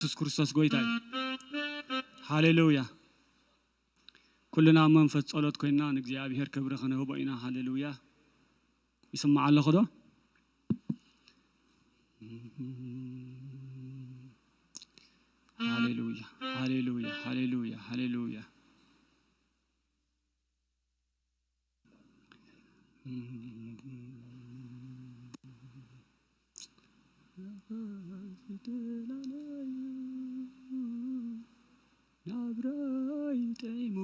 የሱስ ክርስቶስ ጎይታ እዩ። ሃሌሉያ። ኩልና ኣብ መንፈስ ጸሎት ኮይንና ንእግዚኣብሔር ክብሪ ክንህቦ ኢና። ሃሌሉያ። ይስማዕ ኣለኹ ዶ? ሃሌሉያ፣ ሃሌሉያ፣ ሃሌሉያ፣ ሃሌሉያ። ናብራይ ጥዒሙ፣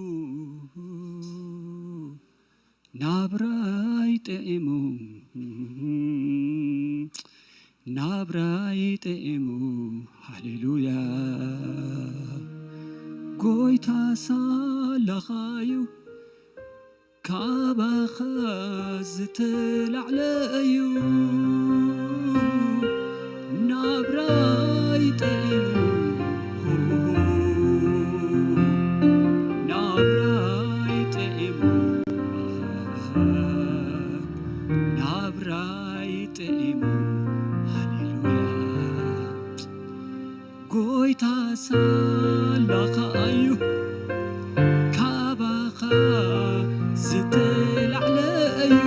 ናብራይ ጥዒሙ፣ ናብራይ ጥዒሙ። ሃሌሉያ። ጎይታ ሳላኻዩ ካባኻ ዝተላዕለ እዩ ናብራይ ጥዒሙ፣ ናብራይ ጥዒሙ፣ ናብራይ ጥዒሙ። ሃሌሉያ። ጎይታ ሳላኻ እዩ ካባኻ ዝተላዕለ እዩ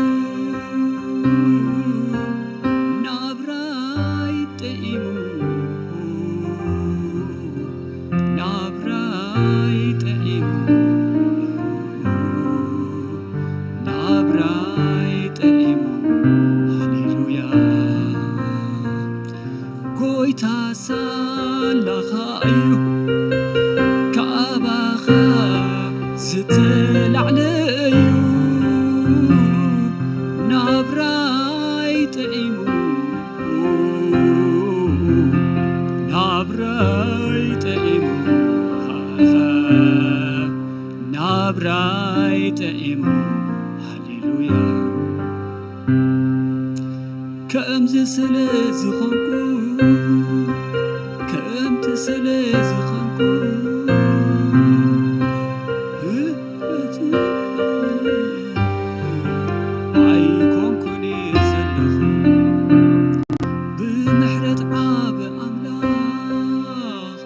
ናብራይ ጥዒሙ፣ ናብራይ ጥዒሙ፣ ናብራይ ጥዒሙ። ሃሌሉያ። ጎይታ ሳላኻ እዩ ካባኻ ዝተላዕለ እዩ ናብራይ ጥዒሙ፣ ናብራይ ጥዒሙ፣ ናብራይ ጥዒሙ። ሃሌሉያ። ከምዚ ስለ ዝኾንኩ፣ ከምቲ ስለ ዝኾንኩ፣ ኣይኮንኩን ዘለኹ። ብምሕረት ዓቢ ኣምላኽ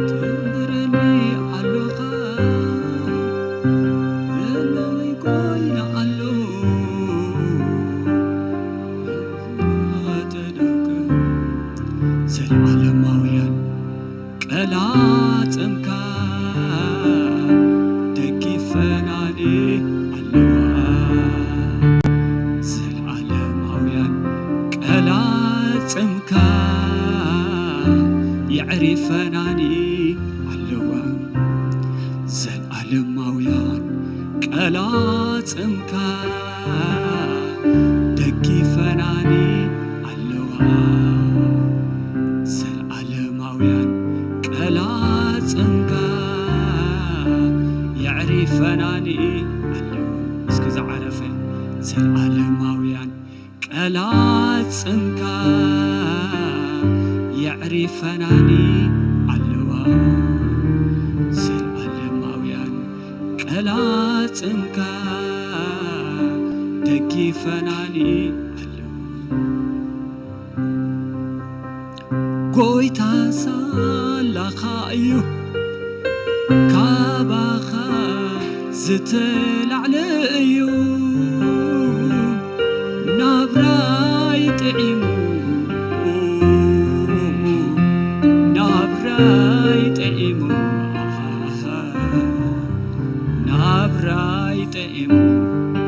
ትምረኒ ኣሎኻ፣ ህላወይ ኮይና ኣሎ ተደገ። ዘለዓለማውያን ቀላጽምካ ደጊፈናኒ ኣለዋ። ዘለዓለማውያን ቀላጽምካ የዕሪፈናኒ ኣለዋ። ዘለዓለማውያን ቀላጽምካ ደጊፈናኒ ኣለዋ። ዘለዓለማውያን ቀላጽምካ የዕሪፈናኒ ኣለዋ። እስኪ ዝዓረፈ። ዘለዓለማውያን ቀላጽምካ የዕሪፈናኒ ኣለዋ። ዘለዓለማውያን ቀላጽምካ ደጊፈናኒ ኣለዋ። ጎይታ ሳላኻ እዩ ካባኻ ዝተላዕለ እዩ ናብራይ ጥዒሙ፣ ናብራይ ጥዒሙ፣ ናብራይ ጥዒሙ።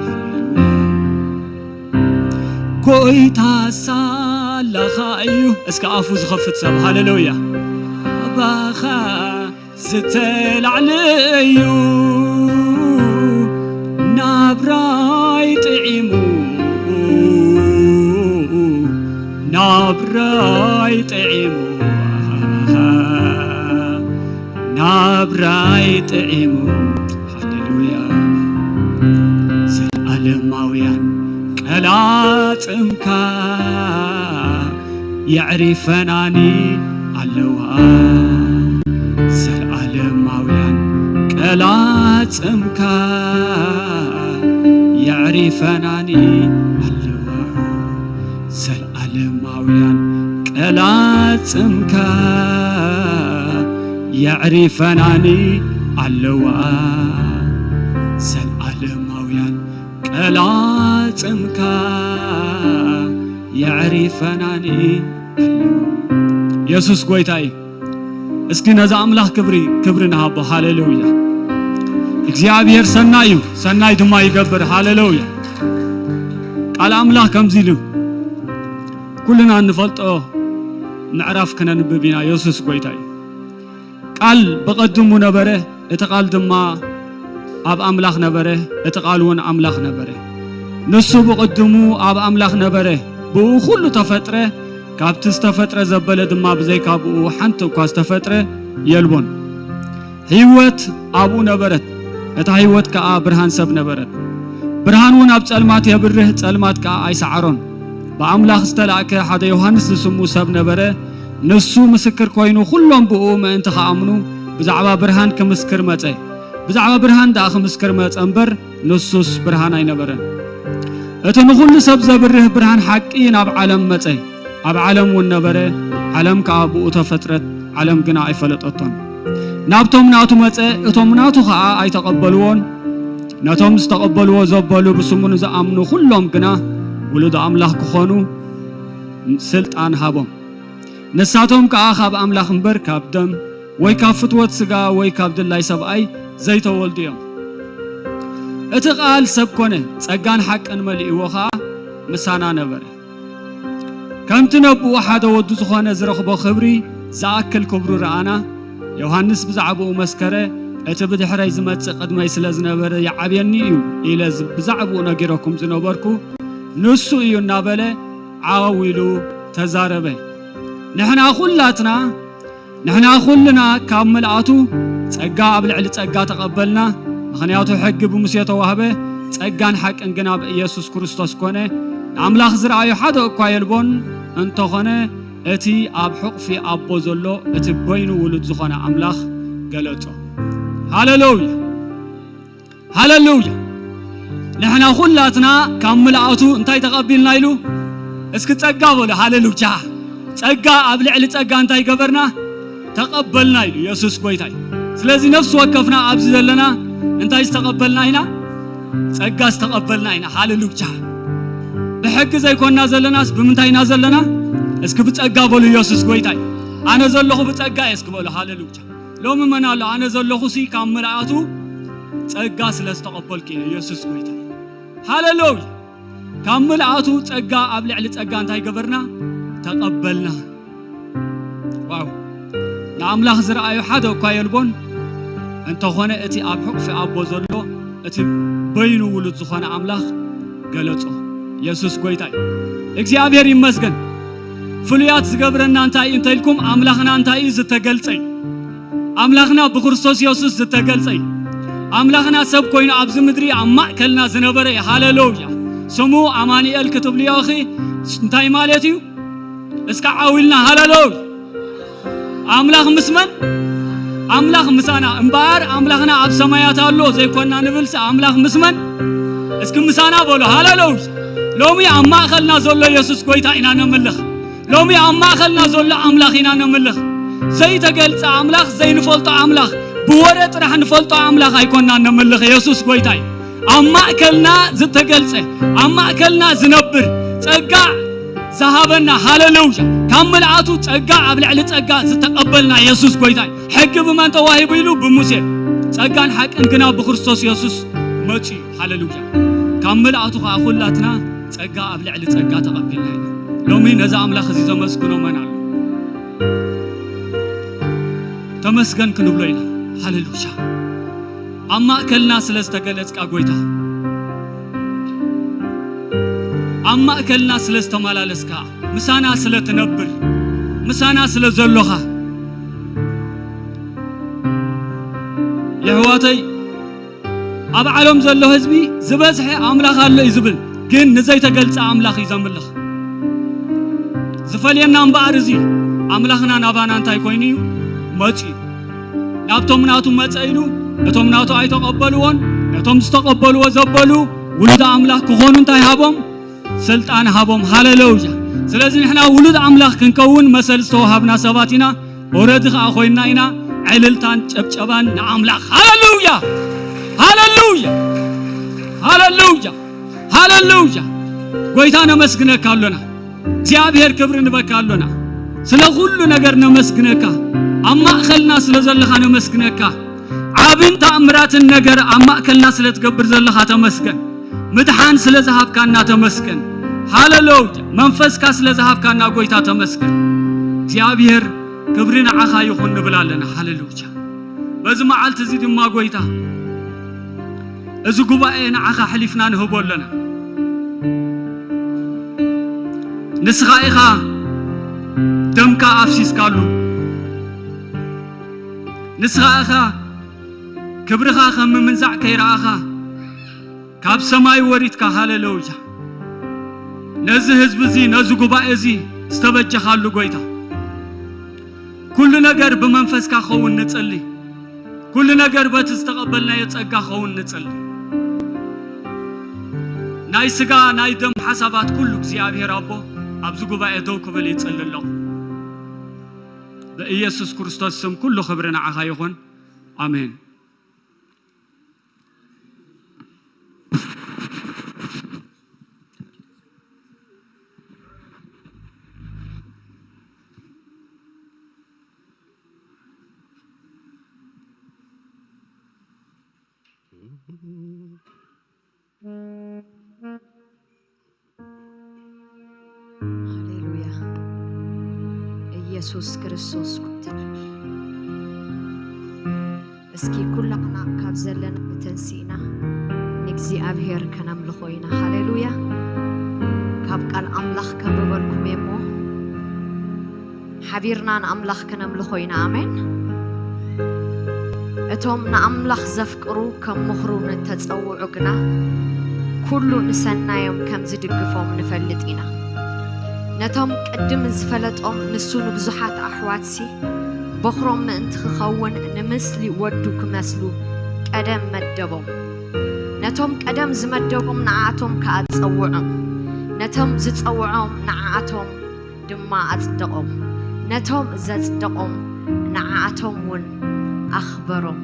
ሃሌሉያ። ጎይታ ሳላኻ እዩ። እስከ ኣፉ ዝኸፍት ሰብ ሃሌሉያ። ካባኻ ዝተላዕለ እዩ ናብራይ ጥዒሙ፣ ናብራይ ጥዒሙ፣ ናብራይ ጥዒሙ። ሃሌሉያ። ዘለዓለማውያን ቀላጽምካ የዕሪፈናኒ ኣለዋ። ዘለዓለማውያን ቀላጽምካ የዕሪፈናኒ ኣለዋ። ዘለዓለማውያን ቀላጽምካ የዕሪፈናኒ ኣለዋ። ዘልኣለማውያን ቀላጽምካ የዕሪፈናኒ ኣለዋ። የሱስ ጎይታ እዩ። እስኪ ነዚ ኣምላኽ ክብሪ፣ ክብሪ ንሃቦ። ሃሌሉያ። እግዚኣብሔር ሰናይ እዩ፣ ሰናይ ድማ ይገብር። ሃሌሉያ። ቃል ኣምላኽ ከምዚ ኢሉ፣ ኩልና እንፈልጦ ምዕራፍ ክነንብብ ኢና። የሱስ ጎይታ እዩ። ቃል ብቐድሙ ነበረ፣ እቲ ቃል ድማ ኣብ ኣምላኽ ነበረ፣ እቲ ቃል እውን ኣምላኽ ነበረ። ንሱ ብቐድሙ ኣብ ኣምላኽ ነበረ። ብኡ ኩሉ ተፈጥረ፣ ካብቲ ዝተፈጥረ ዘበለ ድማ ብዘይካ ብኡ ሓንቲ እኳ ዝተፈጥረ የልቦን። ህይወት ኣብኡ ነበረት፣ እታ ህይወት ከኣ ብርሃን ሰብ ነበረት። ብርሃን እውን ኣብ ጸልማት የብርህ፣ ጸልማት ከኣ ኣይሰዓሮን። ብኣምላኽ ዝተላእከ ሓደ ዮሃንስ ዝስሙ ሰብ ነበረ። ንሱ ምስክር ኮይኑ፣ ኩሎም ብኡ ምእንቲ ኸኣምኑ ብዛዕባ ብርሃን ክምስክር መጸ። ብዛዕባ ብርሃን ደኣ ክምስክር መጸ እምበር፣ ንሱስ ብርሃን ኣይነበረን። እቲ ንኹሉ ሰብ ዘብርህ ብርሃን ሓቂ ናብ ዓለም መጸ። ኣብ ዓለም እውን ነበረ፣ ዓለም ከኣ ብኡ ተፈጥረት፣ ዓለም ግና ኣይፈለጠቶን። ናብቶም ናቱ መጸ፣ እቶም ናቱ ኸኣ ኣይተቐበልዎን። ነቶም ዝተቐበልዎ ዘበሉ፣ ብስሙ ንዝኣምኑ ኩሎም ግና ውሉድ ኣምላኽ ክኾኑ ስልጣን ሃቦም። ንሳቶም ከኣ ካብ ኣምላኽ እምበር ካብ ደም ወይ ካብ ፍትወት ስጋ ወይ ካብ ድላይ ሰብኣይ ዘይተወልዱ እዮም። እቲ ቃል ሰብ ኮነ፣ ጸጋን ሓቅን መሊእዎ ከኣ ምሳና ነበረ። ከምቲ ነብኡ ሓደ ወዱ ዝኾነ ዝረኽቦ ክብሪ ዝኣክል ክብሩ ረኣና። ዮሃንስ ብዛዕባኡ መስከረ፣ "እቲ ብድሕረይ ዝመጽእ ቅድመይ ስለ ዝነበረ ይዓብየኒ እዩ" ኢለ ዝ-፣ ብዛዕባኡ ነጊረኩም ዝነበርኩ ንሱ እዩ እናበለ ዓው ኢሉ ተዛረበ። ንሕና ኩላትና፣ ንሕና ኩልና ካብ ምልኣቱ ጸጋ ኣብ ልዕሊ ጸጋ ተቐበልና። ምኽንያቱ ሕጊ ብሙሴ ተዋህበ፣ ጸጋን ሓቅን ግና ብኢየሱስ ክርስቶስ ኮነ። ንኣምላኽ ዝረኣዮ ሓደ እኳ የልቦን፣ እንተኾነ እቲ ኣብ ሕቑፊ ኣቦ ዘሎ እቲ በይኑ ውሉድ ዝኾነ ኣምላኽ ገለጾ። ሃሌሉያ! ሃሌሉያ! ንሕና ኩላትና ካብ ምልኣቱ እንታይ ተቐቢልና ኢሉ? እስኪ ጸጋ በሉ። ሃሌሉያ! ጸጋ ኣብ ልዕሊ ጸጋ እንታይ ገበርና? ተቐበልና ኢሉ። የሱስ ጎይታ እዩ። ስለዚ ነፍሲ ወከፍና ኣብዚ ዘለና እንታይ ዝተቐበልና ኢና? ጸጋ ዝተቐበልና ኢና። ሃሌሉያ! ብሕጊ ዘይኮንና ዘለናስ ብምንታይ ኢና ዘለና? እስኪ ብጸጋ በሉ። የሱስ ጎይታ እዩ። ኣነ ዘለኹ ብጸጋ እየ እስኪ በሉ። ሃሌሉያ! ሎሚ መን ኣሎ? ኣነ ዘለኹሲ ካብ ምልኣቱ ጸጋ ስለ ዝተቐበልኩ እየ። የሱስ ጎይታ እዩ። ሃሌሉያ! ካብ ምልኣቱ ጸጋ ኣብ ልዕሊ ጸጋ እንታይ ገበርና? ተቐበልና። ዋው! ንኣምላኽ ዝረኣዮ ሓደ እኳ የልቦን፣ እንተኾነ እቲ ኣብ ሕቑፊ ኣቦ ዘሎ እቲ በይኑ ውሉድ ዝኾነ ኣምላኽ ገለጾ። የሱስ ጎይታ እዩ። እግዚኣብሔር ይመስገን። ፍሉያት ዝገብረና እንታይ እዩ እንተኢልኩም፣ ኣምላኽና እንታይ እዩ? ዝተገልጸ እዩ። ኣምላኽና ብክርስቶስ የሱስ ዝተገልጸ እዩ። ኣምላኽና ሰብ ኮይኑ ኣብዚ ምድሪ ኣብ ማእከልና ዝነበረ እዩ። ሃሌሉያ! ስሙ ኣማኑኤል ክትብልዮ ኢኺ እንታይ ማለት እዩ? እስከ ዓው ኢልና ሃሌሉያ! ኣምላኽ ምስ መን? ኣምላኽ ምሳና። እምበኣር ኣምላኽና ኣብ ሰማያት ኣሎ ዘይኮንና ንብልሲ፣ ኣምላኽ ምስ መን? እስኪ ምሳና በሉ። ሃሌሉያ! ሎሚ ኣብ ማእከልና ዘሎ የሱስ ጎይታ ኢና ነምልኽ። ሎሚ ኣብ ማእከልና ዘሎ ኣምላኽ ኢና ነምልኽ። ዘይተገልጸ ኣምላኽ፣ ዘይንፈልጦ ኣምላኽ፣ ብወረ ጥራሕ ንፈልጦ ኣምላኽ ኣይኮንናን ነምልኽ። የሱስ ጎይታ እዩ። ኣብ ማእከልና ዝተገልጸ፣ ኣብ ማእከልና ዝነብር፣ ጸጋ ዝሃበና፣ ሃሌሉያ፣ ካብ ምልኣቱ ጸጋ ኣብ ልዕሊ ጸጋ ዝተቐበልና የሱስ ጎይታ እዩ። ሕጊ ብመን ተዋሂቡ ኢሉ? ብሙሴ። ጸጋን ሓቅን ግና ብክርስቶስ የሱስ መጺኡ። ሃሌሉያ። ካብ ምልኣቱ ኸኣ ኩላትና ጸጋ ኣብ ልዕሊ ጸጋ ተቐቢልና ኢና። ሎሚ ነዚ ኣምላኽ እዚ ዘመስግኖ መን ኣሎ? ተመስገን ክንብሎ ኢና። ሃሌሉያ። ኣብ ማእከልና ስለ ዝተገለጽካ ጎይታ፣ ኣብ ማእከልና ስለ ዝተመላለስካ፣ ምሳና ስለ ትነብር፣ ምሳና ስለ ዘሎኻ፣ የሕዋተይ፣ ኣብ ዓለም ዘሎ ህዝቢ ዝበዝሐ ኣምላኽ ኣሎ እዩ ዝብል፣ ግን ንዘይተገልጸ ኣምላኽ እዩ ዘምልኽ። ዝፈልየና እምበኣር እዚ ኣምላኽና ናባና እንታይ ኮይኑ እዩ መጺኡ? ናብቶም ናቱ መጸ ኢሉ፣ እቶም ናቱ ኣይተቐበልዎን፣ ነቶም ዝተቐበልዎ ዘበሉ ውሉድ ኣምላኽ ክኾኑ እንታይ ሃቦም? ስልጣን ሃቦም። ሃሌሉያ። ስለዚ ንሕና ውሉድ ኣምላኽ ክንከውን መሰል ዝተዋሃብና ሰባት ኢና። ኦረዲ ኸኣ ኮይንና ኢና። ዕልልታን ጨብጨባን ንኣምላኽ። ሃሌሉያ፣ ሃሌሉያ፣ ሃሌሉያ፣ ሃሌሉያ። ጎይታ ነመስግነካ ኣሎና። እግዚኣብሔር ክብሪ ንበካ ኣሎና። ስለ ኩሉ ነገር ነመስግነካ። ኣብ ማእከልና ስለ ዘለኻ ነመስግነካ። ዓብን ተኣምራትን ነገር ኣብ ማእከልና ስለ ትገብር ዘለኻ ተመስገን። ምድሓን ስለ ዝሃብካና ተመስገን። ሃሌሉያ። መንፈስካ ስለ ዝሃብካና ጎይታ ተመስገን። እግዚኣብሔር ክብሪ ንዓኻ ይኹን ንብል ኣለና። ሃሌሉያ። በዚ መዓልቲ እዚ ድማ ጎይታ፣ እዚ ጉባኤ ንዓኻ ኣሕሊፍና ንህቦ ኣለና። ንስኻ ኢኻ ደምካ ኣፍሲስካሉ። ንስኻ ኢኻ ክብርኻ ከም ምምንዛዕ ከይረኣኻ ካብ ሰማይ ወሪድካ። ሃሌሉያ። ነዚ ህዝቢ እዚ፣ ነዚ ጉባኤ እዚ ዝተበጀኻሉ ጎይታ፣ ኩሉ ነገር ብመንፈስካ ክኸውን ንጽሊ። ኩሉ ነገር በቲ ዝተቐበልናዮ ጸጋ ክኸውን ንጽሊ። ናይ ስጋ ናይ ደም ሓሳባት ኩሉ እግዚኣብሔር ኣቦ ኣብዚ ጉባኤ ደው ክብል ይጽሊ ኣለኹ። ብኢየሱስ ክርስቶስ ስም ኩሉ ክብሪ ንዓኻ ይኹን። ኣሜን። ሃሌሉያ። ኢየሱስ ክርስቶስ ጎይታ። እስኪ ኩላትና ካብ ዘለና ተንሲእና ንእግዚኣብሔር ከነምልኾ ኢና። ሃሌሉያ። ካብ ቃል ኣምላኽ ከንብበልኩም እየ እሞ፣ ሓቢርና ንኣምላኽ ከነምልኾ ኢና። ኣሜን። እቶም ንኣምላኽ ዘፍቅሩ ከም ምኽሩ ንተጸውዑ ግና፣ ኩሉ ንሰናዮም ከም ዝድግፎም ንፈልጥ ኢና። ነቶም ቅድም ዝፈለጦም፣ ንሱ ንብዙሓት ኣሕዋትሲ በኹሮም ምእንቲ ክኸውን፣ ንምስሊ ወዱ ክመስሉ ቀደም መደቦም። ነቶም ቀደም ዝመደቦም ንዓኣቶም ከኣ ጸውዖም። ነቶም ዝጸውዖም ንዓኣቶም ድማ ኣጽደቖም። ነቶም ዘጽደቖም ንዓኣቶም እውን ኣኽበሮም።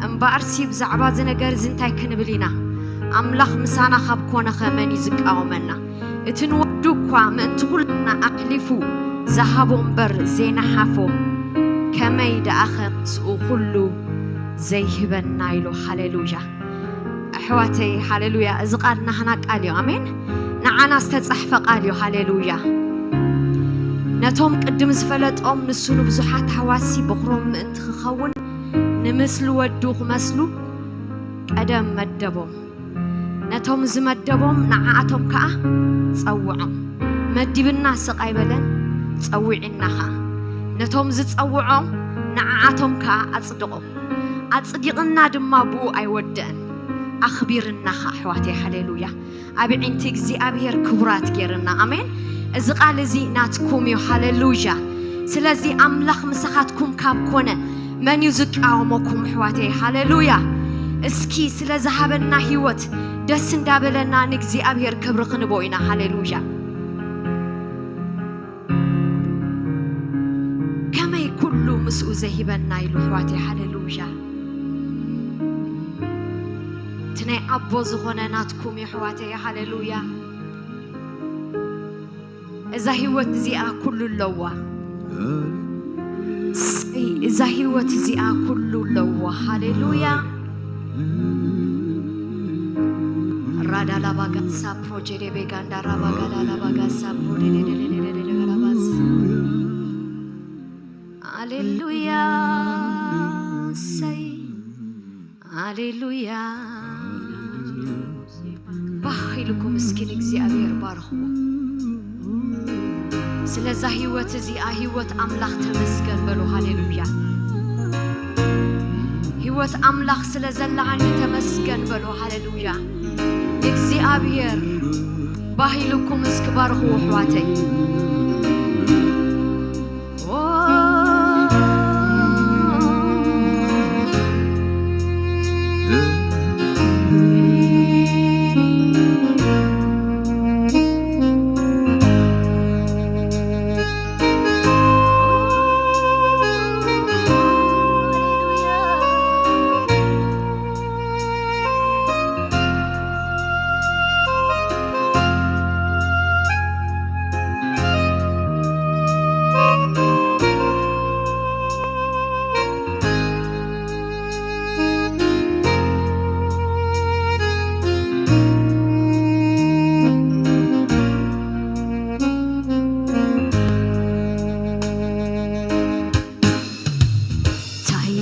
እምበኣርሲ ብዛዕባ እዚ ነገር እዚ እንታይ ክንብል ኢና? ኣምላኽ ምሳና ካብ ኮነ ኸ መን እዩ ዝቃወመና? እቲ ንወዱ እኳ ምእንቲ ኩልና ኣሕሊፉ ዝሃቦ እምበር ዘይነሓፎ፣ ከመይ ደኣኸ ምስኡ ኩሉ ዘይህበና? ኢሉ። ሃሌሉያ። ኣሕዋተይ፣ ሃሌሉያ። እዚ ቃል ናህና ቃል እዩ። ኣሜን። ንዓና ዝተጻሕፈ ቃል እዩ። ሃሌሉያ። ነቶም ቅድም ዝፈለጦም፣ ንሱ ንብዙሓት ኣሕዋትሲ በኹሮም ምእንቲ ክኸውን፣ ንምስሊ ወዱ ክመስሉ ቀደም መደቦም። ነቶም ዝመደቦም ንዓኣቶም ከኣ ጸውዖም። መዲብና ስቕ ኣይበለን፣ ጸዊዕና ከኣ። ነቶም ዝጸውዖም ንዓኣቶም ከኣ ኣጽድቖም። ኣጽዲቕና ድማ ብኡ ኣይወደእን፣ ኣኽቢርና ከኣ። ኣሕዋተይ፣ ሃሌሉያ። ኣብ ዕንቲ እግዚኣብሔር ክቡራት ገይርና። ኣሜን። እዚ ቃል እዚ ናትኩም እዩ። ሃሌሉያ። ስለዚ ኣምላኽ ምሳኻትኩም ካብ ኮነ መን እዩ ዝቃወመኩም? ኣሕዋተይ፣ ሃሌሉያ። እስኪ ስለ ዝሃበና ህይወት ደስ እንዳበለና ንእግዚኣብሔር ክብሪ ክንቦ ኢና። ሃሌሉያ። ከመይ ኩሉ ምስኡ ዘይበና ኢሉ፣ ኣሕዋተይ፣ ሃሌሉያ። እቲ ናይ ኣቦ ዝኾነ ናትኩም እዩ፣ ኣሕዋተይ፣ ሃሌሉያ። እዛ ህይወት እዚኣ ኩሉ ኣለዋ። ሰይ፣ እዛ ህይወት እዚኣ ኩሉ ኣለዋ። ሃሌሉያ። ራዳላባጋሳ ፕሮጀዴቤጋንዳ ራባጋዳላባጋሳ ፕሮዴዴዴዴዴዴዴዴራባስ። ሃሌሉያ። ሰይ፣ ሃሌሉያ። ባህ ኢልኩም እስኪ ንእግዚኣብሔር ባርኽዎ። ስለዛ ህይወት እዚኣ፣ ህይወት ኣምላኽ ተመስገን በሉ። ሃሌሉያ። ህይወት ኣምላኽ ስለ ዘለሃኒ ተመስገን በሉ። ሃሌሉያ። ንእግዚኣብሔር ባህ ኢልኩም እስኪ ባርኽዎ፣ ኣሕዋተይ።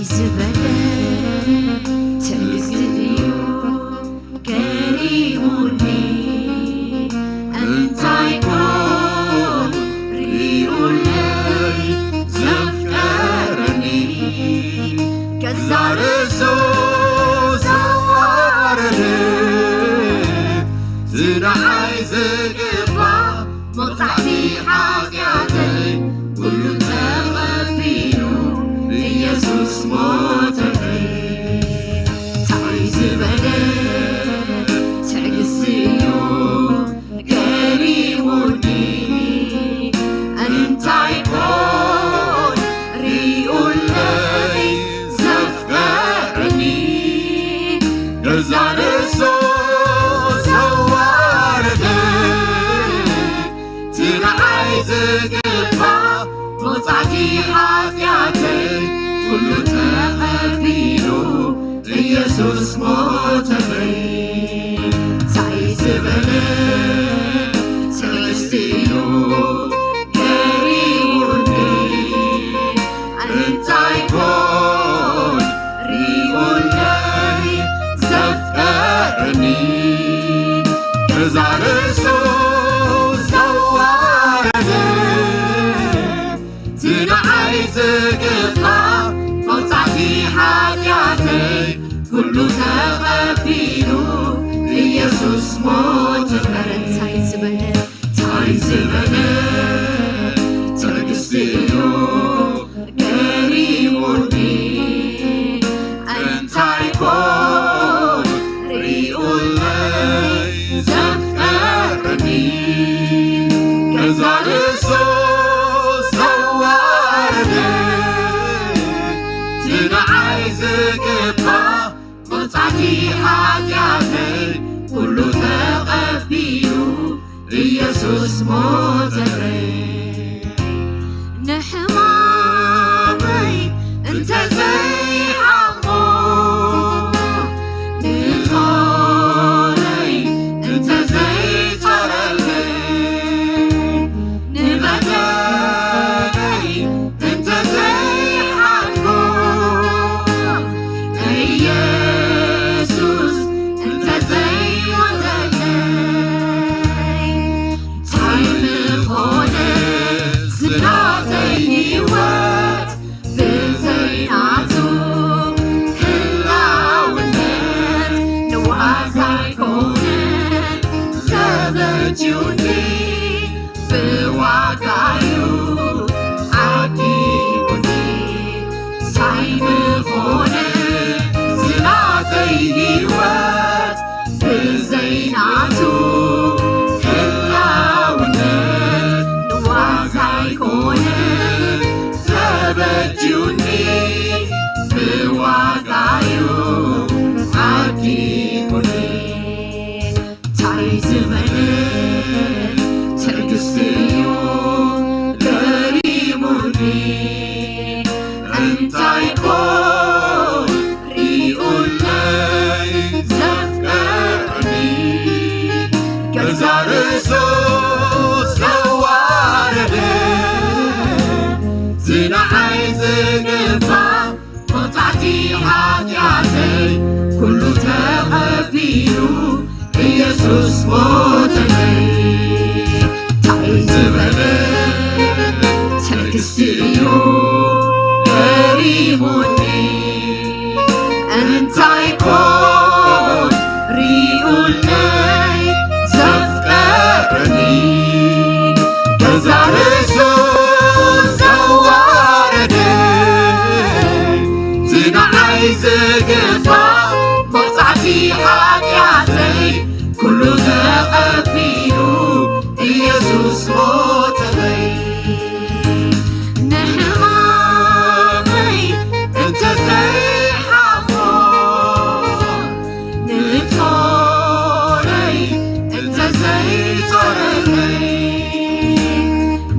ዝበለ ትዕግስቲ እዩ ገሪሙኒ። እንታይ ኮን ሪኡለይ ዘፍቀረኒ፣ ገዛ ርእሱ ዘዋረደ፣ ዝንዓይ ዝግባእ መቕጻዕቲ ሓጢኣተይ ኩሉ ተቐቢሉ ኢየሱስ ሞተለይ። እንታይ ዝበለ ትዕግስቲ እዩ ገሪሙኒ። እንታይ ኮን ሪኡለይ ዘፍቀረኒ፣ ገዛ ርእሱ ዘዋረደ፣ እቲ ንዓይ ዝግባእ መቕጻዕቲ ሓጢኣተይ ኩሉ ተቐቢሉ ኢየሱስ ሞተለይ። እንታይ ዝበለ ትዕግስቲ እዩ ገሪሙኒ። እንታይ ኮን ሪኡለይ ዘፍቀረኒ፣ ገዛ ርእሱ ዘዋረደ፣ እቲ ንዓይ ዝግባእ መቕጻዕቲ ሓጢኣተይ ኩሉ ተቐቢሉ ኢየሱስ ሞተ። እንታይ ዝበለ እንታይ ዝበለ ትዕግስቲ እዩ ገሪሙኒ። እንታይ ኮን ሪኡለይ ዘፍቀረኒ፣ ገዛ ርእሱ ዘዋረደ፣ እቲ ንዓይ ዝግባእ መቕጻዕቲ ሓጢኣተይ ኩሉ ተቐቢሉ ኢየሱስ ሞተለይ። ንሕማመይ እንተዘይሓሞ፣ ንጾረይ እንተዘይጾረለይ፣ ንበደለይ እንተዘይሓድጎ፣ ኢየሱስ እንተዘይሞተለይ፣ እንታይ ምኾነ ዝናተይ ህይወት ብዘይ ናቱ ህላውነት ንዋዛ ኣይኮነን ተበጅዩኒ። ብዋጋዩ ዓዲጉኒ። እንታይ ምኾነ ዝናተይ ህይወት ብዘይ ናቱ ህላውነት ንዋዛ ኣይኮነን ተበጅዩኒ። ብዋጋዩ ዓዲጉኒ። እንታይ ዝበለ ትዕግስቲ እዩ ገሪሙኒ። እንታይ ኮን ሪኡለይ ዘፍቀረኒ፣ ገዛ ርእሱ ዘዋረደ፣ ዝንዓይ ዝግባእ መቕጻዕቲ ሓጢኣተይ ኩሉ ተቐቢሉ ኢየሱስ ሞተለይ። እንታይ ዝበለ ትዕግስቲ እዩ ገሪሙኒ። እንታይ ኮን ሪኡለይ ዘፍቀረኒ፣ ገዛ ርእሱ ዘዋረደ፣ ዝንዓይ ዝግባእ መቕጻዕቲ ሓጢኣተይ ኩሉ ተቐቢሉ ኢየሱስ ሞተለይ። ንሕማመይ እንተዘይሓሞ፣ ንጾረይ እንተዘይጾረለይ፣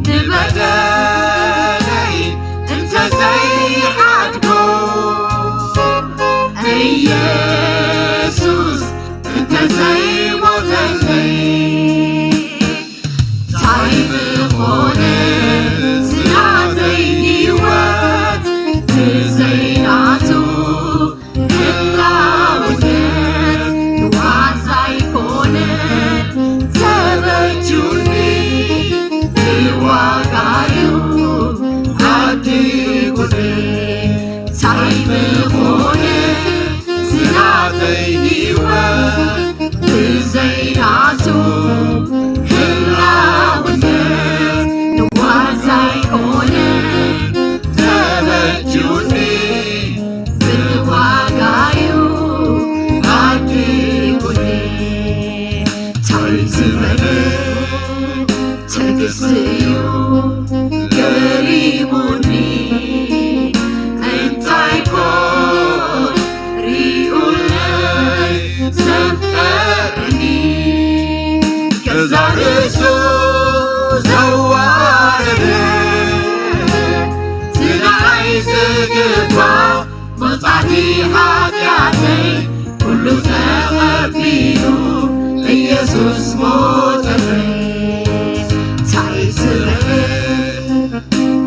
ንበደለይ እንተዘይሓድጎ፣ ኢየሱስ እንተዘይሞተለይ፣ እንታይ ምኾነ ዝናተይ ህይወት ብዘይ ናቱ ኣይምኾነ ዝናተይ ህይወት ብዘይ ናቱ ህላውነት ንዋዛ ኣይኮነ ተበጁኒ ብዋጋዩ ኣድጉኒ። ታይ ዝበለ ትዕግስቲ እዩ ገሪሙኒ። እንታይ ኮን ሪኡለይ ዘፍቀረኒ፣ ገዛ ርእሱ ዘዋረደ፣ እቲ ንዓይ ዝግባእ መቕጻዕቲ ሓጢኣተይ ኩሉ ተቐቢሉ ኢየሱስ ሞተለይ። ታይ ዝበለ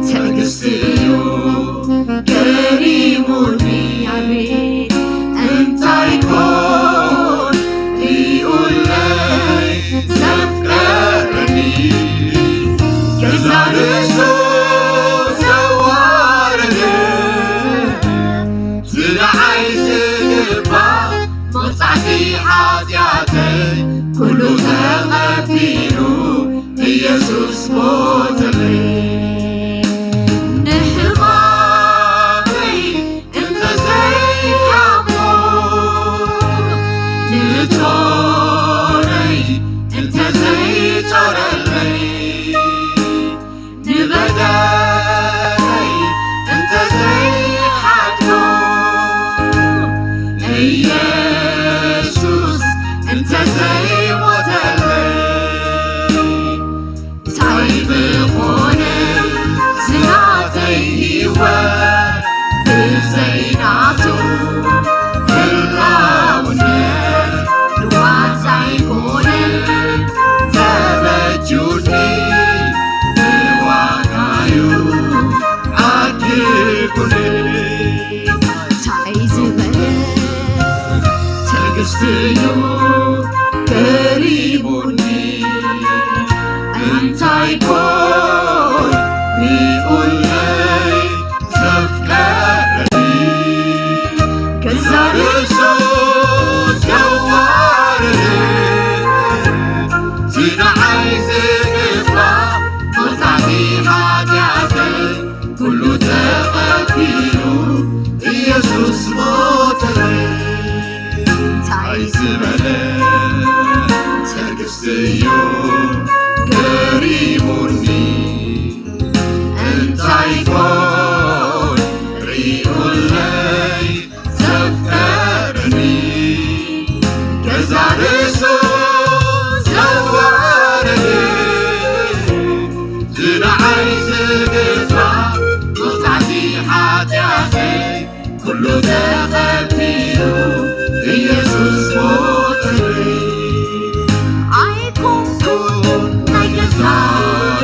ትዕግስቲ እዩ ገሪሙኒ። ኣቤት እንታይ ኮን ሪኡለይ ዘፍቀረኒ፣ ገዛ ርእሱ ዘዋረደ፣ እቲ ንዓይ ዝግባእ መቕጻዕቲ ሓጢኣተይ ኩሉ ተቐቢሉ ኢየሱስ ሞተለይ። ንሕማመይ እንተዘይሓሞ፣ ንጾረይ እንተዘይጾረለይ፣ ንበደለይ እንተዘይሓድጎ፣ ኢየሱስ እንተዘይሞተለይ፣ ታይ ምኾነ ዝናተይ ህይወት ብዘይ ናቱ ህላውነት ንዋዛ ኣይኮነ ተበጁኒ ብዋጋዩ ኣድጉኒ። ታይ ዝበለ ትዕግስቲ እዩ ገሪሙኒ። እንታይ ኮን ሪኡለይ ዘፍቀረኒ፣ ገዛ ርእሱ ዘዋረደ፣ እቲ ንዓይ ዝግባእ መቕጻዕቲ ሓጢኣተይ ኩሉ ተቐቢሉ ኢየሱስ ሞተለይ። ታይ ዝበለ ትዕግስቲ እዩ ገሪሙኒ። እንታይ ኮን ሪኡለይ ዘፍቀረኒ፣ ገዛ ርእሱ ዘዋረደ፣ እቲ ንዓይ ዝግባእ መቕጻዕቲ ሓጢኣተይ ኩሉ ተቐቢሉ ኢየሱስ ሞተለይ። ኣይኮንኩን ናይ ገዛ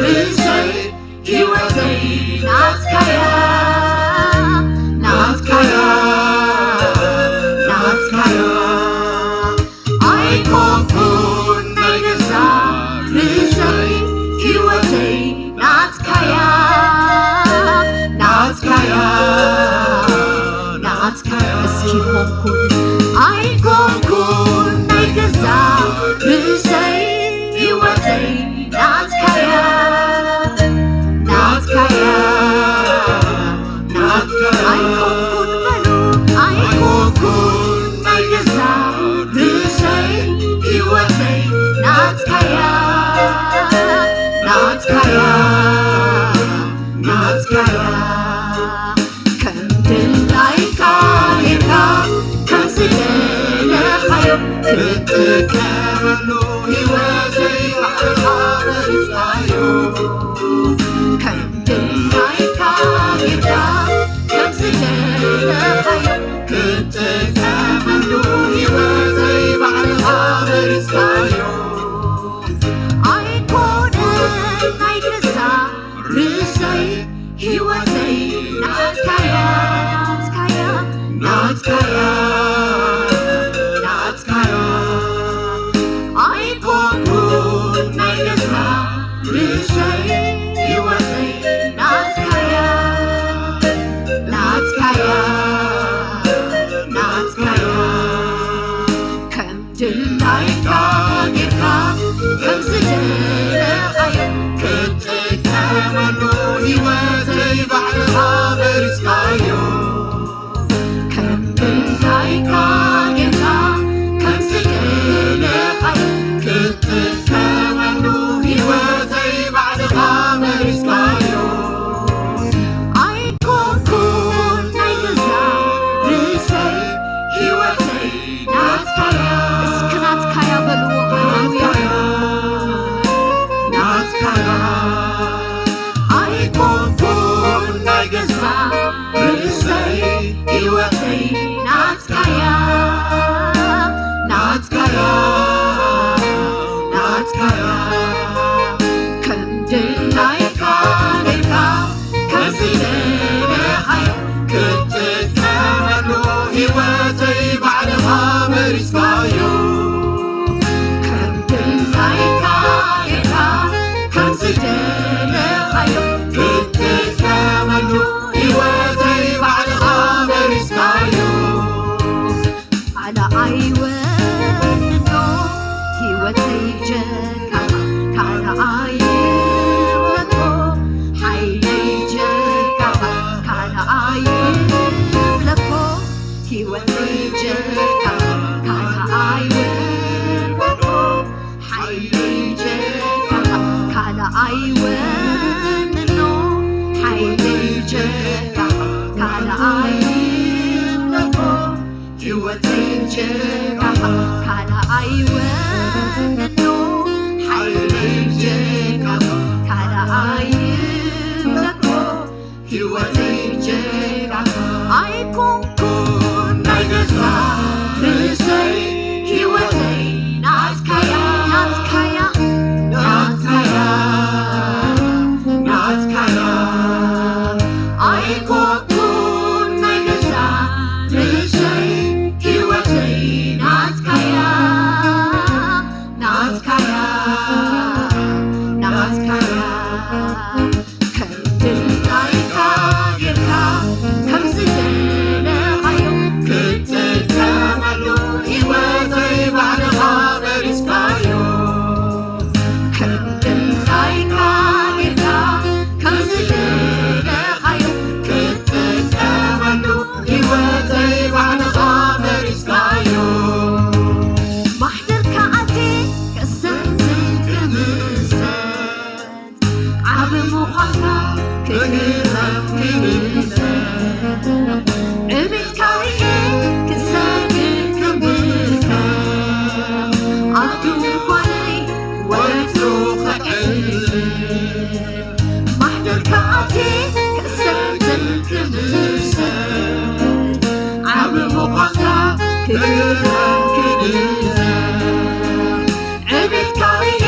ርእሰይ፣ ህይወተይ ናትካያ፣ ናትካያ፣ ናትካያ። ኣይኮንኩን ናይ ገዛ ርእሰይ፣ ህይወተይ ናትካያ፣ ናትካያ፣ ናትካያ። እስኪ ኮንኩን ኣይኮንኩን ናይ ገዛ ርእሰይ፣ ህይወተይ ናትካያ፣ ናትካያ፣ ናትካያ። ኣይኮንኩን በሉ፣ ኣይኮንኩን ናይ ገዛ ርእሰይ፣ ህይወተይ ናትካያ፣ ናትካያ፣ ናትካያ። ከም ድላይካ ጌርካ፣ ከም ዝደለኻዮ ክትጥቀመሉ፣ ህይወተይ ባዕልኻ መሪጽካዮ። ከም ድላይካ ጌርካ፣ ከም ዝደለኻዮ ክትጥቀመሉ፣ ህይወተይ ባዕልኻ መሪጽካዮ። ኣይኮነን ናይ ገዛ ርእሰይ፣ ህይወተይ ናትካያ፣ ናትካያ፣ ናትካያ፣ ናትካያ። ኣይኮንኩን ናይ ገዛ ርእሰይ፣ ህይወተይ ናትካያ፣ ናትካያ፣ ናትካያ። ከም ድላይካ ጌርካ፣ ከም ዝደለኻዮ ክትጥቀመሉ፣ ህይወተይ ባዕልኻ መሪጽካዮ። ከም ድላይካ ጌርካ፣ ከም ዝደለኻዮ ክትጥቀመሉ፣ ህይወተይ ባዕልኻ መሪጽካዮ። ኣነ ኣይወንኖ ህይወተይ ጀካ፣ ካነ ኣይብለኮ ሓይለይ ጀካ፣ ካነ ኣይብለኮ ህይወተይ ጀካ፣ ካነ ኣይወንኖ ሓይለይ ጀካ፣ ካነ ኣይወንኖ ሓይለይ ጀካ፣ ካነ ኣይብለኮ ህይወተይ ጀካ፣ ካነ ኣይወንኖ ሓይለይ ጀካ፣ ካነ ኣይብለኮ ህይወተይ ጀካ። ኣይኮንኩን ናይ ገዛ ርእሰይ፣ ህይወተይ ናትካያ፣ ናትካያ፣ ናትካያ፣ ናትካያ። ኣይኮንኩን ናይ ገዛ ርእሰይ፣ ህይወተይ ናትካያ፣ ናትካያ፣ ናትካያ። ከም ድላይካ ጌርካ፣ ከም ዝደለኻዮ ክትጥቀመሉ፣ ህይወተይ ባዕልኻ መሪጽካዮ። ከም ድላይካ ጌርካ፣ ከም ዝደለኻዮ ክትጥቀመሉ፣ ህይወተይ ባዕልኻ መሪጽካዮ። ማሕደርካ ኣትየ ከሰንትን ክምሰል፣ ዓቢ ምዃንካ ክግረም ክብለል፣ ዕቤትካ ርእየ ክሰግድ ክብለል፣ ኣብ ድንኳነይ ወትሩ ክዕልል። ማሕደርካ ኣትየ ከሰንትን ክምሰል፣ ዓቢ ምዃንካ ክግረም ክብለል፣ ዕቤትካ ርእየ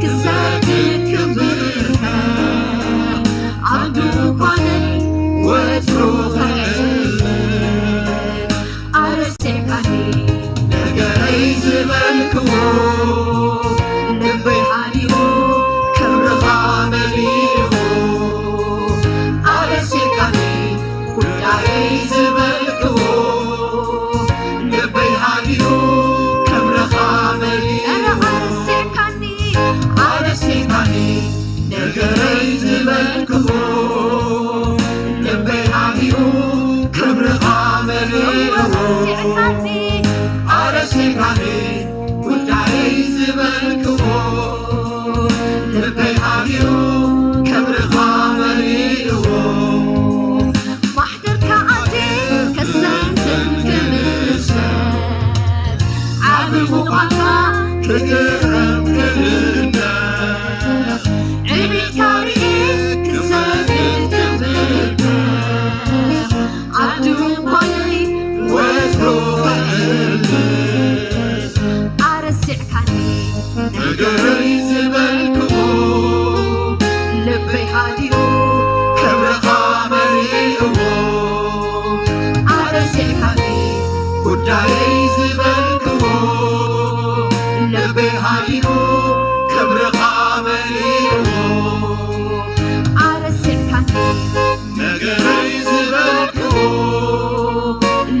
ክሰግድ ክብለል፣ ኣብ ድንኳነይ ወትሩ ክዕልል። ኣረሲዕካኒ ነገረይ ዝበልክዎ፣ ልበይ ሃዲኡ ክብርኻ መሊእዎ። ኣረሲዕካኒ ጉዳየይ ዝበልክዎ፣ ልበይ ሃዲኡ ክብርኻ መሊእዎ። ኣረ ኣረሲዕካኒ፣ ኣረሲዕካኒ ነገረይ ዝበልክዎ፣ ልበይ ሃዲኡ ክብርኻ መሊእዎ። ኣረሲዕካኒ፣ ኣረሲዕካኒ ጉዳየይ ዝበልክዎ፣ ልበይ ሃዲኡ ክብርኻ መሊእዎ። ማሕደርካ ኣትየ ከሰንትን ክምሰል፣ ዓቢ ምዃንካ ክግረም ክብለል፣ ዕቤትካ ርእየ ክሰግድ ክብለል፣ ኣብ ድንኳነይ ወትሩ ክዕልል። ኣረሲዕካኒ ነገረይ ዝበልክዎ፣ ልበይ ሃዲኡ ክብርኻ መሊእዎ። ኣረሲዕካኒ ጉዳየይ ዝበልክዎ፣ ልበይ ሃዲኡ ክብርኻ መሊእዎ። ኣረሲዕካኒ ነገረይ ዝበልክዎ፣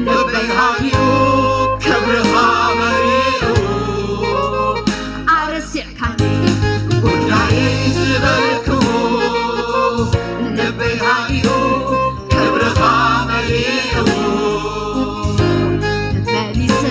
ልበይ ሃዲኡ ክብርኻ መሊእዎ። ኣረሲዕካኒ ጉዳየይ ዝበልክዎ፣ ልበይ ሃዲኡ ክብርኻ መሊእዎ። መሊሰ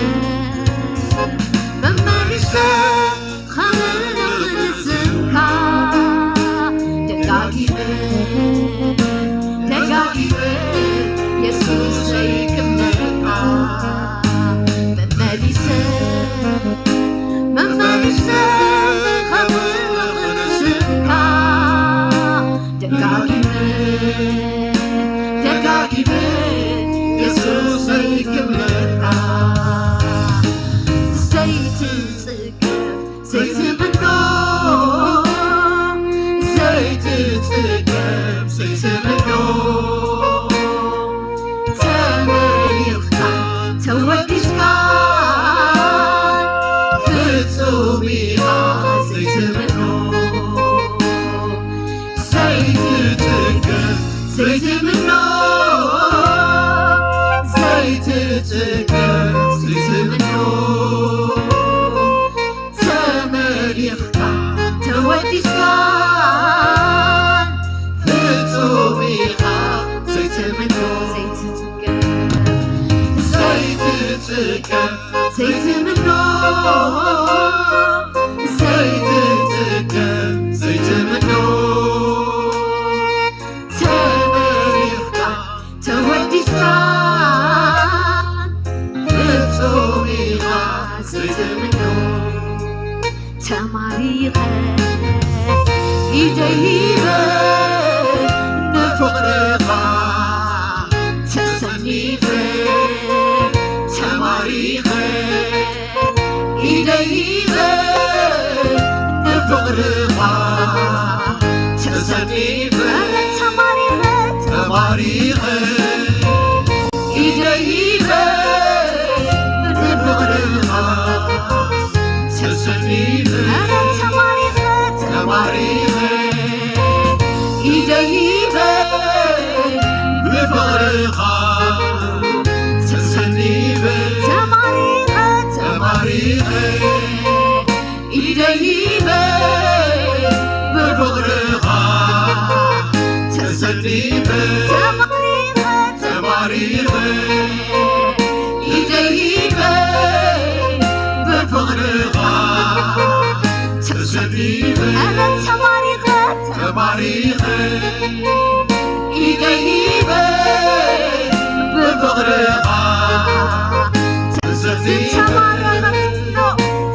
ዘይትጽገ ዘይትምኖ ተመሊኽካ ተወዲስካ ፍጹም ኢኻ ዘይትምኖ ዘይትጽገ ዘይትጽገ ዘይትምኖ ዘይትጽገ ዘይትምኖ ተመሪቕካ ተወዲስካ ፍጹም ኢኻ ዘይትምኖ ተማሪኸ ኢደይ ሂበ ንፍቕርኻ ተሰኒፈ ተማሪኸ ኢደይ ሂበ ንፍቕርኻ ተሰኒፈ ተማሪኸ ተማሪኸ ኢደይ ሂበ ንፍቕርኻ ተሰኒፈ ተማሪኸ ተማሪኸ ኢደይ ሂበ ብፍቕርኻ ተሰኒፈ ተማሪኸ ተማሪኸ ኢደይ ሂበ ብፍቕርኻ ተሰኒፈ ተማሪኸ ተማሪኸ ኢደይ ሂበ ብፍቕርኻ ተሰኒፈ ኧረ ተማሪኸ ተማሪኸ ኢደይ ሂበ ብፍቕርኻ ተሰኒፈ ተማሪኸ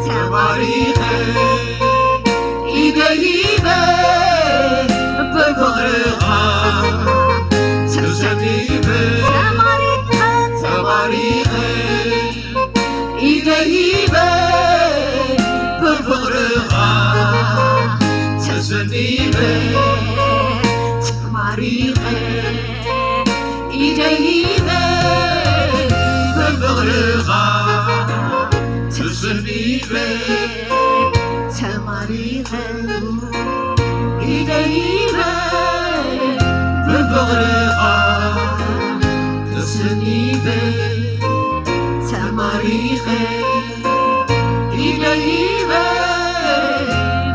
ተማሪኸ ኢደይ ሂበ ብፍቕርኻ ተሰኒፈ ተማሪኸ ተማሪኸ ኢደይ ሂበ ብፍቕርኻ ተሰኒፈ ተማሪኸ ኢደይ ሂበ ብፍቕርኻ ተሰኒፈ ተማሪኸ ኢደይ ሂበ ብፍቕርኻ ተሰኒፈ ተማሪኸ ኢደይ ሂበ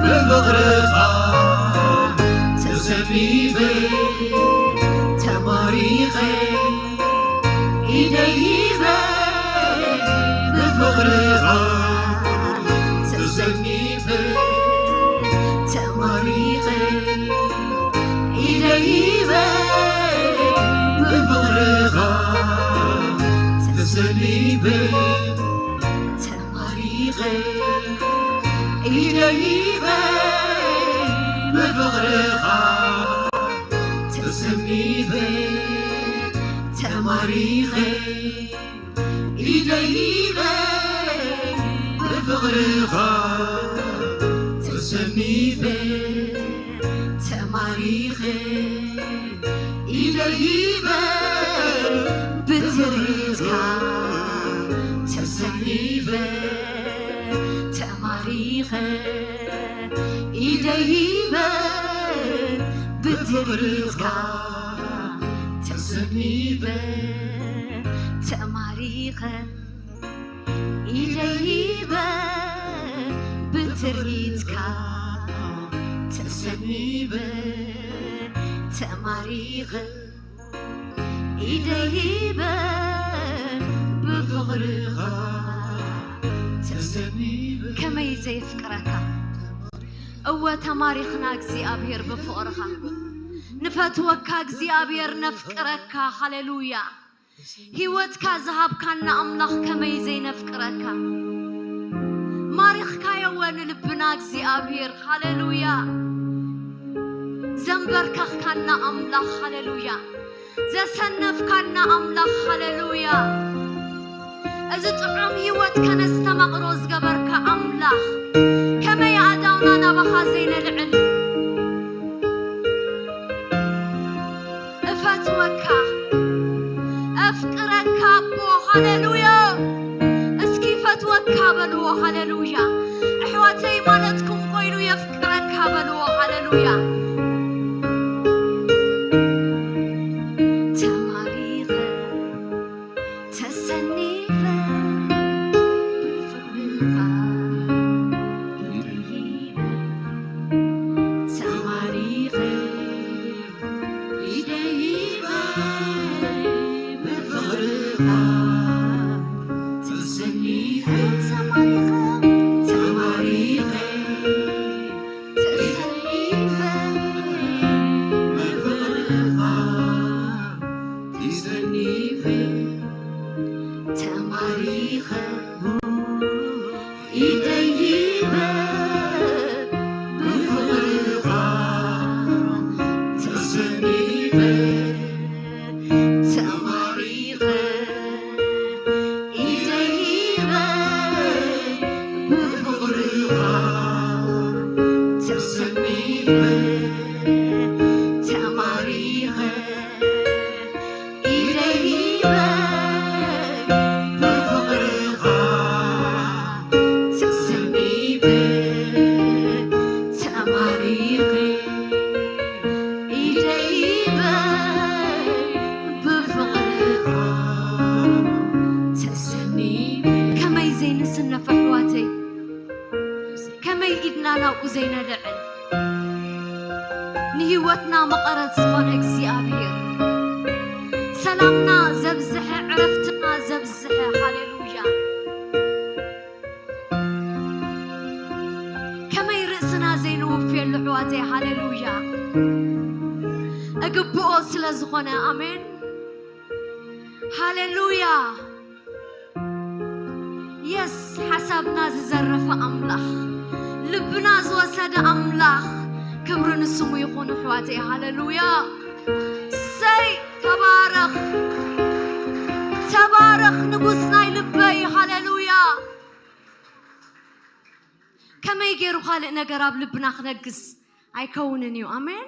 ብፍቕርኻ ተሰኒፈ ተማሪኸ ኢደይ ሂበ ብፍቕርኻ ተሰኒፈ ተማሪኸ ኢደይ ሂበ ብፍቕርኻ ተሰኒፈ ተማሪኸ ኢደይ ሂበ ብፍቕርኻ ተሰኒፈ ተማሪኸ ኢደይ ሂበ ብፍቕርኻ ተሰኒፈ ተማሪኸ ኢደይ ሂበ ብትርኢትካ ተሰኒፈ ተማሪኸ ኢደይ ሂበ ብትርኢትካ ተሰኒፈ ተማሪኸ ኢደይ ሂበ ብትርኢትካ ተሰኒፈ ተማሪኸ ኢደይ ሂበ ብፍቕርኻ ተሰኒፈ ከመይ ዘየፍቅረካ እወ ተማሪኽና እግዚኣብሔር ብፍቕርኻ ንፈትወካ እግዚኣብሔር ነፍቅረካ ሃሌሉያ ህይወትካ ዝሃብካና ኣምላኽ ከመይ ዘይነፍቅረካ ማሪኽካዮ እወ ንልብና እግዚኣብሔር ሃሌሉያ ዘንበርከኽካና ኣምላኽ ሃሌሉያ ዘሰነፍካና ኣምላኽ ሃሌሉያ እዚ ጥዑም ህይወት ከነስተማቕሮ ዝገበርካ ኣምላኽ ከመይ ኣእዳውና ናባኻ ዘይነልዕል እፈትወካ ኣፍቅረካ ኣቦ ሃሌሉያ እስኪ ፈትወካ በልዎ ሃሌሉያ ኣሕዋተይ ማለትኩም ኮይኑ የፍቅረካ በልዎ ሃሌሉያ ተማሪኸ ተሰኒፈ ብፍቕርኻ ኢደይ ሂበ ተማሪኸ ኢደይ ሂበ ብፍቕርኻ ተሰኒፈ ተማሪኸ ተማሪኸ ተሰኒፈ ብፍቕርኻ ተሰኒፈ ተማሪኸ ኢደይ ሂበ ብፍቕርኻ ተሰኒፈ ተማሪኸ ኢደይ ሂበ ብፍቕርኻ ተሰኒፈ ተማሪኸ ኢደይ ሂበ ብፍቕርኻ ተሰኒፈ ተማሪኸ ኢደይ ሂበ ብፍቕርኻ ተሰኒፈ። ከመይ ዘይንስነፍ ኣሕዋተይ፣ ከመይ ኢድና ናብኡ ዘይነልዕል። ንህይወትና መቐረት ዝኾነ እግዚኣብሔር፣ ሰላምና ዘብዝሐ፣ ዕረፍትና ዘብዝሐ። ሃሌሉያ። ከመይ ርእስና ዘይንውፍየሉ ኣሕዋተይ። ሃሌሉያ። እግብኦ ስለ ዝኾነ። ኣሜን። ሃሌሉያ። የስ፣ ሓሳብና ዝዘረፈ ኣምላኽ፣ ልብና ዝወሰደ ኣምላኽ፣ ክብሪ ንስሙ ይኹን ኣሕዋተይ። ሃሌሉያ። ሰይ ተባረኽ፣ ተባረኽ ንጉስ ናይ ልበይ። ሃሌሉያ። ከመይ ገይሩ ካልእ ነገር ኣብ ልብና ክነግስ ኣይከውንን እዩ። ኣሜን።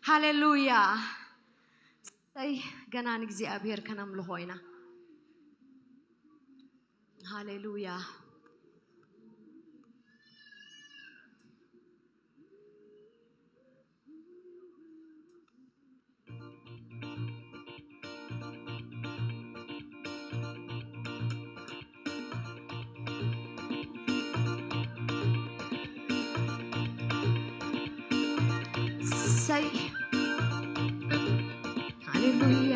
ሃሌሉያ። ሰይ፣ ገና ንእግዚኣብሔር ከነምልኾ ኢና። ሃሌሉያ። ሰይ። ሃሌሉያ።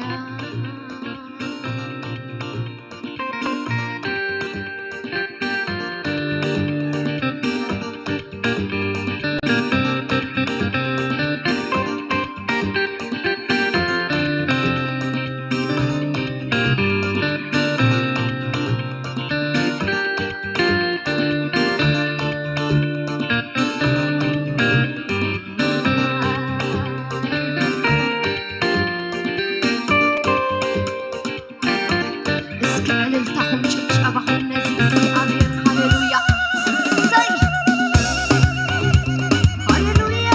እስኪ ዕልልታኹም ጭብጨባኹም ነዚ እግዚኣብሔር። ሃሌሉያ። ሰይ። ሃሌሉያ።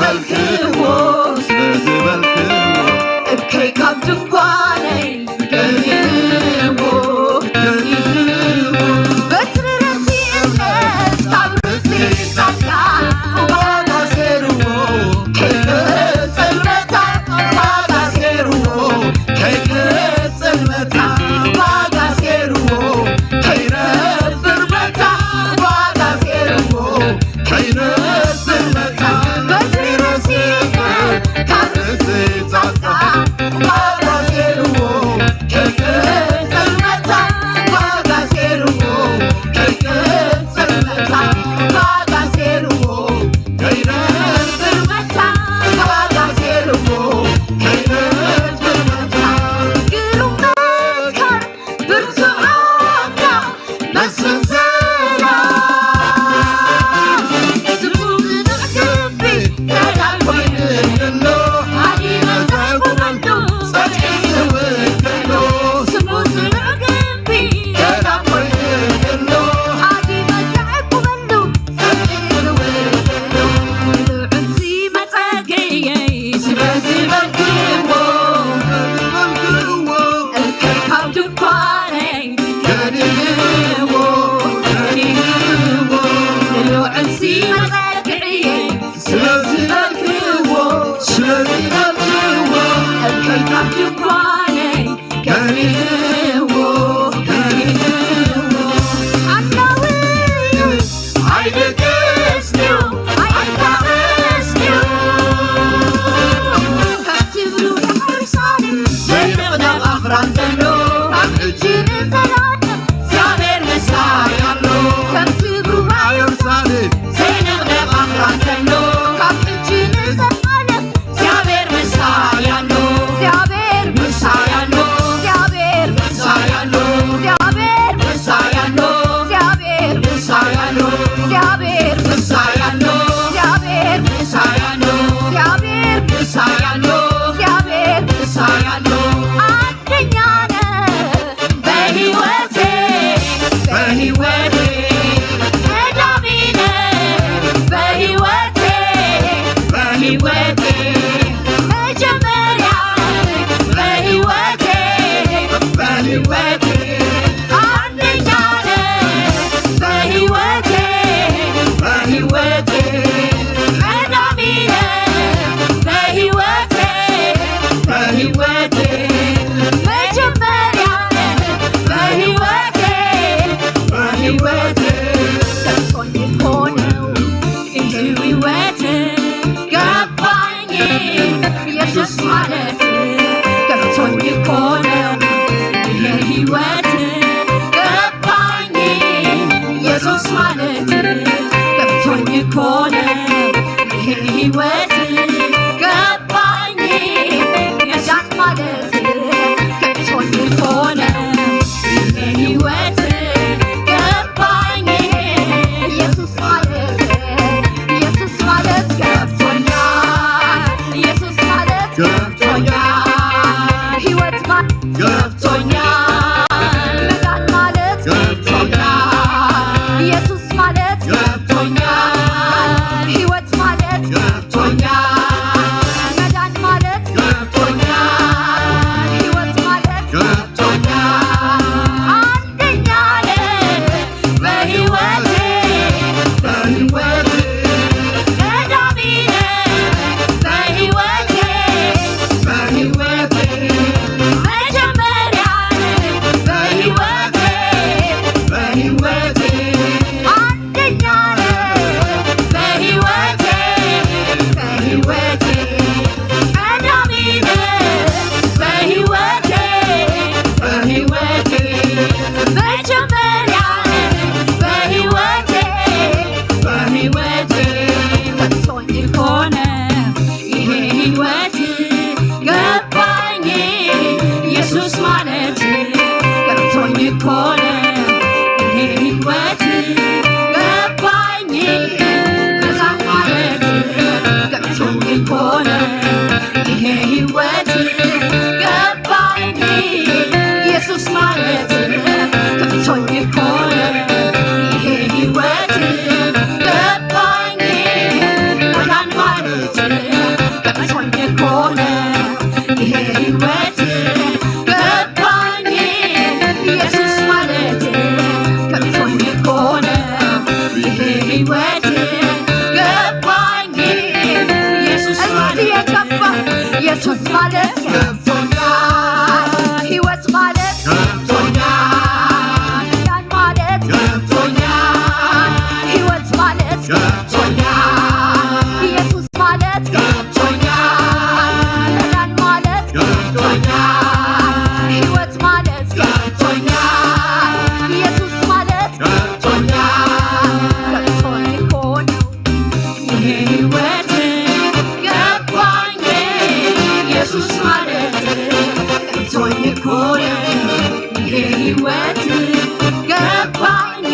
ዝበልክዎ፣ ስለ ዝበልክዎ፣ እከይ ካብ ድንኳነይ ገሊእዎ፣ ገሊእዎ። በትሪ ረሲእነት ካብ ርእሲ ጻድቃን ዋጋ ኣስገርዎ፣ ከይገጽ ጽልመታ ዋጋ ኣስገርዎ፣ ከይገጽ ጽልመታ ዋጋ ኣስገርዎ፣ ከይረብር መታ ዋጋ ኣስገርዎ። ከይነብር መታ በትሪ ረሲእነት ካብ ርእሲ ጻድቃን ዋጋ ኣስገርዎ፣ ከይገጽ ጽልመታ ዋጋ ኣስገርዎ፣ ከይገጽ ጽልመታ ዋጋ ኣስገርዎ፣ ከይነብር መታ ዋጋ ኣስገርዎ፣ ከይነብር መታ ግሩም መካር ብርቱዕ ኣምላኽ መስፍን ሰላም፣ ስሙ ዝንዕ ግቢ ሰላም ኮይንሎ፣ ሃዲመ ዘዕቁበሉ ጽድቂ ዝውክሎ። ስሙ ዝንዕ ግቢ ሰላም ኮይንሎ፣ ሃዲመ ዘዕቁበሉ ጽድቂ ዝውክሎ። ንልዑል ሲ መጸገየይ ስለ ዝበልክዎ፣ ስለ ዝበልክዎ፣ እከይ ካብ ድንኳነይ ገሊእዎ፣ ገሊእዎ። ንልዑል ሲ መጸግዕየይ ስለ ዝበልክዎ፣ ስለ ዝበልክዎ፣ እከይ ካብ ድንኳነይ ገሊእዎ፣ ገሊእዎ። ሓናውዩ ኣይደገስንዮ፣ ኣይታገስንዮ። ከም ትብሉ ድሕሪ ሳሌም ዘይንቕነቕ ኣኽራን ዘሎ፣ ካብ ሕጂ ንዘላለም እግዚኣብሔር ምሳይ ኣሎ። ከም ትብሉ ኢየሩሳሌም ዘይንቕነቕ ኣኽራን ዘሎ፣ ካብ ሕጂ ንዘላለም እግዚኣብሔር ምሳይ ኣሎ። እግዚኣብሔር ምሳይ ኣሎ። እግዚኣብሔር ምሳይ ኣሎ። እግዚኣብሔር ምሳይ ኣሎ። እግዚኣብሔር ምሳይ ኣሎ። እግዚኣብሔር ምሳይ ኣሎ። እግዚኣብሔር ምሳይ ኣሎ። እግዚኣብሔር ምሳይ ኣሎ። እግዚኣብሔር ምሳይ ኣሎ። አንደኛ ነህ በሕይወቴ፣ በሕይወቴ ቀዳሚ ነህ በሕይወቴ፣ በሕይወቴ መጀመሪያ ነህ በሕይወቴ፣ በሕይወቴ አንደኛ ነህ በሕይወቴ፣ በሕይወቴ ቀዳሚ ነህ በሕይወቴ፣ በሕይወቴ መጀመሪያ ነህ በሕይወቴ፣ በሕይወቴ ገብቶኝ እኮ ነው እንጂ ሕይወት ገባኝ ኢየሱስ ማለት ገብቶኝ እኮ ነው ይሄ ሕይወት ገባኝ ኢየሱስ ማለት ገብቶኝ እኮ ነው ይሄ ሕይወት ገባኝ መዳን ማለት ገብቶኝ እኮ ነው ይሄ ሕይወት ገባኝ ኢየሱስ ማለት ኢየሱስ ማለት ገብቶኛል ኢየሱስ ማለት ገብቶኛል ሕይወት ማለት ገብቶኛል መዳን ማለት ገብቶኛል ኢየሱስ ማለት ገብቶኛል ሕይወት ማለት ገብቶኛል መዳን ማለት ገብቶኛል ሕይወት ማለት ገብቶኛል አንደኛ ነህ በሕይወቴ በሕይወቴ ቀዳሚ ነህ በሕይወቴ በሕይወቴ መጀመሪያ ነህ በሕይወቴ በሕይወቴ አንደኛ ነህ በሕይወቴ በሕይወቴ ቀዳሚ ነህ በሕይወቴ በሕይወቴ መጀመሪያ ነህ በሕይወቴ በሕይወቴ ገብቶኝ እኮ ነው ይሄ ሕይወት ገባኝ ኢየሱስ ማለት ገብቶኝ እኮ ነው ይሄ ሕይወት ገባኝ መዳን ማለት ገብቶኝ እኮ የገባ ኢየሱስ ማለት ገብቶኛል። ህይወት ማለት ገብቶኛል። መዳን ማለት ገብቶኛል። ህይወት ማለት ገብቶኛል። ኢየሱስ ማለት ገብቶኛል። መዳን ማለት ገብቶኛል። ህይወት ማለት ገብቶኛል። ኢየሱስ ማለት ገብቶኛል። ገብቶኝ እኮ ነው ይሄ ህይወት ገባኝ። ኢየሱስ ማለት ገብቶኝ እኮ ነው ይሄ ህይወት ገባኝ።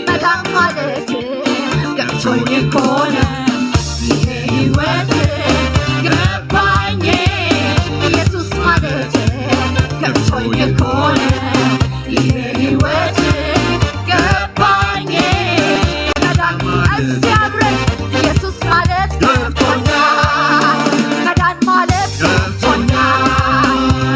መዳን ማለት ገብቶኝ እኮ ነው ይሄ ህይወት ገባኝ። ኢየሱስ ማለት ገብቶኝ እኮ ነው ይሄ ህይወት ገባኝ። መዳን እስቲ አብረን ኢየሱስ ማለት ገብቶኛል። መዳን ማለት ገብቶኛል።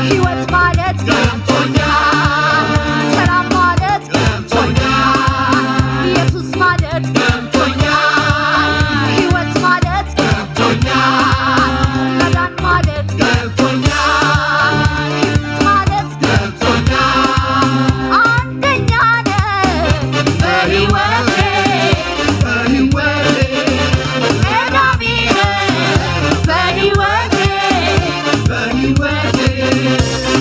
ህይወት ማለት ገብቶኛል። ሰላም ማለት ገብቶኛል። ኢየሱስ ማለት ገብቶኛል። ህይወት ማለት ገብቶኛል። መዳን ማለት ገብቶኛል። ህይወት ማለት ገብቶኛል። አንደኛ ነህ በህይወቴ፣ በህይወቴ ቀዳሚ ነህ በህይወቴ፣ በህይወቴ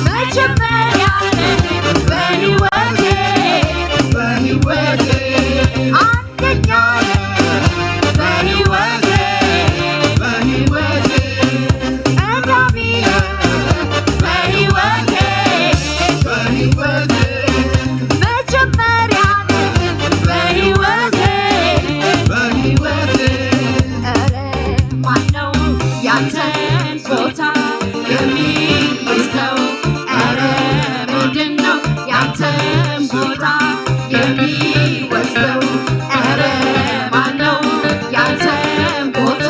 መጀመሪያ ነህ በህይወቴ፣ በህይወቴ አንደኛ ነህ በህይወቴ፣ በህይወቴ ቀዳሚ ነህ በህይወቴ፣ በህይወቴ መጀመሪያ ነህ በህይወቴ፣ በህይወቴ ኧረ ማነው ያንተን ቦታ የሚይዘው? ኧረ ምንድነው ያንተን ቦታ የሚወስደው? ኧረ ማነው ያንተን ቦታ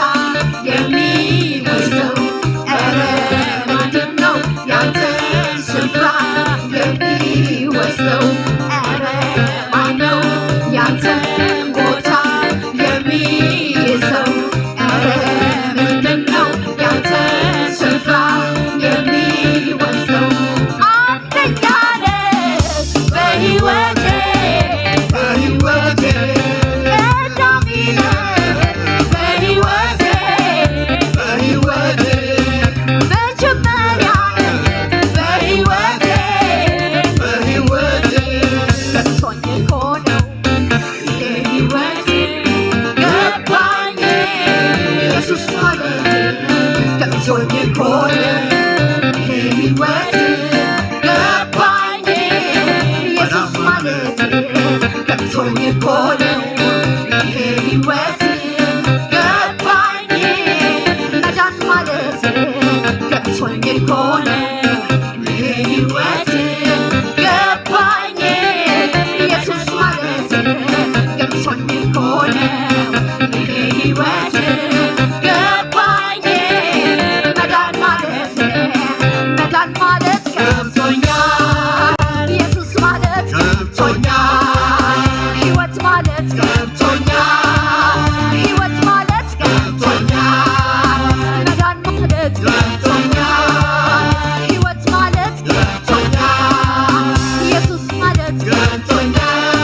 የሚይዘው? ኧረ ምንድነው ያንተን ስፍራ የሚወስደው? ኧረ ማነው ያንተን ቦታ የሚይዘው? ኧረ ምንድነው ያንተን ስፍራ የሚወስደው? አንደኛ ነህ በህይወቴ፣ በህይወቴ ቀዳሚ ነህ በህይወቴ፣ በህይወቴ መጀመሪያ ነህ በህይወቴ፣ በህይወቴ ገብቶኝ እኮ ነው ይሄ ህይወት ገባኝ። ኢየሱስ ማለት ገብቶኝ እኮ ነው ይሄ ህይወት ገባኝ። ኢየሱስ ማለት ገብቶኝ እኮ ነው ይሄ ህይወት ገባኝ። መዳን ማለት ገብቶኝ እኮ ነው ይሄ ህይወት ገባኝ። ኢየሱስ ማለት ገብቶኝ እኮ ነው ይሄ ህይወት ገባኝ። መዳን ማለት መዳን ማለት ገብቶኛል። ኢየሱስ ማለት ገብቶኛል። ህይወት ማለት ገብቶኛል። ህይወት ማለት ገብቶኛል። መዳን ማለት ገብቶኛል። ህይወት ማለት ገብቶኛል። ኢየሱስ ማለት ገብቶኛል።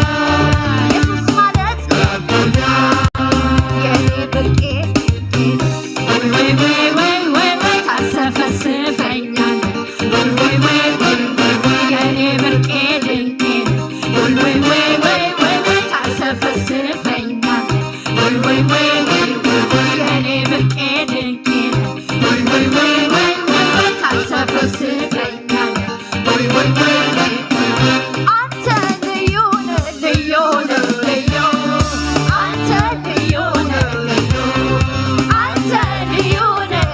ኢየሱስ ማለት ገብቶኛል። የኔ ብርቄ ወይ ወይ ወይ ወይ ወይ ታሰፈስፈኛለህ። ወይ ወይ ወይ ወይ ወይ ወይ የኔ ብርቄ ድንቄ። ወይ ወይ ወይ ወይ ወይ ወይ ታሰፈስፈኛለህ። ወይ ወይ ወይ ወይ ወይ ወይ የኔ ብርቄ ድንቄ። ወይ ወይ ወይ ወይ ወይ ወይ ታሰፈስፈኛለህ። ወይ ወይ ወይ ወይ ወይ አንተ ልዩ ነህ፣ ልዩ ነህ፣ ልዩ። አንተ ልዩ ነህ፣ ልዩ። አንተ ልዩ ነህ፣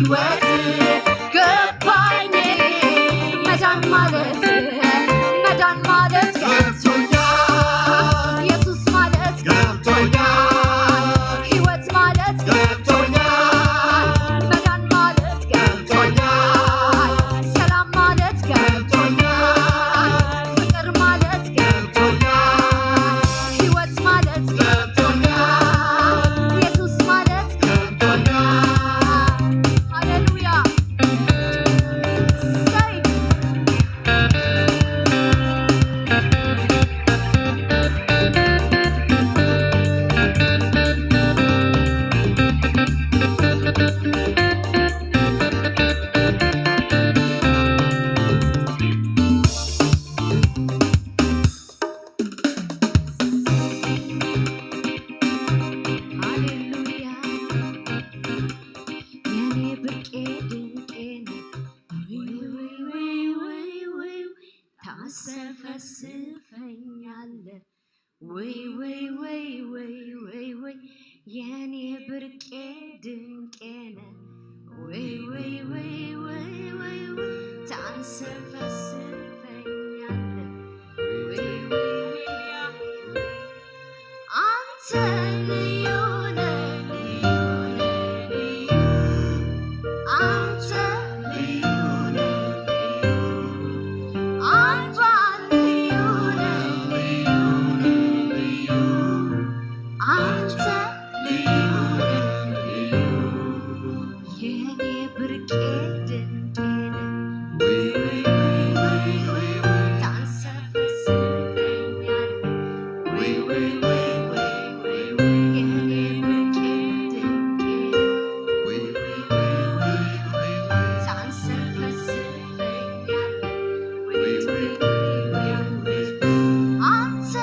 ሕይወት ገባኝ። መዳን ማለት፣ መዳን ማለት ገብቶኛል። ኢየሱስ ማለት ገብቶኛል። ሕይወት ማለት ገብቶኛል። መዳን ማለት ገብቶኛል። ሰላም ማለት ገብቶኛል። ፍቅር ማለት ገብቶኛል። ሕይወት ማለት ገብቶኛል። ኢየሱስ ማለት ገብቶኛል። ሃሌሉያ። እሰይ። ሃሌሉያ። የኔ ብርቄ ድንቄ ነህ። ወይ ወይ ወይ ወይ ወይ ታንሰፈስፈኛለህ። ወይ ወይ ወይ ወይ ወይ ወይ የኔ ብርቄ ድንቄ ነህ። ወይ ወይ ወይ ወይ ወይ ወይ ታንሰፈስፈኛለህ። ወይ ወይ ወይ አንተ ልዩ ነህ፣ ልዩ ነህ፣ ልዩ። አንተ ልዩ ነህ፣ ልዩ። አንተ ልዩ ነህ፣ ልዩ ነህ፣ ልዩ። አንተ ልዩ ነህ፣ ልዩ። የኔ ብርቄ ድንቄ ነህ። ታንሰፈስፈኛለህ። የኔ ብርቄ ድንቄ ነህ። ታንሰፈስፈኛለህ። አንተ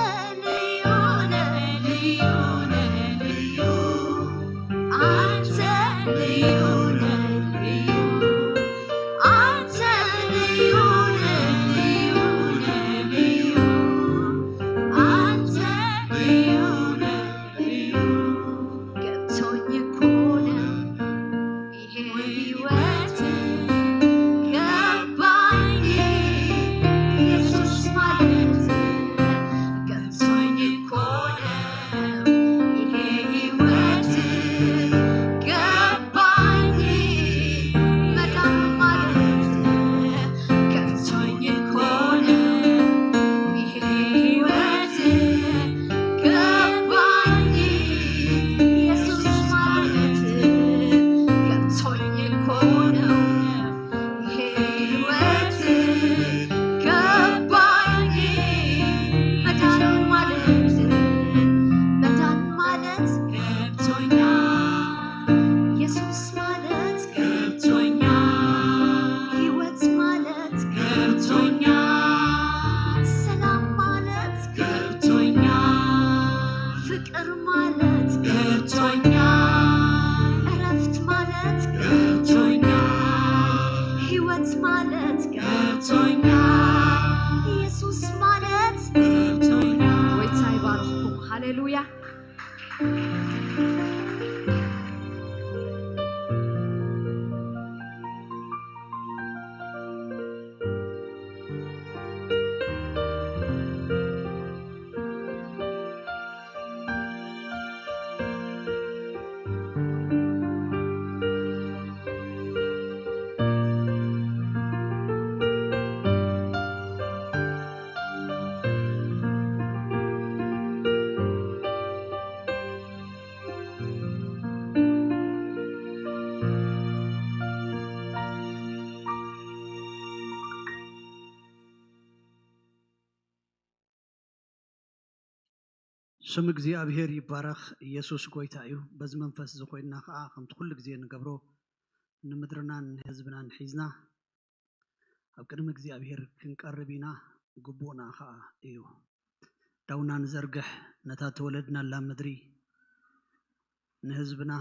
ልዩ ነህ፣ ልዩ ነህ፣ ልዩ። አንተ ልዩ ነህ፣ ልዩ። አንተ ልዩ ነህ፣ ልዩ ነህ፣ ልዩ። አንተ ልዩ ነህ፣ ልዩ። ገብቶኝ እኮ ነው ይሄ ህይወት ገባኝ። ኢየሱስ ማለት ገብቶኝ እኮ ነው ይሄ ህይወት ገባኝ። መዳን ማለት ገብቶኝ እኮ ነው ይሄ ህይወት ገባኝ። ኢየሱስ ማለት ገብቶኝ እኮ ነው ይሄ ህይወት ገባኝ። መዳን ማለት፣ መዳን ማለት ገብቶኛል። ኢየሱስ ማለት ገብቶኛል። ህይወት ማለት ገብቶኛል። ሰላም ማለት ገብቶኛል። ፍቅር ማለት ገብቶኛል። እረፍት ማለት ገብቶኛል። ህይወት ማለት ገብቶኛል። ኢየሱስ ማለት ገብቶኛል። ጎይታ ይባርኽኩም። ሃሌሉያ። ስም እግዚኣብሔር ይባረኽ። ኢየሱስ ጎይታ እዩ። በዚ መንፈስ እዚ ኮይንና ኸዓ ከምቲ ኩሉ ግዜ ንገብሮ ንምድርናን ንህዝብናን ሒዝና ኣብ ቅድሚ እግዚኣብሔር ክንቀርብ ኢና፣ ግቡእና ኸዓ እዩ። ዳውና ንዘርግሕ ነታ ተወለድናላ ምድሪ ንህዝብና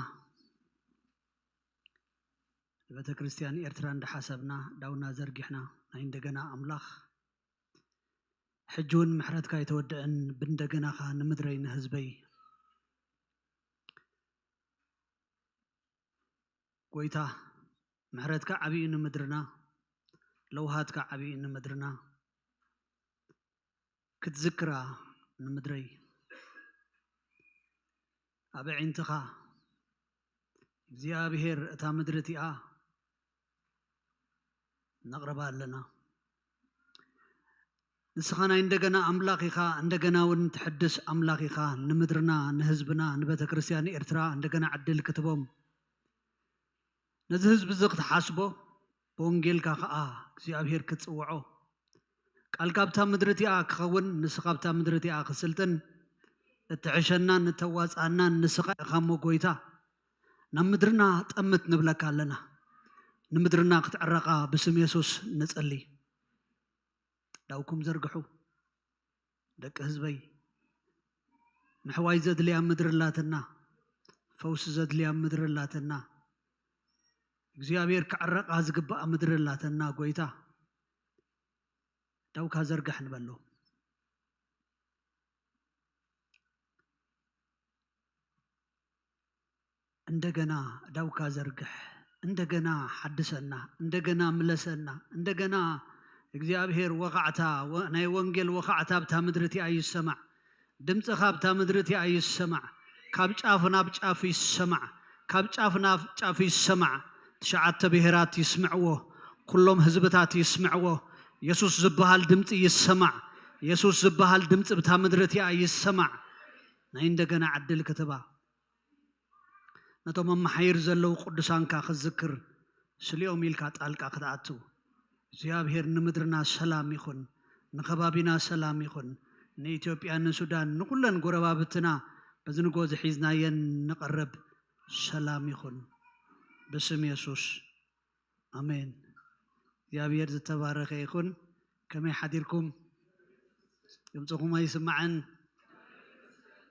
ንቤተ ክርስቲያን ኤርትራ እንዳሓሰብና ዳውና ዘርጊሕና ናይ እንደገና ኣምላኽ ሕጂ እውን ምሕረትካ ኣይተወደአን ብእንደገናኻ ንምድረይ ንህዝበይ ጎይታ ምሕረትካ ዓብዩ ንምድርና፣ ለውሃትካ ዓብዩ ንምድርና፣ ክትዝክራ ንምድረይ። ኣብ ኣዒንትኻ እግዚኣብሔር እታ ምድሪ እቲኣ ነቕርባ ኣለና። ንስኻ ናይ እንደገና ኣምላኽ ኢኻ፣ እንደገና እውን ትሕድስ ኣምላኽ ኢኻ። ንምድርና፣ ንህዝብና፣ ንቤተ ክርስቲያን ኤርትራ እንደገና ዕድል ክትቦም፣ ነዚ ህዝቢ እዚ ክትሓስቦ፣ ብወንጌልካ ኸኣ እግዚኣብሔር ክትጽውዖ፣ ቃልካ ኣብታ ምድሪ እቲኣ ክኸውን፣ ንስኻ ኣብታ ምድሪ እቲኣ ክስልጥን፣ እትሕሸናን እተዋጽኣናን ንስኻ ኢኻ እሞ ጎይታ። ናብ ምድርና ጠምት ንብለካ ኣለና። ንምድርና ክትዕረቓ ብስም የሱስ ንጸሊ። ዳውኩም ዘርግሑ ደቂ ህዝበይ። ምሕዋይ ዘድልያ ምድሪ ኣላትና፣ ፈውሲ ዘድልያ ምድሪ ኣላትና፣ እግዚኣብሔር ክዕረቓ ዝግባኣ ምድሪ ኣላትና። ጎይታ ዳውካ ዘርግሕ ንበሎ። እንደገና ዳውካ ዘርግሕ፣ እንደገና ሓድሰና፣ እንደገና ምለሰና፣ እንደገና እግዚኣብሔር ወኻዕታ፣ ወ-፣ ናይ ወንጌል ወኻዕታ ኣብታ ምድሪ እቲኣ ይሰማዕ። ድምፅኻ ኣብታ ምድሪ እቲኣ ይሰማዕ። ካብ ጫፍ ናብ ጫፍ ይሰማዕ። ካብ ጫፍ ናብ ጫፍ ይሰማዕ። ትሽዓተ ብሄራት ይስምዕዎ። ኩሎም ህዝብታት ይስምዕዎ። የሱስ ዝበሃል ድምፂ ይሰማዕ። የሱስ ዝበሃል ድምፂ ብታ ምድሪ እቲኣ ይሰማዕ። ናይ እንደገና ዕድል ክትባ፣ ነቶም ኣብ መሓይር ዘለዉ ቅዱሳንካ ክትዝክር፣ ስሊኦም ኢልካ ጣልቃ ክትኣትው። እግዚኣብሔር ንምድርና ሰላም ይኹን፣ ንከባቢና ሰላም ይኹን፣ ንኢትዮጵያ፣ ንሱዳን፣ ንኹለን ጎረባብትና በዚ ንጎ ዝሒዝናየን ንቐርብ ሰላም ይኹን። ብስም የሱስ። ኣሜን። እግዚኣብሔር ዝተባረኸ ይኹን። ከመይ ሓዲርኩም? ድምፅኹም ኣይስማዕን።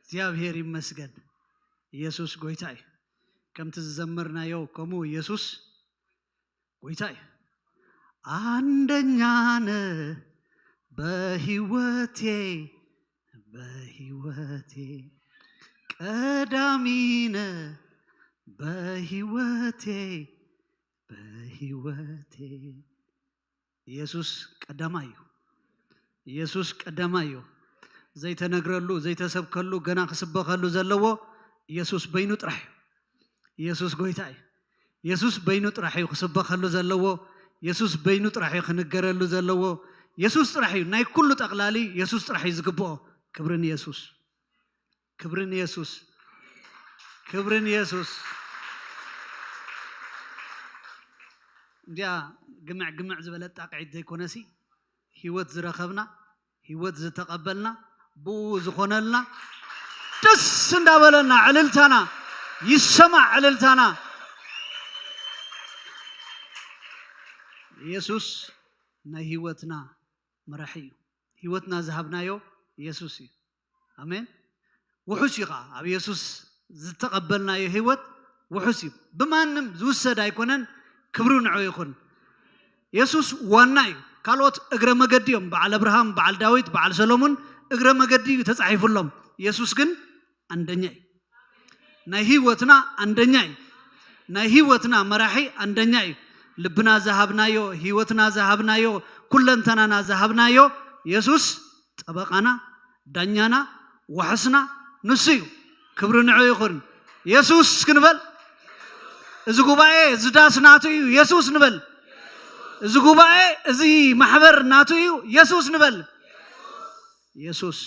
እግዚኣብሔር ይመስገን። ኢየሱስ ጎይታ እዩ። ከምቲ ዝዘመርናዮ ከምኡ ኢየሱስ ጎይታ እዩ። አንደኛ ነህ በህይወቴ፣ በህይወቴ ቀዳሚ ነህ በህይወቴ፣ በህይወቴ። ኢየሱስ ቀዳማይ እዩ። ኢየሱስ ቀዳማይ እዩ። ዘይተነግረሉ፣ ዘይተሰብከሉ፣ ገና ክስበኸሉ ዘለዎ ኢየሱስ በይኑ ጥራሕ እዩ። ኢየሱስ ጎይታ እዩ። ኢየሱስ በይኑ ጥራሕ እዩ ክስበኸሉ ዘለዎ። ኢየሱስ በይኑ ጥራሕ እዩ ክንገረሉ ዘለዎ። ኢየሱስ ጥራሕ እዩ። ናይ ኩሉ ጠቕላሊ ኢየሱስ ጥራሕ እዩ ዝግብኦ። ክብሪ ንየሱስ። ክብሪ ንየሱስ። ክብሪ ንየሱስ። እንዲያ ግምዕ ግምዕ ዝበለት ጣቕዒት ዘይኮነሲ፣ ህይወት ዝረኸብና፣ ህይወት ዝተቐበልና፣ ብኡ ዝኾነልና፣ ደስ እንዳበለና ዕልልታና ይሰማዕ፣ ዕልልታና። ኢየሱስ ናይ ህይወትና መራሒ እዩ። ህይወትና ዝሃብናዮ ኢየሱስ እዩ። ኣሜን። ውሑስ እዩ ኸዓ። ኣብ ኢየሱስ ዝተቐበልናዮ ህይወት ውሑስ እዩ። ብማንም ዝውሰድ ኣይኮነን። ክብሪ ንዑ ይኹን። ኢየሱስ ዋና እዩ። ካልኦት እግረ መገዲ እዮም። በዓል ኣብርሃም፣ በዓል ዳዊት፣ በዓል ሰሎሙን እግረ መገዲ እዩ ተጻሒፉሎም። ኢየሱስ ግን ኣንደኛ እዩ። ናይ ህይወትና ኣንደኛ እዩ። ናይ ህይወትና መራሒ ኣንደኛ እዩ። ልብና ዝሃብናዮ፣ ህይወትና ዝሃብናዮ፣ ኩለንተናና ዝሃብናዮ ኢየሱስ ጠበቃና፣ ዳኛና፣ ዋሕስና ንሱ እዩ። ክብሪ ንዑ ይኹን። ኢየሱስ ክንበል። እዚ ጉባኤ፣ እዚ ዳስ ናቱ እዩ። ኢየሱስ ንበል። እዚ ጉባኤ፣ እዚ ማሕበር ናቱ እዩ። ኢየሱስ ንበል። ኢየሱስ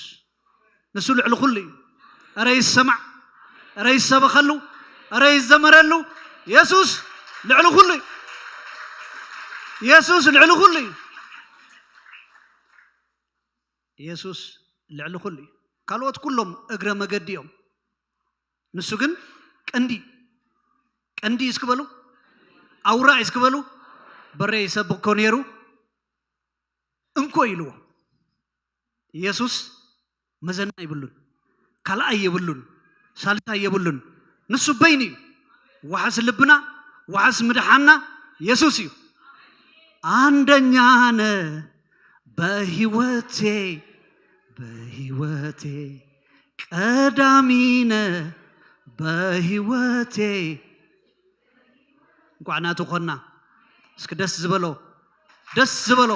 ንሱ ልዕሊ ኩሉ እዩ። እረ ይሰማዕ፣ እረ ይሰበኸሉ፣ እረ ይዘመረሉ። ኢየሱስ ልዕሊ ኩሉ እዩ። ኢየሱስ ልዕሊ ኩሉ እዩ። ኢየሱስ ልዕሊ ኩሉ እዩ። ካልኦት ኩሎም እግረ መገዲ እዮም። ንሱ ግን ቀንዲ፣ ቀንዲ እስኪ በሉ፣ ኣውራ እስኪ በሉ። በሬ ይሰብክ እኮ ነይሩ፣ እንኮ ኢልዎ። ኢየሱስ መዘና ይብሉን፣ ካልኣይ የብሉን፣ ሳልሳይ የብሉን። ንሱ በይኑ እዩ። ዋሕስ ልብና፣ ዋሕስ ምድሓና ኢየሱስ እዩ። አንደኛ ነህ በህይወቴ፣ በህይወቴ ቀዳሚ ነህ በህይወቴ። እንኳዕ ናቱ ኾንና። እስኪ ደስ ዝበሎ፣ ደስ ዝበሎ።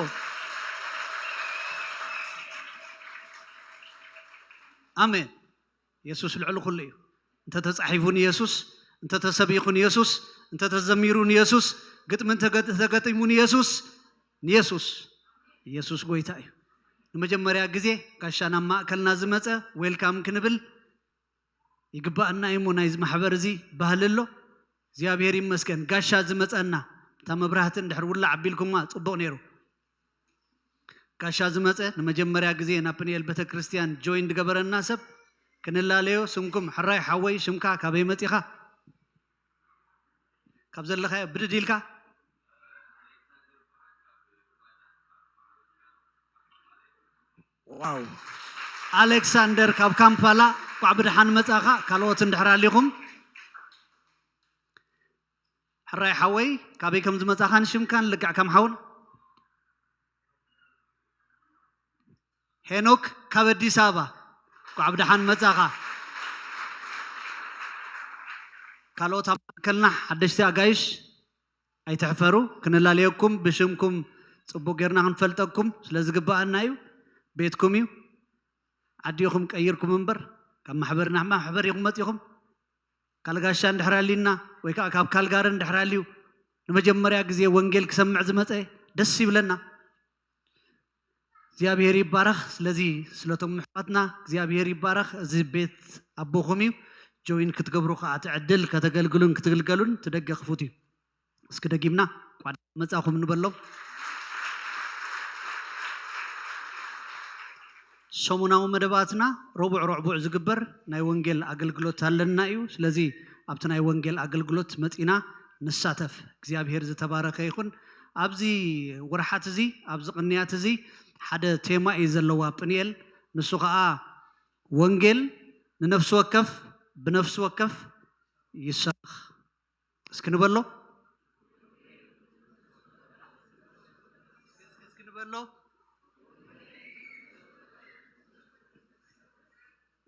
ኣሜን። የሱስ ልዕሊ ኩሉ እዩ። እንተ ተጻሒፉ ንየሱስ፣ እንተ ተሰቢኹ ንየሱስ፣ እንተ ተዘሚሩ ንየሱስ፣ ግጥሚ እንተ ገ- ተገጢሙ ንየሱስ፣ ንየሱስ፣ የሱስ ጎይታ እዩ። ንመጀመርያ ግዜ ጋሻ ናብ ማእከልና ዝመጸ ዌልካም ክንብል ይግባኣና እዩ። እሞ ናይዚ ማሕበር እዚ ባህሊ ኣሎ። እግዚኣብሔር ይመስገን። ጋሻ ዝመጸና እታ መብራህቲ እንድሕር ውላዕ ኣቢልኩማ ጽቡቕ ነይሩ። ጋሻ ዝመጸ ንመጀመርያ ግዜ ናብ ፕንኤል ቤተክርስትያን ጆይን ዝገበረና ሰብ ክንላለዮ። ስምኩም ሕራይ ሓወይ፣ ሽምካ፣ ካበይ መጺኻ? ካብ ዘለኻዮ ብድድ ኢልካ። ዋው። ኣሌክሳንደር ካብ ካምፓላ፣ እንኳዕ ብደሓን መጻኻ። ካልኦት እንድሕር ኣሊኹም፣ ሕራይ ሓወይ፣ ካበይ ከም ዝመጻኻን ሽምካን ልክዕ ከም ሓውና። ሄኖክ ካብ ኣዲስ ኣበባ፣ እንኳዕ ብደሓን መጻኻ። ካልኦት ኣብ ማእከልና ሓደሽቲ ኣጋይሽ ኣይትሕፈሩ፣ ክንላለየኩም፣ ብሽምኩም ጽቡቕ ጌርና ክንፈልጠኩም ስለ ዝግባኣና እዩ። ቤትኩም እዩ። ዓዲ ኢኹም ቀይርኩም እምበር፣ ካብ ማሕበር ናብ ማሕበር ኢኹም መጺኹም። ካልጋሻ እንድሕር ኣሊና፣ ወይ ከዓ ካብ ካልጋሪ እንድሕር ኣልዩ፣ ንመጀመርያ ግዜ ወንጌል ክሰምዕ ዝመጸ ደስ ይብለና። እግዚኣብሔር ይባረኽ። ስለዚ ስለቶም ኣሕዋትና እግዚኣብሔር ይባረኽ። እዚ ቤት ኣቦኹም እዩ። ጆይን ክትገብሩ ከዓ እቲ ዕድል ከተገልግሉን ክትግልገሉን እቲ ደገ ክፉት እዩ። እስኪ ደጊምና እንኳዕ መጻኹም ንበሎም። ሰሙናዊ መደባትና ረቡዕ ረቡዕ ዝግበር ናይ ወንጌል ኣገልግሎት ኣለና እዩ። ስለዚ ኣብቲ ናይ ወንጌል ኣገልግሎት መጺና ንሳተፍ። እግዚኣብሔር ዝተባረከ ይኹን። ኣብዚ ወርሓት እዚ፣ ኣብዚ ቅንያት እዚ ሓደ ቴማ እዩ ዘለዋ ጵንኤል። ንሱ ኸዓ ወንጌል ንነፍሲ ወከፍ፣ ብነፍሲ ወከፍ ይሰበኽ። እስኪ ንበሎ። እስኪ ንበሎ።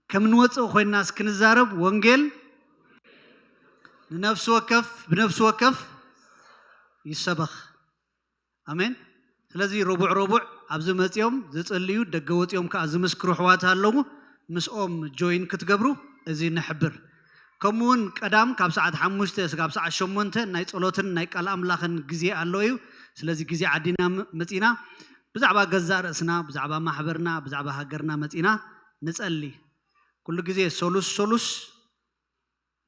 ከም ንወፅእ ኮይንና እስክንዛረብ ወንጌል ንነፍሲ ወከፍ፣ ብነፍሲ ወከፍ ይሰበኽ። ኣሜን። ስለዚ ረቡዕ ረቡዕ ኣብዚ መፂኦም ዝፅልዩ፣ ደገ ወፂኦም ከዓ ዝምስክሩ ኣሕዋት ኣለዉ። ምስኦም ጆይን ክትገብሩ እዚ ንሕብር። ከምኡ እውን ቀዳም ካብ ሰዓት ሓሙሽተ እስካብ ሰዓት ሸሞንተ ናይ ጸሎትን ናይ ቃል ኣምላኽን ግዜ ኣሎ እዩ። ስለዚ ግዜ ዓዲና ም- መጺና ብዛዕባ ገዛእ ርእስና፣ ብዛዕባ ማሕበርና፣ ብዛዕባ ሃገርና መጺና ንጸሊ። ኩሉ ግዜ ሰሉስ ሰሉስ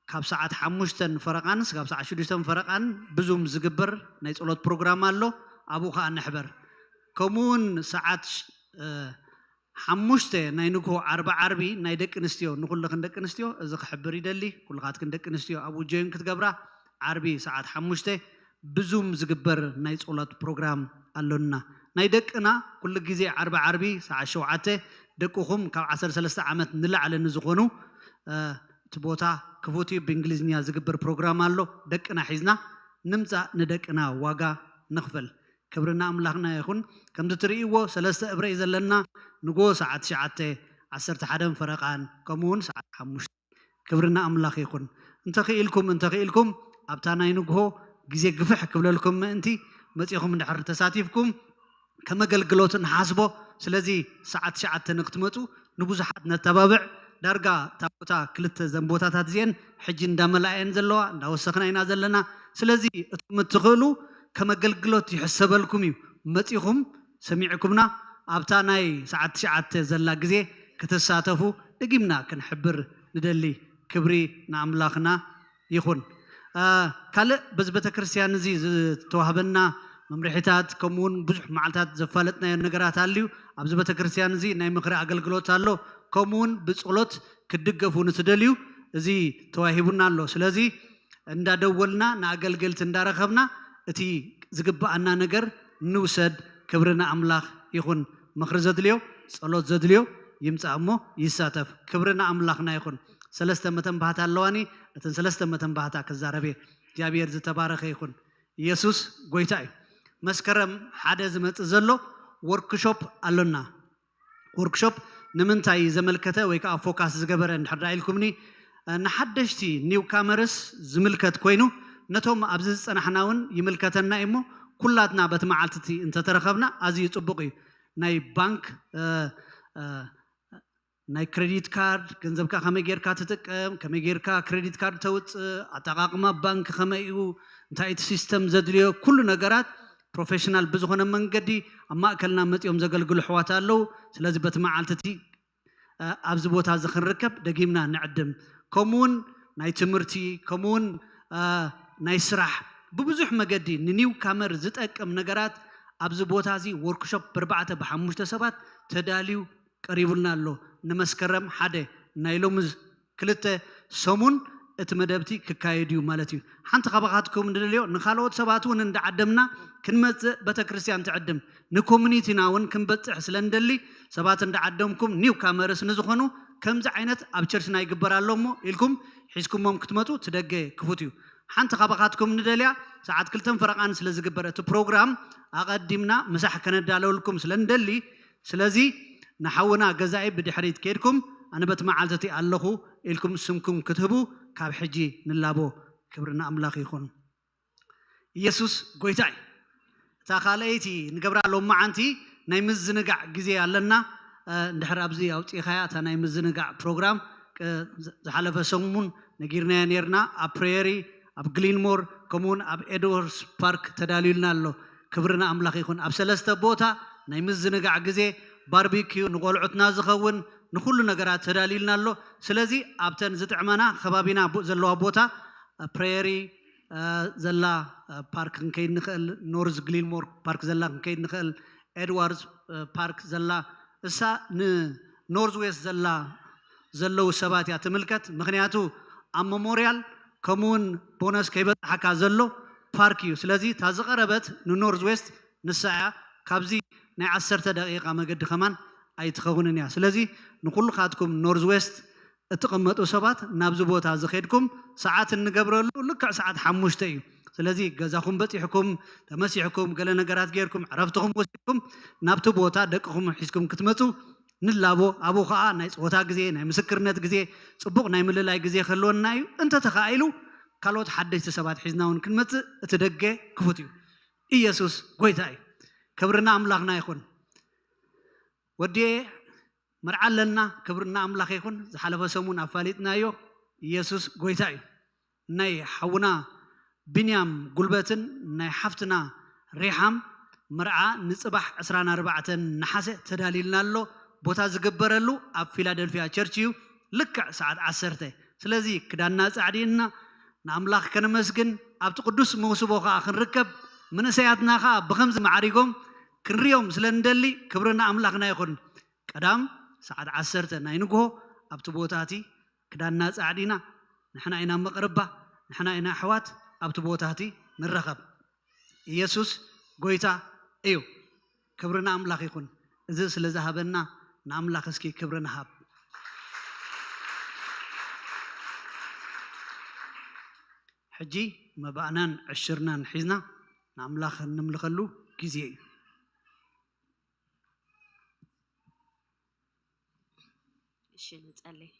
ካብ ሰዓት ሓሙሽተ ፈረቓን እስካብ ሰዓት ሽዱሽተ ፈረቓን ብዙም ዝግበር ናይ ጸሎት ፕሮግራም ኣሎ። ኣብኡ ከኣ ንሕበር። ከምኡ እውን ሰዓት እ፣ ሓሙሽተ ናይ ንግሆ ዓርቢ ዓርቢ ናይ ደቂ ኣንስትዮ፣ ንኩልኽን ደቂ ኣንስትዮ እዚ ክሕብር ይደሊ። ኩልኻትክን ደቂ ኣንስትዮ ኣብኡ ጆይን ክትገብራ። ዓርቢ ሰዓት ሓሙሽተ ብዙም ዝግበር ናይ ጸሎት ፕሮግራም ኣሎና። ናይ ደቅና ኩሉ ግዜ ዓርቢ ዓርቢ ሰዓት ሸውዓተ፣ ደቅኹም ካብ ዓሰርተ ሰለስተ ዓመት ንላዕሊ ንዝኾኑ፣ እ፣ እቲ ቦታ ክፉት እዩ። ብእንግሊዝኛ ዝግበር ፕሮግራም ኣሎ። ደቅና ሒዝና ንምጻእ፣ ንደቅና ዋጋ ንኽፈል። ክብሪ ንኣምላኽና ይኹን። ከምዚ ትርእይዎ ሰለስተ እብረ እዩ ዘለና። ንጎ ሰዓት ትሽዓተ፣ ዓሰርተ ሓደን ፈረቓን፣ ከምኡ እውን ሰዓት ሓሙሽተ። ክብሪ ንኣምላኽ ይኹን። እንተኽኢልኩም፣ እንተኽኢልኩም ኣብታ ናይ ንግሆ ግዜ ግፍሕ ክብለልኩም ምእንቲ መጺኹም እንድሕር ተሳቲፍኩም ከም ኣገልግሎት ንሓስቦ። ስለዚ ሰዓት ትሽዓተ ንክትመጹ ንብዙሓት ነተባብዕ። ዳርጋ እታ ቦታ ክልተ ዘን ቦታታት እዚአን ሕጂ እንዳመልኣ እየን ዘለዋ፣ እንዳወሰኽና ኢና ዘለና። ስለዚ እቶም እትኽእሉ ከም ኣገልግሎት ይሕሰበልኩም እዩ። መጺኹም ሰሚዕኩምና ኣብታ ናይ ሰዓት ትሽዓተ ዘላ ግዜ ክትሳተፉ ደጊምና ክንሕብር ንደሊ። ክብሪ ንኣምላኽና ይኹን። አ፣ ካልእ በዚ ቤተክርስትያን እዚ ዝተዋህበና መምርሒታት ከምኡ እውን ብዙሕ መዓልታት ዘፋለጥናዮ ነገራት ኣልዩ። ኣብዚ ቤተክርስትያን እዚ ናይ ምኽሪ ኣገልግሎት ኣሎ። ከምኡ እውን ብጸሎት ክትድገፉ ንትደልዩ እዚ ተዋሂቡና ኣሎ። ስለዚ እንዳደወልና ንኣገልገልቲ እንዳረኸብና እቲ ዝግብኣና ነገር ንውሰድ። ክብሪ ንኣምላኽ ይኹን። ምኽሪ ዘድልዮ፣ ጸሎት ዘድልዮ ይምጻእ እሞ ይሳተፍ። ክብሪ ንኣምላኽና ይኹን። ሰለስተ መተንባህታ ኣለዋኒ። ነተን ሰለስተ መተንባህታ ክዛረብ እየ። እግዚኣብሔር ዝተባረኸ ይኹን። ኢየሱስ ጎይታ እዩ። መስከረም ሓደ ዝመጽእ ዘሎ ወርክሾፕ ኣሎና። ወርክሾፕ ንምንታይ ዘመልከተ ወይ ከዓ ፎካስ ዝገበረ እንድሕር ደኣ ኢልኩምኒ፣ እ፣ ንሓደሽቲ ኒው ካመርስ ዝምልከት ኮይኑ፣ ነቶም ኣብዚ ዝጸናሕና እውን ይምልከተና እዩ እሞ፣ ኩላትና በቲ መዓልቲ እቲ እንተተረኸብና ኣዝዩ ጽቡቕ እዩ። ናይ ባንክ እ፣ እ፣ ናይ ክሬዲት ካርድ ገንዘብካ ከመይ ጌርካ ትጥቀም፣ ከመይ ጌርካ ክሬዲት ካርድ ተውፅእ፣ ኣጠቓቕማ ባንክ ከመይ እዩ፣ እንታይ እቲ ሲስተም ዘድልዮ ኩሉ ነገራት ፕሮፌሽናል ብዝኾነ መንገዲ ኣብ ማእከልና መፂኦም ዘገልግሉ ኣሕዋት ኣለዉ። ስለዚ በቲ መዓልቲ እቲ እ፣ ኣብዚ ቦታ እዚ ክንርከብ ደጊምና ንዕድም። ከምኡውን ናይ ትምህርቲ ከምኡውን እ፣ ናይ ስራሕ ብብዙሕ መገዲ ንኒው ካመር ዝጠቅም ነገራት ኣብዚ ቦታ እዚ ወርክሾፕ ብኣርባዕተ ብሓሙሽተ ሰባት ተዳልዩ ቀሪቡልና ኣሎ። ንመስከረም ሓደ ናይ ሎሚ ክልተ ሰሙን እቲ መደብቲ ክካየድ እዩ ማለት እዩ። ሓንቲ ካባኻትኩም ንደልዮ ንካልኦት ሰባት እውን እንዳዓደምና ክንመፅእ ቤተክርስትያን ትዕድም ንኮሚኒቲና እውን ክንበፅሕ ስለ እንደሊ ሰባት እንዳዓደምኩም ኒው ካመርስ ንዝኾኑ ከምዚ ዓይነት ኣብ ቸርችና ይግበር ኣሎ እሞ ኢልኩም ሒዝኩሞም ክትመፁ ትደገ ክፉት እዩ። ሓንቲ ካባኻትኩም ንደልያ ሰዓት ክልተን ፈረቓን ስለ ዝግበር እቲ ፕሮግራም ኣቐዲምና ምሳሕ ከነዳለወልኩም ስለ እንደሊ ስለዚ ንሓውና ገዛኢ ብድሕሪት ከይድኩም ኣነ በቲ መዓልቲ እቲ ኣለኹ ኢልኩም ስምኩም ክትህቡ ካብ ሕጂ ንላቦ። ክብሪ ንኣምላኽ ይኹን። ኢየሱስ ጎይታ እዩ። እታ ካልኣይቲ ንገብራ ሎማዓንቲ ናይ ምዝንጋዕ ግዜ ኣለና። እንድሕር ኣብዚ ኣውፂኻያ እታ ናይ ምዝንጋዕ ፕሮግራም ዝሓለፈ ሰሙን ነጊርናዮ ነርና ኣብ ፕሬሪ ኣብ ግሊንሞር ከምኡውን ኣብ ኤድዋርድስ ፓርክ ተዳልዩልና ኣሎ። ክብሪ ንኣምላኽ ይኹን። ኣብ ሰለስተ ቦታ ናይ ምዝንጋዕ ግዜ ባርቢኪዩ ንቆልዑትና ዝኸውን ንኩሉ ነገራት ተዳልዩልና ኣሎ። ስለዚ ኣብተን ዝጥዕመና ከባቢና ዘለዋ ቦታ ፕሬሪ ዘላ ፓርክ ክንከይድ ንኽእል፣ ኖርዝ ግሊንሞር ፓርክ ዘላ ክንከይድ ንኽእል፣ ኤድዋርድስ ፓርክ ዘላ እሳ ንኖርዝ ዌስት ዘላ ዘለዉ ሰባት እያ ትምልከት። ምክንያቱ ኣብ መሞርያል ከምኡውን ቦነስ ከይበፅሓካ ዘሎ ፓርክ እዩ። ስለዚ እታ ዝቐረበት ንኖርዝ ዌስት ንሳ እያ። ካብዚ ናይ ዓሰርተ ደቂቃ መገዲ ከማን ኣይትኸውንን እያ። ስለዚ ንኩልኻትኩም ኖርዝ ዌስት እትቐመጡ ሰባት ናብዚ ቦታ እዚ ኸድኩም ሰዓት እንገብረሉ ልክዕ ሰዓት ሓሙሽተ እዩ። ስለዚ ገዛኹም በፂሕኩም ተመሲሕኩም ገለ ነገራት ጌርኩም ዕረፍትኹም ወሲድኩም ናብቲ ቦታ ደቅኹም ሒዝኩም ክትመፁ ንላቦ። ኣብኡ ኸዓ ናይ ፀወታ ግዜ ናይ ምስክርነት ግዜ ፅቡቕ ናይ ምልላይ ግዜ ክህልወና እዩ። እንተተኻኢሉ ካልኦት ሓደሽቲ ሰባት ሒዝና እውን ክንመፅእ እቲ ደገ ክፉት እዩ። ኢየሱስ ጎይታ እዩ። ክብርና ኣምላኽና ይኹን። ወዲኤ መርዓ ኣለና። ክብርና ኣምላኽ ይኹን። ዝሓለፈ ሰሙን ኣፋሊጥናዮ። ኢየሱስ ጎይታ እዩ። ናይ ሓውና ቢንያም ጉልበትን ናይ ሓፍትና ሪሓም መርዓ ንፅባሕ ዕስራን ኣርባዕተን ነሓሰ ተዳሊልና ኣሎ። ቦታ ዝግበረሉ ኣብ ፊላደልፊያ ቸርች እዩ። ልክዕ ሰዓት ዓሰርተ። ስለዚ ክዳንና ፃዕዲእና ንኣምላኽ ከነመስግን ኣብቲ ቅዱስ መውስቦ ከዓ ክንርከብ መንእሰያትና ከዓ ብኸምዚ ማዕሪጎም ክንሪኦም ስለ እንደሊ ክብሪ ንኣምላኽና ይኹን። ቀዳም ሰዓት ዓሰርተ ናይ ንግሆ ኣብቲ ቦታ እቲ ክዳንና ፃዕዲና ንሕና ኢና መቕርባ ንሕና ኢና ኣሕዋት ኣብቲ ቦታ እቲ ንረኸብ። ኢየሱስ ጎይታ እዩ። ክብሪ ንኣምላኽ ይኹን። እዚ ስለ ዝሃበና ንኣምላኽ እስኪ ክብሪ ንሃብ። ሕጂ መባእናን ዕሽርናን ሒዝና ንኣምላኽ እንምልኸሉ ግዜ እዩ። እሺ ንጸልይ።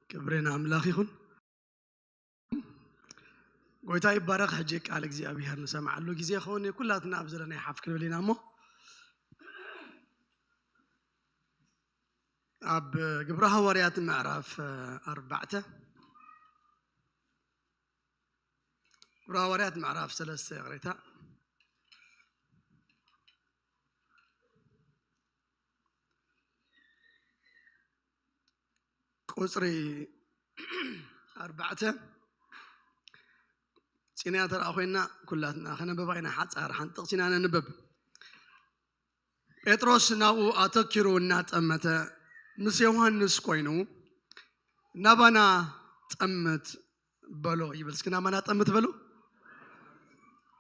ክብሪ ንኣምላኽ ይኹን። ጎይታ ይባረኽ። ሕጂ ቃል እግዚኣብሔር ንሰምዓሉ ግዜ ይኸውን። ኩላትና ኣብ ዘለናዮ ሓፍ ክንብል ኢና እሞ፣ ኣብ ግብረ ሃዋርያት ምዕራፍ ኣርባዕተ፣ ግብረ ሃዋርያት ምዕራፍ ሰለስተ፣ ይቕሬታ፣ ቁጽሪ ኣርባዕተ ፂንያ ተረኣ ኮይና፣ ኩላትና ከነንብባ ኢና። ሓፃር ሓንቲ ጥቕሲ ኢና ነንብብ። ጴጥሮስ ናብኡ ኣተኪሩ እናጠመተ ምስ ዮሃንስ ኮይኑ፣ "ናባና ጠምት በሎ" ይብል። እስኪ "ናባና ጠምት በሎ".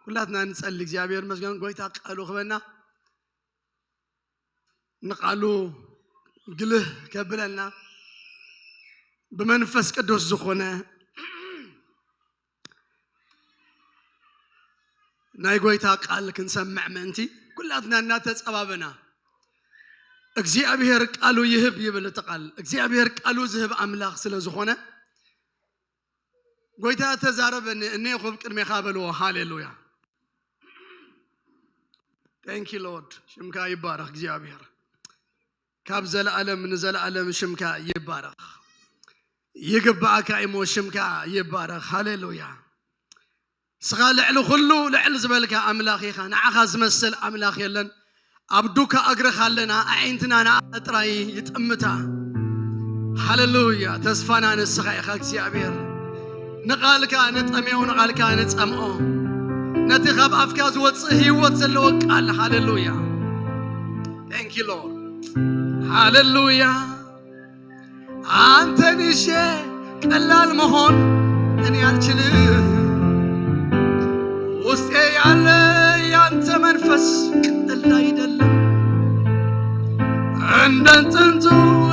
ኩላትና ንጸሊ። እግዚኣብሔር ይመስገን፣ ጎይታ ቃሉ ክበና፣ ንቃሉ ግልህ ከብለና፣ ብመንፈስ ቅዱስ ዝኾነ ናይ ጎይታ ቃል ክንሰምዕ ምእንቲ፣ ኩላትና እናተጸባበና፣ "እግዚኣብሔር ቃሉ ይህብ" ይብል እቲ ቃል። እግዚኣብሔር ቃሉ ዝህብ ኣምላኽ ስለ ዝኾነ፣ "ጎይታ ተዛረበኒ፣ እኔኹ ኣብ ቅድሜኻ" በልዎ። ሃሌሉያ። Thank you Lord። ሽምካ ይባረኽ እግዚኣብሔር። ካብ ዘለኣለም ንዘለኣለም ሽምካ ይባረኽ። ይግባኣካ እሞ ሽምካ ይባረኽ። ሃሌሉያ። ንስኻ ልዕሊ ኩሉ ልዕል ዝበልካ ኣምላኽ ኢኻ። ንዓኻ ዝመስል ኣምላኽ የለን። ኣብ ዱካ እግርኻ ኣለና፣ ኣዒንትና ንኣኻ ጥራይ ይጥምታ። ሃሌሉያ። ተስፋና ንስኻ ኢኻ እግዚኣብሔር። ንቓልካ ንጠምዮ፣ ንቓልካ ንጸምኦ። ነቲ ካብ ኣፍካ ዝወጽእ ህይወት ዘለዎ ቃል። ሃሌሉያ። Thank you Lord። ሃሌሉያ። አንተን ይዤ ቀላል መሆን እኔ አልችልም። ውስጤ ያለ ያንተ መንፈስ ቀላል አይደለም። እንደ ጥንቱ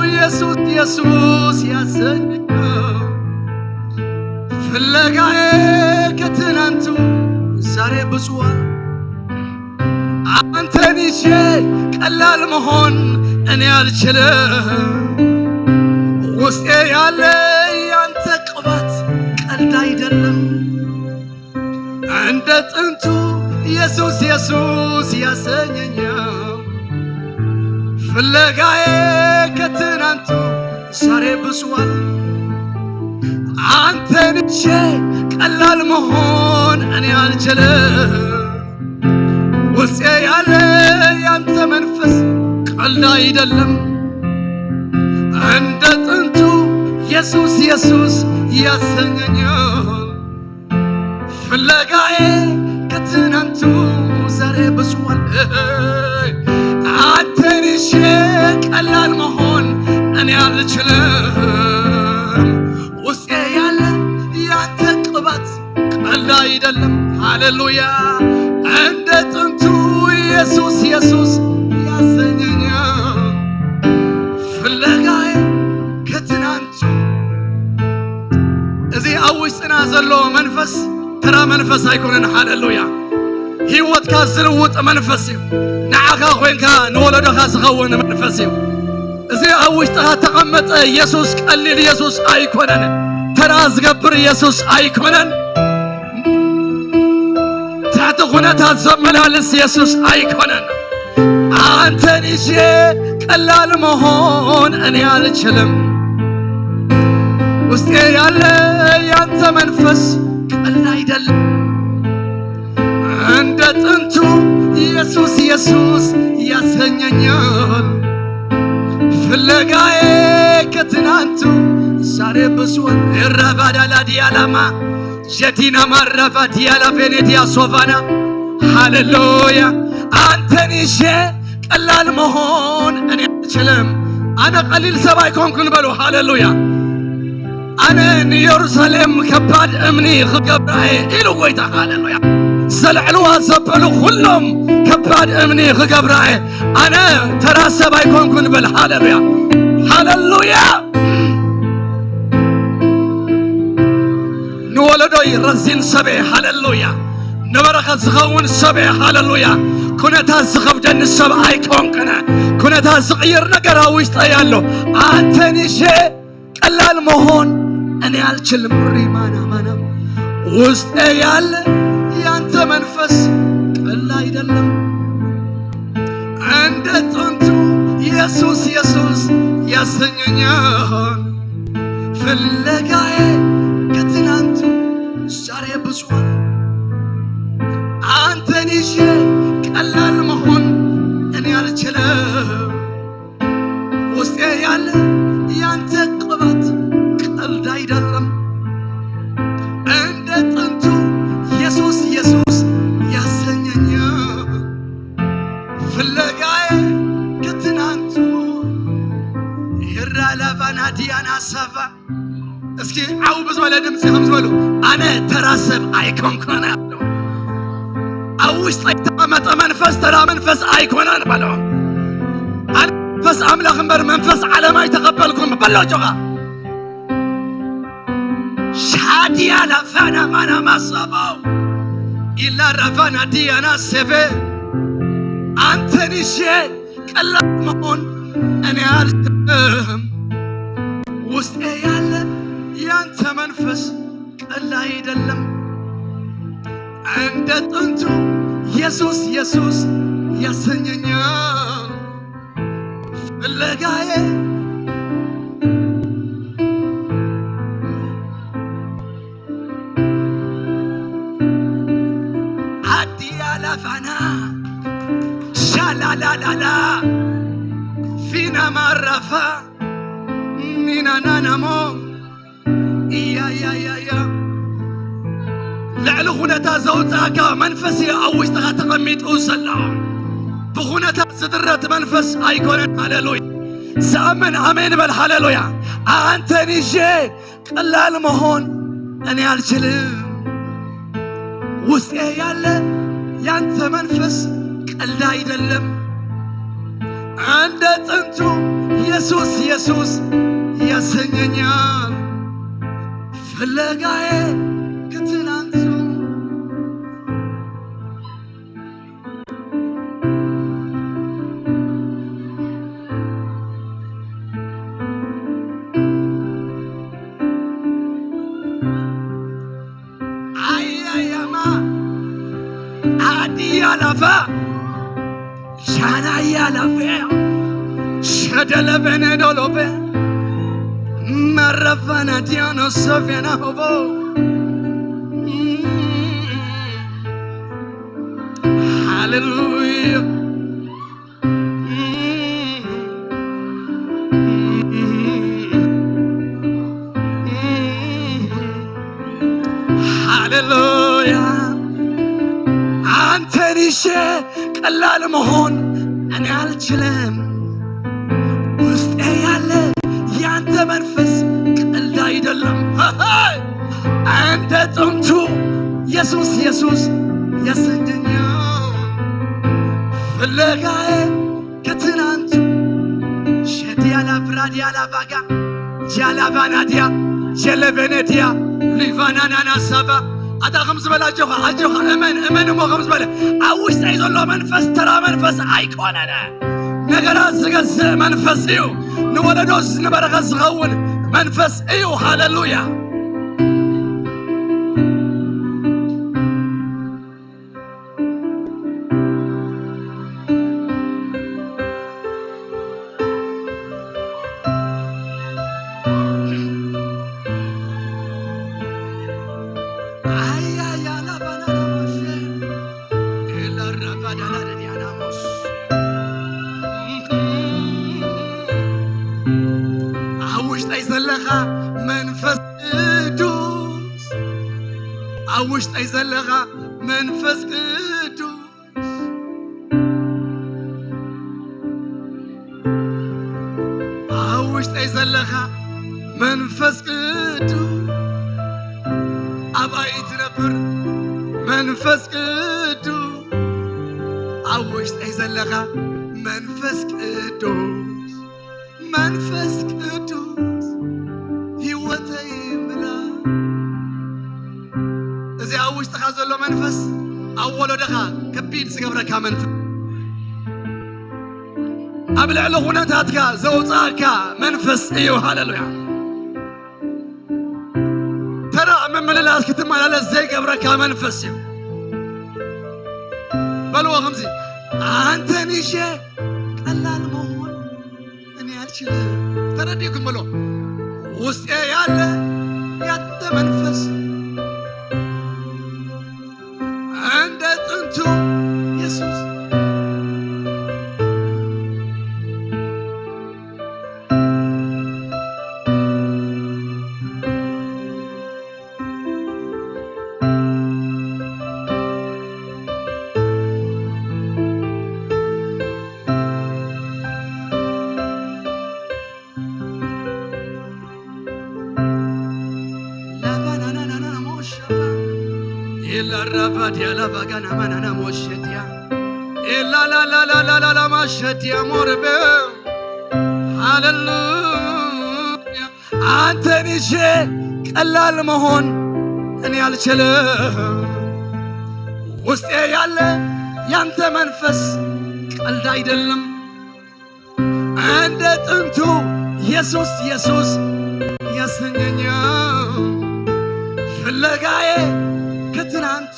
ኢየሱስ ኢየሱስ ያሰኘው ፍለጋዬ ከትናንቱ ዛሬ ብሷል። አንተን ይዤ ቀላል መሆን እኔ አልችልም። ውስጤ ያለ ያንተ ቅባት ቀልድ አይደለም። እንደ ጥንቱ ኢየሱስ ኢየሱስ ያሰኘኛው ፍለጋዬ ከትናንቱ ዛሬ ብሷል። አንተን ይዤ ቀላል መሆን እኔ አልችልም። ውስጤ ያለ ያንተ መንፈስ ቀልድ አይደለም። እንደ ጥንቱ ኢየሱስ ኢየሱስ ያሰኘኛል። ፍለጋዬ ከትናንቱ ዛሬ ብሷል። አንተን ይዤ ቀላል መሆን እኔ አልችልም። ውስጤ ያለ ያንተ ቅባት ቀልድ አይደለም። ሃሌሉያ። እንደ ጥንቱ ኢየሱስ ኢየሱስ ያሰኘኛል። ፍለጋዬ ከትናንቱ እዚ ኣብ ውሽጥና ዘሎ መንፈስ ተራ መንፈስ ኣይኮነን። ሃሌሉያ። ህይወትካ ዝልውጥ መንፈስ እዩ። ንዓኻ ኮይንካ ንወለዶኻ ዝኸውን መንፈስ እዩ። እዚ ኣብ ውሽጥኻ ተቐመጠ ኢየሱስ ቀሊል ኢየሱስ ኣይኮነን። ተራ ዝገብር ኢየሱስ ኣይኮነን። ትሕቲ ኩነታት ዘመላልስ ኢየሱስ ኣይኮነን። አንተን ይዤ ቀላል መሆን እኔ አልችልም። ውስጤ ያለ ያንተ መንፈስ ቀልድ አይደለም። እንደ ጥንቱ ኢየሱስ ኢየሱስ ያሰኘኛል። ፍለጋዬ ከትናንቱ ዛሬ ብሷል። ረባዳላ ዲያላማ ሸቲና ማራፋ ዲያላ ቬኔዲያ ሶቫና። ሃሌሉያ። አንተን ይዤ ቀላል መሆን እኔ አልችልም። አነ ቀሊል ሰብ ኣይኮንኩን በሉ። ሃሌሉያ። ኣነ ንየሩሳሌም ከባድ እምኒ ክገብራ እየ ኢሉ ጎይታ። ሃሌሉያ። ዘልዕልዋ ዘበሉ ኩሎም ከባድ እምኒ ክገብራ እየ። ኣነ ተራ ሰብ ኣይኮንኩን በል። ሃሌሉያ። ሃሌሉያ። ንወለዶይ ረዚን ሰብ እየ። ሃሌሉያ። ንበረኸት ዝኸውን ሰብ እየ። ሃሌሉያ። ኩነታት ዝኸብደኒ ሰብ ኣይኮንኩን። ኩነታት ዝቕይር ነገር ኣብ ውሽጠይ ኣሎ። ኣንተን ይዤ ቀላል መሆን እኔ አልችልም። ሪማና ማና ውስጤ ያለ ያንተ መንፈስ ቀላል አይደለም። እንደ ጥንቱ ኢየሱስ ኢየሱስ ያሰኘኛል። ፍለጋዬ ከትናንቱ ዛሬ ብሷል። አንተን ይዤ ቀላል መሆን እኔ አልችልም። ውስጤ ያለ ያንተ ቅባት ቀልድ አይደለም። እንደ ጥንቱ ኢየሱስ ኢየሱስ ያሰኘኛል። ፍለጋዬ ከትናንቱ ይራ ላቫና ዲያና ሳቫ። እስኪ ዓው ብዝበለ ድምፂ ከም ዝበሉ፣ ኣነ ተራ ሰብ ኣይኮንኩን ኣሉ። ኣብ ውሽጠይ ዝተቐመጠ መንፈስ ተራ መንፈስ ኣይኮነን በሎ። ኣነ መንፈስ ኣምላኽ እምበር መንፈስ ዓለም ኣይተቐበልኩን በሎ። ጆኻ ሻዲያ ላፋና ማና ማሳባው ኢላ ራፋና ዲያና ሴፌ። አንተን ይዤ ቀላል መሆን እኔ አልችልም። ውስጤ ያለ ያንተ መንፈስ ቀላል አይደለም። እንደ ጥንቱ ኢየሱስ ኢየሱስ ያሰኘኛል። ፍለጋዬ አዲያ ላፋና ሻላላላላ ፊና ማራፋ ሚናናናሞ እያያያያ ልዕሊ ኩነታት ዘውፅኣካ መንፈስ እዩ ኣብ ውሽጥኻ ተቐሚጡ ዘሎ። ብኹነታት ዝድረት መንፈስ ኣይኮነን። ሃሌሉያ። ዝኣምን ኣሜን በል። ሃሌሉያ። አንተን ይዤ ቀላል መሆን እኔ አልችልም። ውስጤ ያለ ያንተ መንፈስ ቀልድ አይደለም። እንደ ጥንቱ ኢየሱስ ኢየሱስ ያሰኘኛል። ፍለጋዬ ከትናንቱ አያያማ አዲያ ላፋ ሻናያ ላፌ ሸደለ ቤኔዶሎቤ መረፋና ዲያኖ ሶፌና ሆቦ ሃሌሉያ። ሃሌሉያ። አንተን ይዤ ቀላል መሆን እኔ አልችልም። ውስጤ ያለ ያንተ መንፈስ ቀልድ አይደለም። እንደ ጥንቱ ኢየሱስ ኢየሱስ ያሰኘኛል። ፍለጋዬ ከትናንቱ ሸዲያላ ብራዲያላ ባጋ ጃላባናዲያ ጀለበነዲያ ሊቫናናና ሳባ ኣታ ከም ዝበለ ኣጆኻ ኣጆኻ እመን እመን እሞ ከም ዝበለ ኣብ ውሽጠይ ዘሎ መንፈስ ተራ መንፈስ ኣይኮነነ። ነገራት ዝገዝእ መንፈስ እዩ። ንወለዶ ንበረኸት ዝኸውን መንፈስ እዩ። ሃሌሉያ። ኣብ ውሽጠይ ዘለኻ መንፈስ ቅዱስ፣ ኣብ ውሽጠይ ዘለኻ መንፈስ ቅዱስ፣ ኣብ ውሽጠይ ዘለኻ መንፈስ ቅዱስ፣ ኣባይ ትነብር መንፈስ ቅዱስ፣ ኣብ ውሽጠይ ዘለኻ መንፈስ ቅዱስ፣ መንፈስ ቅዱስ ህይወተይ ምላ። እዚ ኣብ ውሽጥኻ ዘሎ መንፈስ ኣብ ወለዶኻ ከቢድ ዝገብረካ መንፈስ፣ ኣብ ልዕሊ ኩነታትካ ዘውፅኣካ መንፈስ እዩ። ሃሌሉያ። ክትመላለስ ዘይገብረካ መንፈስ እዩ። በልዎ ከምዚ፣ "አንተን ይዤ ቀላል መሆን እኔ አልችልም." ተረዲእኩም በልዎ። "ውስጤ ያለ ያንተ መንፈስ እንደ ጥንቱ ኢየሱስ." ሃሌሉያ። አንተን ይዤ ቀላል መሆን እኔ አልችልም። ውስጤ ያለ ያንተ መንፈስ ቀልድ አይደለም። እንደ ጥንቱ ኢየሱስ ኢየሱስ ያሰኘኝ ፍለጋዬ ከትናንቱ።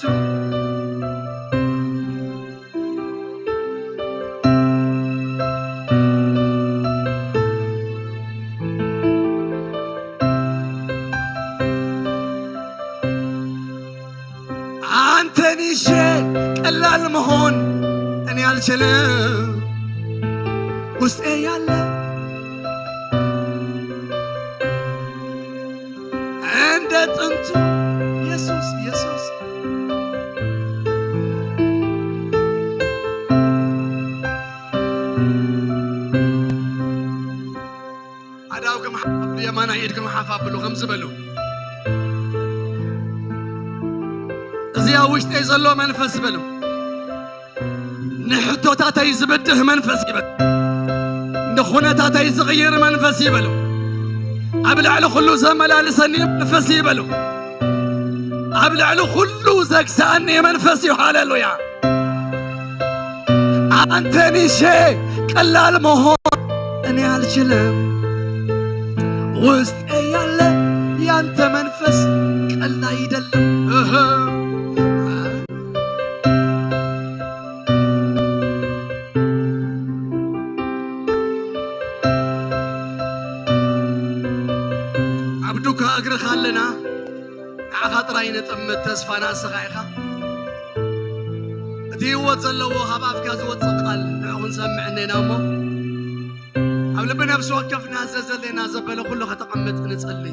አንተን ይዤ ቀላል መሆን እኔ አልችልም። ውስጤ ያለ እንደ ጥንቱ ኢየሱስ ኢየሱስ። ኣእዳውኩም ሓፍ ኣብሉ፣ የማናይ ኢድኩም ሓፍ ኣብሉ፣ ከምዚ በሉ። እዚ ኣብ ውሽጠይ ዘሎ መንፈስ በሉ። ንሕቶታተይ ዝብድህ መንፈስ ይበል። ንኹነታተይ ዝቕይር መንፈስ ይበሉ። ኣብ ልዕሊ ኩሉ ዘመላልሰኒ መንፈስ ይበሉ። ኣብ ልዕሊ ኩሉ ዘግዛእኒ መንፈስ እዩ። ሃሌሉያ። አንተን ይዤ ቀላል መሆን እኔ አልችልም። ውስጤ ያለ ያንተ መንፈስ ቀላል አይደለም። እህ። ኣብ ዱካ እግርኻ ኣለና፣ ንዓኻ ጥራይ ንጥምት፣ ተስፋና ንስኻ ኢኻ። እቲ ህይወት ዘለዎ ካብ ኣፍካ ዝወጽእ ቃል ንዑ ክንሰምዕ እኔና እሞ፣ ኣብ ልቢ ነፍሲ ወከፍና ዘዘለና ዘበለ ኩሉ ከተቐምጥ ንጸሊ።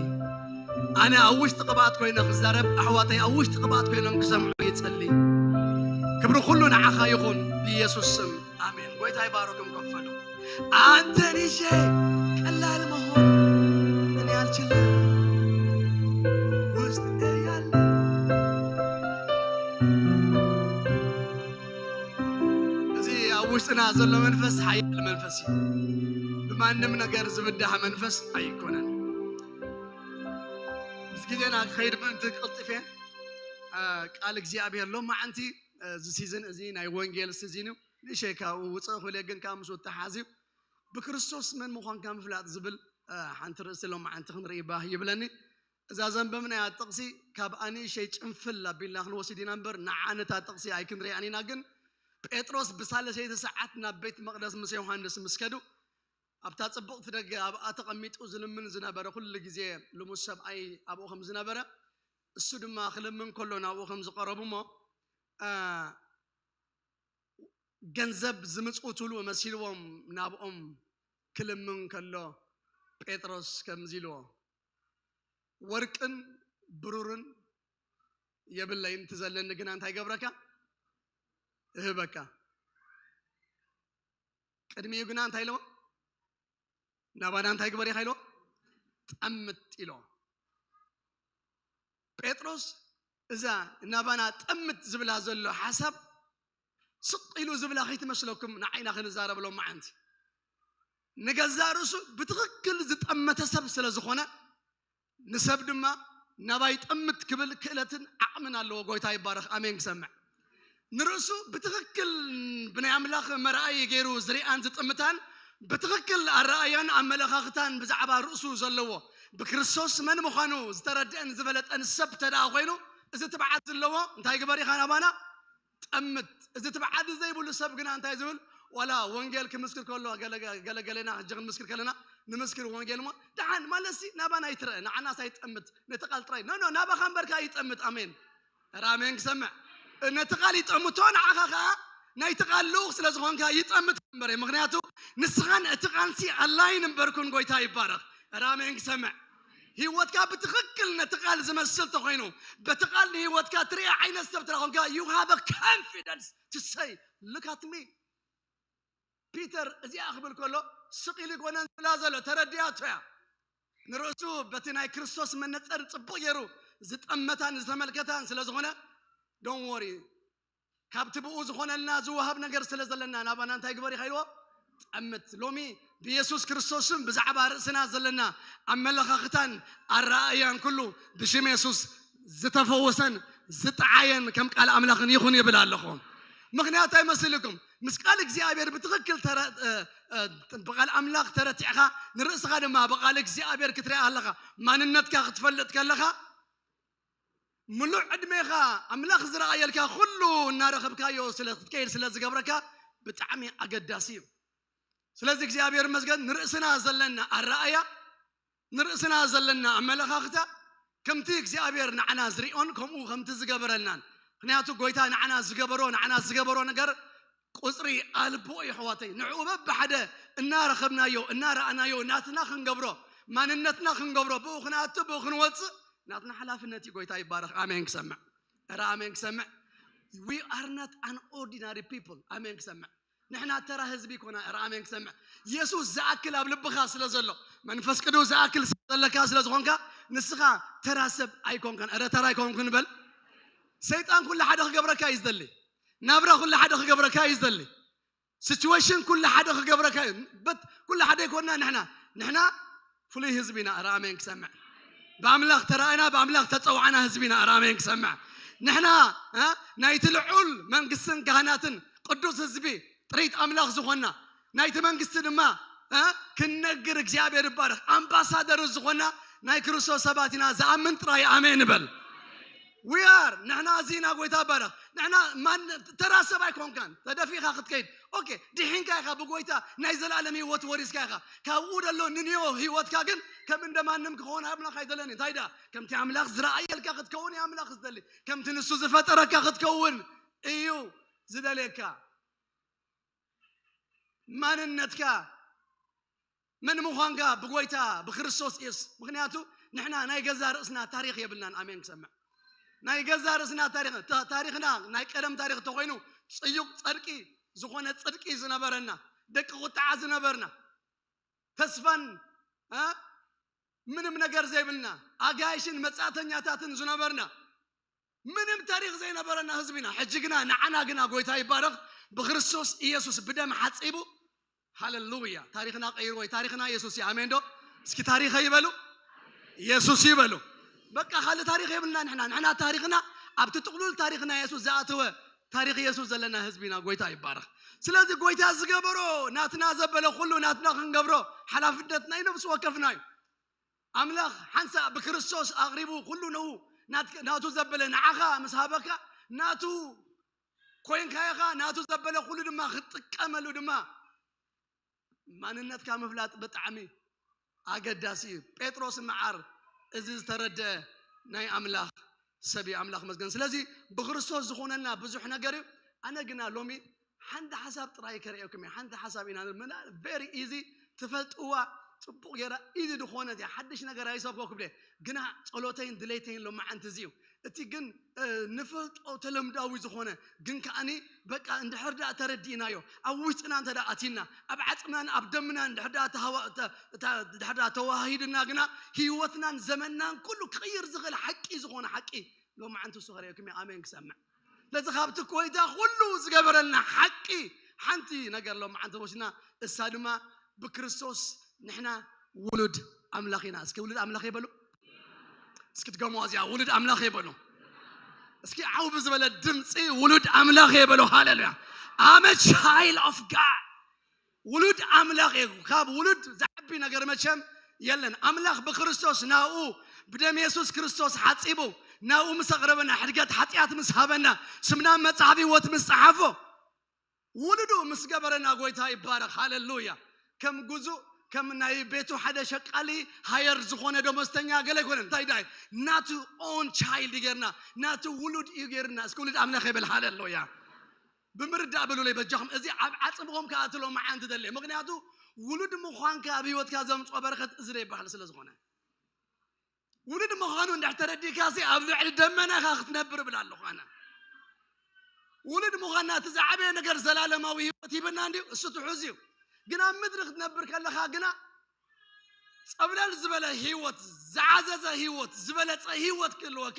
ኣነ ኣብ ውሽጢ ቅብኣት ኮይነ ክዛረብ፣ ኣሕዋተይ ኣብ ውሽጢ ቅብኣት ኮይኖም ክሰምዑ ይጸሊ። ክብሪ ኩሉ ንዓኻ ይኹን፣ ብኢየሱስ ስም ኣሜን። ጎይታ ይባረኩም። ከፈሉ። አንተን ይዤ ቀላል መሆን እኔ አልችልም። ውስጤ ያለ እዚ ኣብ ውሽጥና ዘሎ መንፈስ ሓያል መንፈስ እዩ። ብማንም ነገር ዝብዳህ መንፈስ ኣይኮነን። ምስ ግዜና ክኸይድ ምእንቲ ክቕልጥፍ እየ። እ፣ ቃል እግዚኣብሔር ሎማዓንቲ፣ እ፣ እዚ ሲዝን እዚ ናይ ወንጌል ሲዝን እዩ። ንእሸይ ካብኡ ውፅእ ክብል እየ፣ ግን ካብ ምስኡ ተሓዝዩ ብክርስቶስ መን ምዃንካ ምፍላጥ ዝብል፣ እ፣ ሓንቲ ርእሲ ሎማዓንቲ ክንርኢ ባህ ይብለኒ። እዛ ዘንበብናያ ጥቕሲ ካብ ኣንእሸይ ጭንፍል ኣቢልና ክንወስድ ኢና እምበር፣ ንዓ ነታ ጥቕሲ ኣይክንሪኣን ኢና። ግን ጴጥሮስ ብሳልሰይቲ ሰዓት ናብ ቤት መቕደስ ምስ ዮሃንስ ምስ ከዱ፣ ኣብታ ጽብቕቲ ደገ ኣብኣ ተቐሚጡ ዝልምን ዝነበረ፣ ኩሉ ግዜ ልሙስ ሰብኣይ ኣብኡ ከም ዝነበረ፣ እሱ ድማ ክልምን ከሎ ናብኡ ከም ዝቐረቡ እሞ፣ እ፣ ገንዘብ ዝምጽውትሉ መሲልዎም ናብኦም ክልምን ከሎ፣ ጴጥሮስ ከምዚ ኢልዎ፣ "ወርቅን ብሩርን የብለይን፣ እቲ ዘለኒ ግና እንታይ ይገብረካ? እህበካ." ቅድሚኡ ግና እንታይ ኢልዎ? "ናባና እንታይ ግበር ኢኻ?" ኢልዎ። "ጠምት" ኢልዎ። ጴጥሮስ እዛ ናባና ጠምት ዝብላ ዘሎ ሓሳብ ስቕ ኢሉ ዝብላ ከይትመስለኩም፣ ንዓይና ክንዛረብ ሎማዓንቲ። ንገዛእ ርእሱ ብትኽክል ዝጠመተ ሰብ ስለ ዝኾነ፣ ንሰብ ድማ ናባይ ጠምት ክብል ክእለትን ዓቕምን ኣለዎ። ጎይታ ይባረኽ። ኣሜን። ክሰምዕ ንርእሱ ብትኽክል ብናይ ኣምላኽ መርኣይ ገይሩ ዝሪኣን ዝጥምታን፣ ብትኽክል ኣረኣያን ኣመለኻኽታን ብዛዕባ ርእሱ ዘለዎ ብክርስቶስ መን ምዃኑ ዝተረድአን ዝፈለጠን ሰብ እንተ ደኣ ኮይኑ፣ እዚ ትብዓት ዘለዎ እንታይ ግበር ኢኻ ናባና? ጠምት። እዚ ትብዓት ዘይብሉ ሰብ ግና እንታይ ዝብል? ዋላ ወንጌል ክምስክር ከሎ፣ ገለ ገለ ገለና ሕጂ ክንምስክር ከለና፣ ንምስክር ወንጌል እሞ፣ ደሓን ማለትሲ ናባና ኣይትረአ፣ ንዓናስ ኣይጠምት፣ ነቲ ቃል ጥራይ። ኖ፣ ኖ፣ ናባኻ እምበርካ ይጠምት። ኣሜን። ኧረ ኣሜን ክሰምዕ። ነቲ ቃል ይጠምቶ፣ ንዓኻ ኸዓ ናይቲ ቃል ልኡኽ ስለ ዝኾንካ ይጠምት እምበር። ምኽንያቱ ንስኻን እቲ ቃልሲ ኣላይን እምበርኩን። ጎይታ ይባረኽ። ኧረ ኣሜን ክሰምዕ። ህይወትካ ብትኽክል ነቲ ቃል ዝመስል ተኾይኑ፣ በቲ ቃል ንህይወትካ ትርኢ ዓይነት ሰብ ተኾንካ፣ you have a confidence to say, "Look at me." ፒተር እዚኣ ክብል ከሎ ስቕ ኢሉ ይኮነን ዝብላ ዘሎ፣ ተረዲኣቶ እያ። ንርእሱ በቲ ናይ ክርስቶስ መነጸር ጽቡቕ ገይሩ ዝጠመታን ዝተመልከታን ስለ ዝኾነ፣ don't worry፣ ካብቲ ብኡ ዝኾነልና ዝወሃብ ነገር ስለ ዘለና፣ ናባና እንታይ ግበር ኢኻ ኢልዎ? ጠምት። ሎሚ ብየሱስ ክርስቶስን ብዛዕባ ርእስና ዘለና ኣመለኻኽታን ኣረኣእያን ኩሉ ብሽም የሱስ ዝተፈወሰን ዝጠዓየን ከም ቃል ኣምላኽን ይኹን ይብል ኣለኹ። ምኽንያት ኣይመስልኩም? ምስ ቃል እግዚኣብሔር ብትኽክል ተረ-፣ እ፣ እ፣ ብቃል ኣምላኽ ተረቲዕኻ፣ ንርእስኻ ድማ ብቃል እግዚኣብሔር ክትሪኣ ኣለኻ። ማንነትካ ክትፈልጥ ከለኻ፣ ምሉእ ዕድሜኻ ኣምላኽ ዝረኣየልካ ኩሉ እናረኸብካዮ ስለ ክትከይድ ስለ ዝገብረካ ብጣዕሚ ኣገዳሲ እዩ። ስለዚ እግዚኣብሔር ይመስገን፣ ንርእስና ዘለና ኣረኣእያ፣ ንርእስና ዘለና ኣመለኻኽታ ከምቲ እግዚኣብሔር ንዓና ዝሪኦን ከምኡ ከምቲ ዝገበረልናን። ምኽንያቱ ጎይታ ንዓና ዝገበሮ፣ ንዓና ዝገበሮ ነገር ቁጽሪ ኣልቦ እዩ፣ ኣሕዋተይ። ንዕኡ በብሓደ እናረኸብናዮ፣ እናረኣናዮ፣ ናትና ክንገብሮ፣ ማንነትና ክንገብሮ፣ ብኡ ክንኣቱ፣ ብኡ ክንወጽእ፣ ናትና ሓላፍነት እዩ። ጎይታ ይባረኽ። ኣሜን ክሰምዕ። ኧረ ኣሜን ክሰምዕ። We are not an ordinary people። ኣሜን ክሰምዕ። ንሕና ተራ ህዝቢ ኮና። ኧረ ኣሜን ክሰምዕ። የሱስ ዝኣክል ኣብ ልብኻ ስለ ዘሎ፣ መንፈስ ቅዱስ ዝኣክል ስለ ዘለካ ስለ ዝኾንካ፣ ንስኻ ተራ ሰብ ኣይኮንካን። ኧረ ተራ ኣይኮንኩን በል። ሰይጣን ኩሉ ሓደ ክገብረካ እዩ ዝደሊ። ናብራ ኩሉ ሓደ ክገብረካ እዩ ዝደሊ። ሲቹዌሽን ኩሉ ሓደ ክገብረካ እዩ። በት ኩሉ ሓደ ይኮንና ንሕና። ንሕና ፍሉይ ህዝቢ ኢና። ኧረ ኣሜን ክሰምዕ። ብኣምላኽ ተራእና፣ ብኣምላኽ ተጸዋዕና ህዝቢ ኢና። ኧረ ኣሜን ክሰምዕ። ንሕና፣ እ፣ ናይቲ ልዑል መንግስትን ካህናትን ቅዱስ ህዝቢ፣ ጥሪት ኣምላኽ ዝኾንና፣ ናይቲ መንግስቲ ድማ፣ እ፣ ክንነግር፣ እግዚኣብሔር ይባረኽ፣ ኣምባሳደር ዝኾንና ናይ ክርስቶስ ሰባት ኢና። ዝኣምን ጥራይ ኣሜን ይበል። We are፣ ንሕና እዚ ኢና። ጎይታ ይባረኽ። ንሕና ማን፣ ተራ ሰብ ኣይኮንካን። ተደፊእካ ክትከይድ፣ ኦኬ፣ ድሒንካ ኢኻ፣ ብጎይታ ናይ ዘላለም ህይወት ወሪስካ ኢኻ። ካብኡ ደሎ ንንዮ ህይወትካ ግን ከም እንደ ማንም ክኸውን ኣምላኽ ኣይደለኒ። እንታይ ደኣ? ከምቲ ኣምላኽ ዝረኣየልካ ክትከውን እዩ ኣምላኽ ዝደሊ። ከምቲ ንሱ ዝፈጠረካ ክትከውን እዩ ዝደልየካ። ማንነትካ፣ መን ምዃንካ ብጎይታ ብክርስቶስ ኢየሱስ። ምኽንያቱ ንሕና ናይ ገዛ ርእስና ታሪኽ የብልናን። ኣሜን ክሰምዕ። ናይ ገዛ ርእስና ታሪኽ፣ ታ-፣ ታሪኽና ናይ ቀደም ታሪኽ ተኾይኑ ጽዩቕ ጸድቂ ዝኾነ ጽድቂ ዝነበረና፣ ደቂ ቁጥዓ ዝነበርና፣ ተስፋን፣ እ፣ ምንም ነገር ዘይብልና፣ ኣጋይሽን መጻእተኛታትን ዝነበርና፣ ምንም ታሪኽ ዘይነበረና ህዝቢ ኢና። ሕጂ ግና ንዓና ግና ጎይታ ይባረኽ፣ ብክርስቶስ ኢየሱስ ብደም ሓጺቡ፣ ሃሌሉያ፣ ታሪኽና ቀይሩ። ወይ ታሪኽና ኢየሱስ እዩ። ኣሜን ዶ? እስኪ ታሪኸ ይበሉ። ኢየሱስ ይበሉ። በቃ ካልእ ታሪኽ የብልና ንሕና። ንሕና ታሪኽና ኣብቲ ጥቕሉል ታሪኽና ኢየሱስ ዝኣተወ ታሪኽ ኢየሱስ ዘለና ህዝቢ ኢና። ጎይታ ይባረኽ። ስለዚ ጎይታ ዝገበሮ ናትና ዘበለ ኩሉ ናትና ክንገብሮ ሓላፍነት ናይ ነፍሲ ወከፍና እዩ። ኣምላኽ ሓንሳእ ብክርስቶስ ኣቕሪቡ ኩሉ ንኡ ናት-፣ ናቱ ዘበለ ንዓኻ ምስ ሃበካ፣ ናቱ ኮይንካ ኢኻ፣ ናቱ ዘበለ ኩሉ ድማ ክትጥቀመሉ ድማ ማንነትካ ምፍላጥ ብጣዕሚ ኣገዳሲ እዩ። ጴጥሮስ መዓር እዚ ዝተረድአ ናይ ኣምላኽ ሰብ እዩ። ኣምላኽ መስገን። ስለዚ ብክርስቶስ ዝኾነና ብዙሕ ነገር እዩ። ኣነ ግና ሎሚ ሓንቲ ሓሳብ ጥራይ ከርእየኩም እየ። ሓንቲ ሓሳብ ኢና ምና-፣ very easy፣ ትፈልጥዋ ጽቡቕ ጌራ ኢዚ ዝኾነት እያ። ሓድሽ ነገር ኣይሰብኮ ክብለ፣ ግና ጸሎተይን ድሌተይን ሎማዓንቲ እዚ እዩ። እቲ ግን፣ እ፣ ንፈልጦ ተለምዳዊ ዝኾነ ግን ከኣኒ በቃ እንድሕር ደኣ ተረዲእናዮ፣ ኣብ ውሽጥና እንተ ደኣ ኣቲና፣ ኣብ ዓጽምናን ኣብ ደምና እንድሕር ደኣ ተሃዋ-፣ ተ-፣ ተ-፣ እንድሕር ደኣ ተዋሂድና ግና ህይወትናን ዘመንናን ኩሉ ክቕይር ዝኽእል ሓቂ ዝኾነ ሓቂ ሎማዓንቲ እሱ ከርእየኩም እየ። ኣሜን ክሰምዕ። ስለዚ ካብቲ ኮይታ ኩሉ ዝገበረልና ሓቂ ሓንቲ ነገር ሎማዓንቲ ወሲድና፣ እሳ ድማ ብክርስቶስ ንሕና ውሉድ ኣምላኽ ኢና። እስኪ ውሉድ ኣምላኽ ይበሉ። እስኪ ድገሙዋ እዚኣ፣ ውሉድ ኣምላኽ ይበሉ። እስኪ ዓው ብዝበለ ድምፂ ውሉድ ኣምላኽ ይበሉ። ሃሌሉያ። I'm a child of God። ውሉድ ኣምላኽ እዩ። ካብ ውሉድ ዝዓቢ ነገር መቸም የለን። ኣምላኽ ብክርስቶስ ናብኡ፣ ብደም የሱስ ክርስቶስ ሓጺቡ፣ ናብኡ ምስ ኣቕረበና፣ ሕድገት ሓጢኣት ምስ ሃበና፣ ስምና መጽሓፍ ህይወት ምስ ጸሓፎ፣ ውሉዱ ምስ ገበረና ጎይታ ይባረኽ። ሃሌሉያ። ከም ጉዙእ፣ ከም ናይ ቤቱ ሓደ ሸቃሊ ሃየር ዝኾነ ደሞዝተኛ ገለ ኣይኮነን። እንታይ ዳይ ናቱ ኦን ቻይልድ ገርና፣ ናቱ ውሉድ እዩ ገርና። እስኪ ውሉድ ኣምላኽ ይበል። ሃሌሉያ። ብምርዳእ ብሉለይ በጃኹም። እዚ ኣብ ዓጽምኹም ከኣትሎ መዓንቲ ደለ። ምኽንያቱ ውሉድ ምዃንካ ኣብ ህይወትካ ዘምጽኦ በረኸት እዚ ዘይበሃል ስለ ዝኾነ፣ ውሉድ ምዃኑ እንድሕር ተረዲእካ ሲ ኣብ ልዕሊ ደመና ኢኻ ክትነብር እብል ኣለኹ ኣነ። ውሉድ ምዃንና እቲ ዝዓበየ ነገር ዘላለማዊ ህይወት ሂብና እንድዩ፣ እሱ ትሑዝ እዩ። ግን ኣብ ምድሪ ክትነብር ከለኻ ግና ጸብለል ዝበለ ህይወት፣ ዝዓዘዘ ህይወት፣ ዝበለጸ ህይወት ክህልወካ፣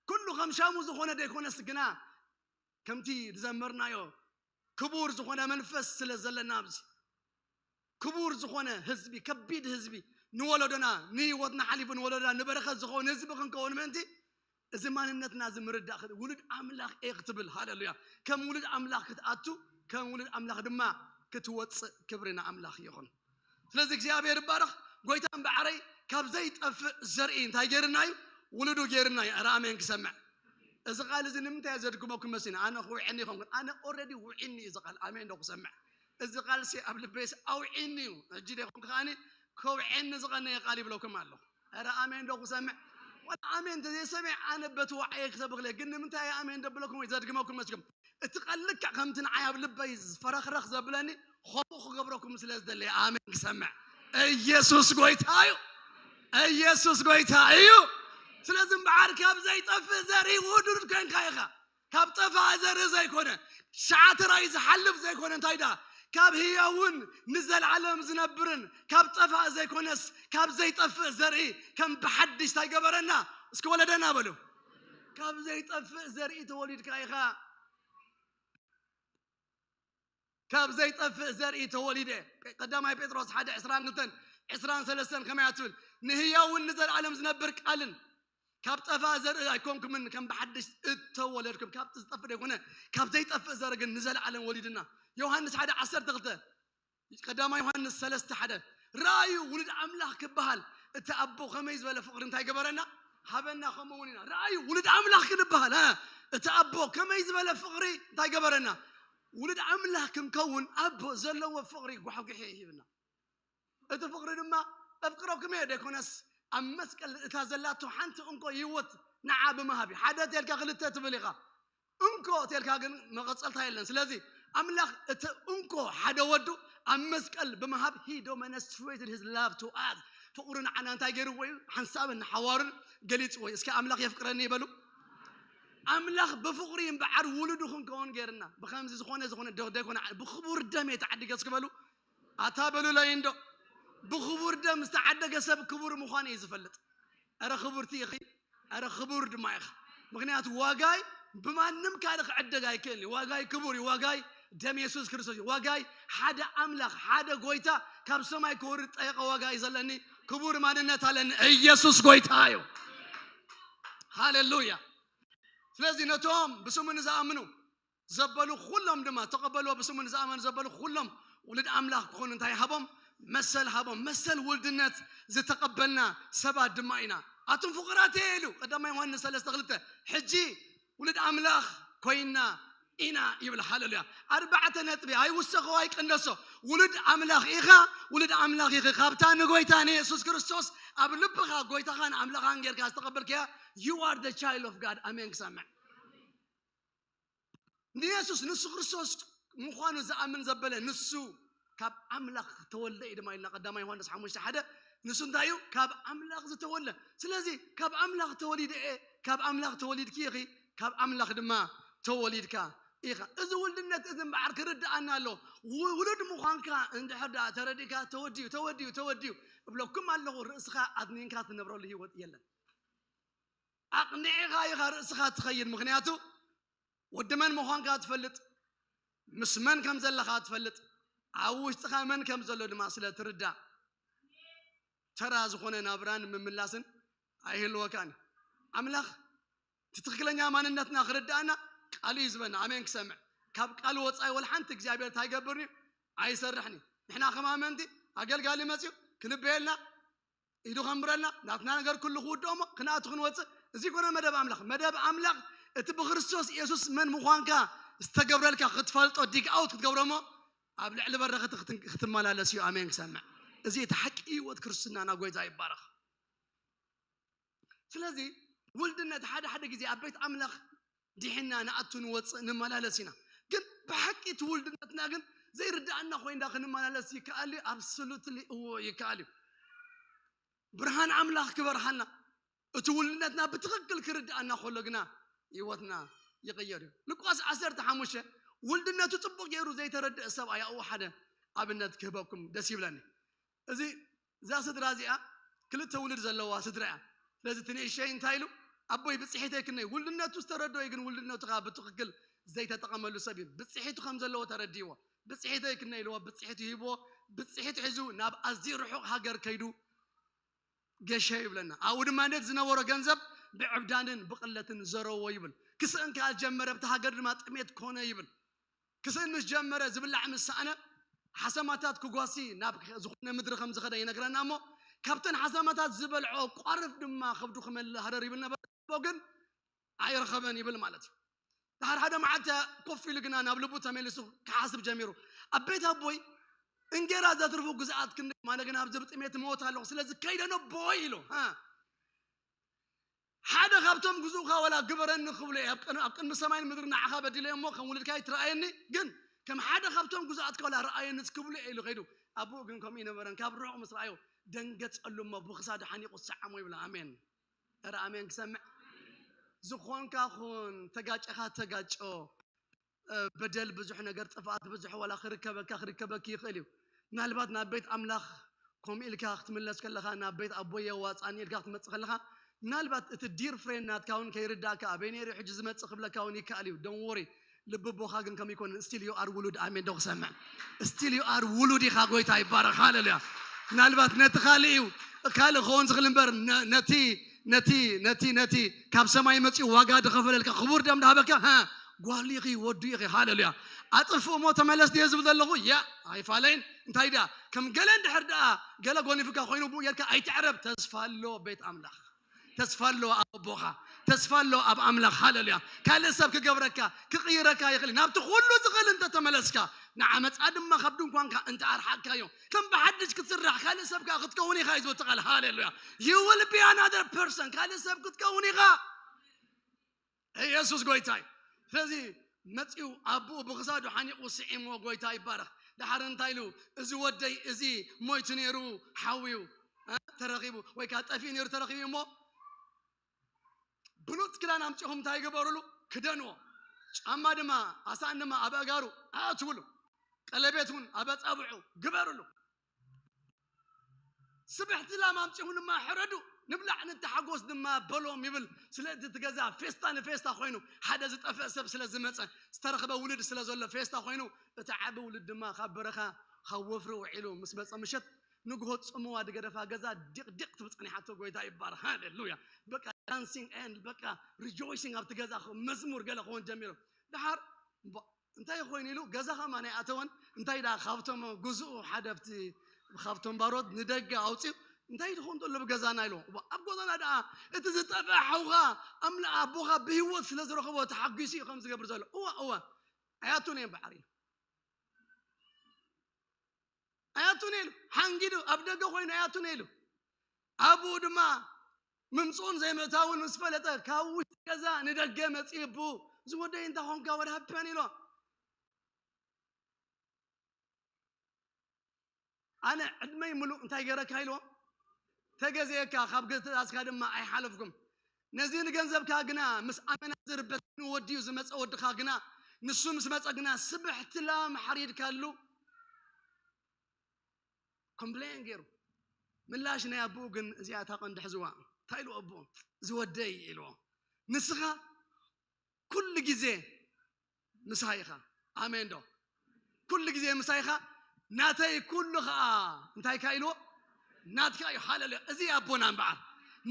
ኩሉ ከም ሻሙ ዝኾነ ደይኮነስ ግና ከምቲ ዝዘመርናዮ ክቡር ዝኾነ መንፈስ ስለ ዘለና ኣብዚ ክቡር ዝኾነ ህዝቢ፣ ከቢድ ህዝቢ፣ ንወለዶና፣ ንህይወትና ሓሊፉ ንወለዶና ንበረኸት ዝኸውን ህዝቢ ክንከውን ምእንቲ፣ እዚ ማንነትና እዚ ምርዳእ ክእል። ውሉድ ኣምላኽ እየ ክትብል፣ ሃሌሉያ፣ ከም ውሉድ ኣምላኽ ክትኣቱ፣ ከም ውሉድ ኣምላኽ ድማ ክትወፅእ፣ ክብሪ ንኣምላኽ ይኹን። ስለዚ እግዚኣብሔር ይባረኽ። ጎይታ እምበዓረይ ካብ ዘይጠፍእ ዘርኢ እንታይ ገይርና እዩ? ውሉዱ ገይርና እዩ። ኧረ ኣሜን ክሰምዕ። እዚ ቃል እዚ ንምንታይ እየ ዘድግመኩም መሲኒ? ኣነ ክውዕኒ ይኸውን። ኣነ ኦልሬዲ ውዒኒ እዩ እዚ ቃል። ኣሜን ዶ ክሰምዕ? እዚ ቃል ሲ ኣብ ልበይስ ኣውዒኒ እዩ። ሕጂ ዶ ይኹን ከዓኒ ከውዕኒ ዝቐነየ ቃል ይብለኩም ኣለኹ። ኧረ ኣሜን ዶ ክሰምዕ? ዋላ ኣሜን እንተዘይሰሚዕ ኣነ በቲ ዋዕየ ክሰብኽ እየ። ግን ንምንታይ እየ ኣሜን ደብለኩም ወይ ዘድግመኩም መስኩም? እቲ ቃል ልክዕ ከምቲ ንዓይ ኣብ ልበይ ዝፈረኽረኽ ዘብለኒ ከምኡ ክገብረኩም ስለ ዝደለየ ኣሜን ክሰምዕ። ኢየሱስ ጎይታ እዩ። ኢየሱስ ጎይታ እዩ። ስለዚ እምበዓር ካብ ዘይጠፍእ ዘርኢ ውዱድ ኮንካ ኢኻ። ካብ ጠፋእ ዘርኢ ዘይኮነ፣ ሸዓ ተራይ ዝሓልፍ ዘይኮነ፣ እንታይ ደኣ? ካብ ህያውን ንዘለዓለም ዝነብርን፣ ካብ ጠፋእ ዘይኮነስ፣ ካብ ዘይጠፍእ ዘርኢ ከም ብሓድሽ እንታይ ገበረና? እስኪ ወለደና በሉ። ካብ ዘይጠፍእ ዘርኢ ተወሊድካ ኢኻ። ካብ ዘይጠፍእ ዘርኢ ተወሊደ። ቀዳማይ ጴጥሮስ ሓደ ዕስራን ክልተን ዕስራን ሰለስተን ከመይ እያ ትብል? ንህያውን ንዘለዓለም ዝነብር ቃልን ካብ ጠፋእ ዘርኢ ኣይኮንኩምን፣ ከም ብሓድሽ እተወለድኩም። ካብ ዝጠፍእ ዘይኮነ፣ ካብ ዘይጠፍእ ዘርኢ ግን ንዘለዓለም ወሊድና። ዮሃንስ ሓደ ዓሰርተ ክልተ፣ ቀዳማይ ዮሃንስ ሰለስተ ሓደ፣ ረኣዩ ውሉድ ኣምላኽ ክበሃል እቲ ኣቦ ከመይ ዝበለ ፍቕሪ እንታይ ገበረና? ሃበና። ከምኡ እውን ኢና። ረኣዩ ውሉድ ኣምላኽ ክንበሃል፣ እ፣ እቲ ኣቦ ከመይ ዝበለ ፍቕሪ እንታይ ገበረና? ውሉድ ኣምላኽ ክንከውን ኣቦ ዘለዎ ፍቕሪ ጓሕጒሑ ይሂብና። እቲ ፍቕሪ ድማ "እፍቅረኩም እየ" ደይኮነስ፣ ኣብ መስቀል እታ ዘላቶ ሓንቲ እንኮ ህይወት ንዓ ብምሃብ እዩ። ሓደ ተልካ ክልተ ትብል ኢኻ። እንኮ ተልካ ግን መቐጸልታ የለን። ስለዚ ኣምላኽ እቲ እንኮ ሓደ ወዱ ኣብ መስቀል ብምሃብ he demonstrated his love to us። ፍቕሩ ንዓና እንታይ ገይርዎ እዩ? ሓንሳብን ንሓዋሩን ገሊጽዎ እዩ። እስኪ ኣምላኽ የፍቅረኒ ይበሉ። ኣምላኽ ብፍቕሪ እምበዓር ውሉዱ ክንከውን ገይርና። ብኸምዚ ዝኾነ ዝኾነ ዶ-፣ ደይኮነ፣ ብኽቡር ደም እየ ተዓዲገ እስኪ በሉ። ኣታ በሉለይ እንዶ። ብኽቡር ደም ዝተዓደገ ሰብ ክቡር ምዃኑ እዩ ዝፈልጥ። ኧረ ክቡርቲ ኢኺ፣ ኧረ ክቡር ድማ ኢኻ። ምኽንያቱ ዋጋይ ብማንም ካልእ ክዕደግ ኣይክእልን እዩ። ዋጋይ ክቡር እዩ። ዋጋይ ደም የሱስ ክርስቶስ እዩ። ዋጋይ ሓደ ኣምላኽ፣ ሓደ ጎይታ ካብ ሰማይ ክወርድ ጠየቐ ዋጋ እዩ ዘለኒ። ክቡር ማንነት ኣለኒ። ኢየሱስ ጎይታ እዩ። ሃሌሉያ። ስለዚ ነቶም ብስሙ ንዝኣምኑ ዘበሉ ኩሎም ድማ፣ ተቐበልዎ፣ ብስሙ ንዝኣመኑ ዘበሉ ኩሎም ውሉድ ኣምላኽ ክኾኑ እንታይ ሃቦም? መሰል ሃቦም። መሰል ውልድነት ዝተቐበልና ሰባት ድማ ኢና። ኣቱም ፍቑራት እየ ኢሉ ቀዳማይ ዮሃንስ ሰለስተ ክልተ። ሕጂ ውሉድ ኣምላኽ ኮይና ኢና ይብል። ሃሌሉያ። ኣርባዕተ ነጥቢ፣ ኣይውሰኾ፣ ኣይቀንደሶ። ውሉድ ኣምላኽ ኢኻ፣ ውሉድ ኣምላኽ ኢኺ። ካብታ ንጎይታ ንየሱስ ክርስቶስ ኣብ ልብኻ ጎይታኻን ኣምላኻን ጌርካ ዝተቐበልካያ፣ you are the child of God። ኣሜን ክሰምዕ። ንየሱስ ንሱ ክርስቶስ ምዃኑ ዝኣምን ዘበለ ንሱ ካብ ኣምላኽ ተወልደ እዩ ድማ ኢልና ቀዳማይ ዮሃንስ ሓሙሽተ ሓደ። ንሱ እንታይ እዩ? ካብ ኣምላኽ ዝተወልደ። ስለዚ ካብ ኣምላኽ ተወሊደ እየ፣ ካብ ኣምላኽ ተወሊድኪ ኢኺ፣ ካብ ኣምላኽ ድማ ተወሊድካ ኢኻ። እዚ ውልድነት እዚ እምበዓር ክርድኣና ኣሎ። ው-፣ ውሉድ ምዃንካ እንድሕር ደኣ ተረዲእካ ተወዲኡ፣ ተወዲኡ፣ ተወዲኡ እብለኩም ኣለኹ። ርእስኻ ኣድኒንካ ትነብረሉ ህይወት የለን። ኣቕኒዕኻ ኢኻ ርእስኻ ትኸይድ። ምኽንያቱ ወዲ መን ምዃንካ ትፈልጥ፣ ምስ መን ከም ዘለኻ ትፈልጥ፣ ኣብ ውሽጥኻ መን ከም ዘሎ ድማ ስለ ትርዳእ፣ ተራ ዝኾነ ናብራን ምምላስን ኣይህልወካን። ኣምላኽ እቲ ትኽክለኛ ማንነትና ክርድኣና ቃሉ እዩ ዝበና። ኣሜን ክሰምዕ። ካብ ቃሉ ወጻኢ ወላ ሓንቲ እግዚኣብሔር እንታይ ይገብር እዩ? ኣይሰርሕን እዩ። ንሕና ከም ኣመንቲ ኣገልጋሊ መጽዩ ክንበየልና፣ ኢዱ ከንብረልና፣ ናትና ነገር ኩሉ ክውድኦ እሞ ክንኣቱ ክንወፅእ። እዚ ኮነ መደብ ኣምላኽ። መደብ ኣምላኽ እቲ ብክርስቶስ ኢየሱስ መን ምዃንካ ዝተገብረልካ ክትፈልጦ፣ ዲግ ኣውት ክትገብሮ እሞ ኣብ ልዕሊ በረኸት ክትን-፣ ክትመላለስ እዩ። ኣሜን ክሰምዕ። እዚ እቲ ሓቂ ህይወት ክርስትናና። ጎይታ ይባረኽ። ስለዚ ውልድነት ሓደ ሓደ ግዜ ኣብ ቤት ኣምላኽ ዲሕና ንኣቱ ንወፅእ ንመላለስ ኢና። ግን ብሓቂ እቲ ውልድነትና ግን ዘይርድኣና ኮይንዳ ክንመላለስ ይከኣል እዩ? ኣብሶሉትሊ እዎ ይከኣል እዩ። ብርሃን ኣምላኽ ክበርሃልና፣ እቲ ውልድነትና ብትኽክል ክርድኣና ከሎ ግና ህይወትና ይቕየር እዩ። ሉቃስ ዓሰርተ ሓሙሽተ ውልድነቱ ጽቡቕ ገይሩ ዘይተረድአ ሰብኣይ ኣብኡ ሓደ ኣብነት ክህበኩም ደስ ይብለኒ። እዚ፣ እዛ ስድራ እዚኣ ክልተ ውሉድ ዘለዋ ስድራ እያ። ስለዚ እቲ ንእሸይ እንታይ ኢሉ? ኣቦይ ብጽሒተይ ክንደይ፣ ውልድነቱ ዝተረድኦ እዩ፣ ግን ውልድነቱ ከዓ ብትኽክል ዘይተጠቐመሉ ሰብ እዩ። ብጽሒቱ ከም ዘለዎ ተረዲእዎ። ብጽሒተይ ክንደይ ኢልዎ፣ ብጽሒቱ ሂብዎ። ብጽሒቱ ሒዙ ናብ ኣዝዩ ርሑቕ ሃገር ከይዱ ገሸ ይብለና። ኣብኡ ድማ ነቲ ዝነበሮ ገንዘብ ብዕብዳንን ብቕለትን ዘረዎ ይብል። ክስእን ከኣ ጀመረ፣ ኣብቲ ሃገር ድማ ጥሜት ኮነ ይብል። ክስእን ምስ ጀመረ፣ ዝብላዕ ምስ ሰኣነ፣ ሓሰማታት ክጓሲ ናብ ዝኾነ ምድሪ ከም ዝኸደ ይነግረና እሞ፣ ካብተን ሓሰማታት ዝበልዖ ቋርፍ ድማ ከብዱ ክመልእ ሃረር ይብል ነበረ። ኣቦ ግን ኣይረኸበን ይብል ማለት እዩ። ድሓር ሓደ መዓልቲ ኮፍ ኢሉ ግና ናብ ልቡ ተመሊሱ ክሓስብ ጀሚሩ። ኣብ ቤት ኣቦይ እንጌራ ዘትርፉ ግዝኣት ክንደይ፣ ማለት ግን ኣብዚ ብጥሜት እሞት ኣለኹ፣ ስለዚ ከይደ ነቦይ ኢሉ። ሃ። ሓደ ካብቶም ግዙእካ ዋላ ግበረኒ ክብሎ እየ፣ ኣብ ቅን-፣ ኣብ ቅድሚ ሰማይን ምድሪ ንዓኻ በዲለ እሞ ከም ውሉድካ ኣይትረኣየኒ፣ ግን ከም ሓደ ካብቶም ግዙኣትካ ዋላ ረኣየኒ ክብሎ እየ ኢሉ ከይዱ። ኣቦኡ ግን ከምኡ ይነበረን፣ ካብ ርሑቕ ምስ ረኣዮ ደንገጸሉ እሞ ብኽሳዱ ሓኒቑ ሰዓሞ ይብላ። ኣሜን። ኧረ ኣሜን ክሰምዕ። ዝኾንካ ኹን፣ ተጋጨኻ ተጋጮ። እ፣ በደል ብዙሕ ነገር፣ ጥፍኣት ብዙሕ ዋላ ክርከበካ ክርከበኪ ይኽእል እዩ። ምናልባት ናብ ቤት ኣምላኽ ከምኡ ኢልካ ክትምለስ ከለኻ፣ ናብ ቤት ኣቦየ ዋፃኒ ኢልካ ክትመፅእ ከለኻ፣ ምናልባት እቲ ዲር ፍሬንድ ናትካ እውን ከይርዳእካ፣ ኣበይ ነይሩ ሕጂ ዝመፅእ ክብለካ እውን ይከኣል እዩ። ዶን ወሪ። ልቢ ኣቦኻ ግን ከም ይኮንን። ስቲል ዩ ኣር ውሉድ። ኣሜን ዶ ክሰምዕ? ስቲል ዩ ኣር ውሉድ ኢኻ። ጎይታ ይባረኽ። ሃሌሉያ። ምናልባት ነቲ ካልእ እዩ፣ ካልእ ክኸውን ዝኽእል እምበር፣ ነ-፣ ነቲ ነቲ ነቲ ነቲ ካብ ሰማይ መጺኡ ዋጋ ዝኸፈለልካ ክቡር ደም ዝሃበካ፣ ሃ፣ ጓሉ ኢኺ፣ ወዱ ኢኺ። ሃሌሉያ። ኣጥፍእ እሞ ተመለስ ድየ ዝብል ዘለኹ? ያ፣ ኣይፋለይን። እንታይ ደኣ፣ ከም ገለ እንድሕር ደኣ ገለ ጎኒፉካ ኮይኑ ብኡ ጌርካ ኣይትዕረብ። ተስፋ ኣሎ ቤት ኣምላኽ። ተስፋ ኣሎ ኣብ ኣቦኻ። ተስፋ ኣሎ ኣብ ኣምላኽ። ሃሌሉያ። ካልእ ሰብ ክገብረካ፣ ክቕይረካ ይኽእል። ናብቲ ኩሉ ዝኽእል እንተተመለስካ፣ ንዓመጻ ድማ ካብ ድንኳንካ እንተ ኣርሓቅካዮ፣ ከም ብሓድሽ ክትስራሕ፣ ካልእ ሰብ ከኣ ክትከውን ኢኻ እዩ ዝብል እቲ ቃል። ሃሌሉያ። You will be another person። ካልእ ሰብ ክትከውን ኢኻ። ኢየሱስ ጎይታ እዩ። ስለዚ መጺኡ ኣቦኡ ብኽሳዱ ሓኒቑ ስዒምዎ። ጎይታ ይባረኽ። ደሓር እንታይ ኢሉ? "እዚ ወደይ እዚ ሞይቱ ነይሩ፣ ሓውዩ፣ እ፣ ተረኺቡ፣ ወይ ከኣ ጠፊኡ ነይሩ ተረኺቡ እሞ ብሉጽ ክዳን ኣምጺኹም እንታይ ግበሩሉ? ክደንዎ። ጫማ ድማ፣ ኣሳእን ድማ ኣብ ኣእጋሩ ኣእትውሉ። ቀለቤት እውን ኣብ ኣጻብዑ ግበሩሉ። ስብሕቲ ላም ኣምጺኹም ድማ ሕረዱ። ንብላዕ ንተሓጎስ ድማ በሎም" ይብል። ስለዚ እቲ ገዛ ፌስታ ንፌስታ ኮይኑ፣ ሓደ ዝጠፍአ ሰብ ስለ ዝመጸ፣ ዝተረኽበ ውሉድ ስለ ዘሎ ፌስታ ኮይኑ፣ እቲ ዓቢ ውሉድ ድማ ካብ በረኻ፣ ካብ ወፍሪ ውዒሉ ምስ መጸ ምሸት፣ ንግሆ ጽምዋ ዝገደፋ ገዛ ዲቕዲቕ ትብል ጸኒሓቶ። ጎይታ ይባረኽ። ሃሌሉያ። በቃ ዳንሲንግ ኤንድ በቃ ሪጆይሲንግ ኣብቲ ገዛ፣ መዝሙር ገለ ክኾን ጀሚሩ። ደሓር እምባ እንታይ ኮይኑ ኢሉ ገዛ ከማን ኣይኣተወን። እንታይ ደኣ ካብቶም ግዝኡ ሓደ ኣብቲ ካብቶም ባሮት ንደገ ኣውፂኡ፣ "እንታይ ትኾን ዘሎ ብገዛና?" ኢሉ። እዋ፣ ኣብ ጎዛና ደኣ እቲ ዝጠፍአ ሓውኻ ኣምላ-፣ ኣቦኻ ብህይወት ስለ ዝረኸቦ ተሓጒሱ እዩ ከም ዝገብር ዘሎ። እዋ፣ እዋ፣ ኣያቱን እዮም በዓር ኢሉ። ኣያቱን ኢሉ ሓንጊዱ፣ ኣብ ደገ ኮይኑ ኣያቱን ኢሉ። ኣቡኡ ድማ ምምፅኡን ዘይምእታውን ምስ ፈለጠ፣ ካብ ውሽጢ ገዛ ንደገ መፂኡ፣ "ኣቡ፣ እዚ ወደይ እንታይ ኾንካ? ወደ ሃበን?" ኢሎ። ኣነ ዕድመይ ምሉእ እንታይ ገረካ ኢልዎ? ተገዝኤካ፣ ካብ ትእዛዝካ ድማ ኣይሓለፍኩም። ነዚ ንገንዘብካ ግና ምስ ኣመናዝር በቲኑ ወዲኡ ዝመጸ ወድኻ ግና፣ ንሱ ምስ መጸ ግና ስብሕቲ ላም ሓሪድካሉ። ኮምፕሌን ገይሩ። ምላሽ ናይ ኣቦኡ ግን እዚኣ እታ ቀንዲ ሕዝዋ። እንታይ ኢልዎ ኣቦኡ? "እዚ ወደይ" ኢልዎ። "ንስኻ ኩሉ ግዜ ምሳይ ኢኻ። ኣሜን ዶ? ኩሉ ግዜ ምሳይ ኢኻ። ናተይ ኩሉ ኸኣ" እንታይ ኢልዎ? "ናትካ እዩ።" ሃሌሉያ። እዚ ኣቦና እምበኣር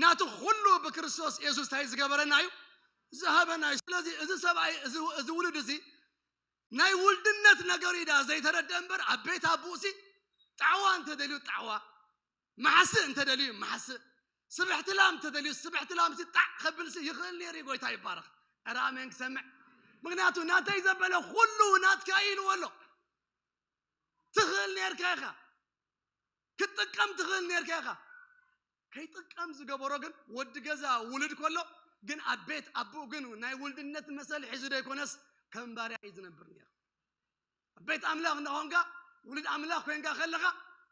ናቱ ኩሉ ብክርስቶስ የሱስ እንታይ ዝገበረና እዩ? ዝሃበና እዩ። ስለዚ እዚ ሰብኣይ፣ እዚ፣ እዚ ውሉድ እዚ ናይ ውልድነት ነገር እዩ ዳ ዘይተረድአ እምበር፣ ኣብ ቤት ኣቦኡሲ ጣዕዋ እንተደልዩ ጣዕዋ፣ ማሕስእ እንተደልዩ ማሕስእ፣ ስብሕቲ ላም እንተደልዩ ስብሕቲ ላም ሲ ጣዕ ከብልሲ ይኽእል ነይሩ። ጎይታ ይባረኽ። ኧረ ኣሜን ክሰምዕ። ምክንያቱ ናተይ ዘበለ ኩሉ ናትካ እዩ ኢልዎ ኣሎ። ትኽእል ነርካ ኢኻ፣ ክትጥቀም ትኽእል ነርካ ኢኻ። ከይጥቀም ዝገበሮ ግን ወዲ ገዛ ውሉድ ከሎ ግን ኣብ ቤት ኣቦኡ ግን ናይ ውልድነት መሰል ሒዙ ዶ ይኮነስ ከም ባርያ እዩ ዝነብር ነይሩ። ኣብ ቤት ኣምላኽ እናኾንካ ውሉድ ኣምላኽ ኮይንካ ከለኻ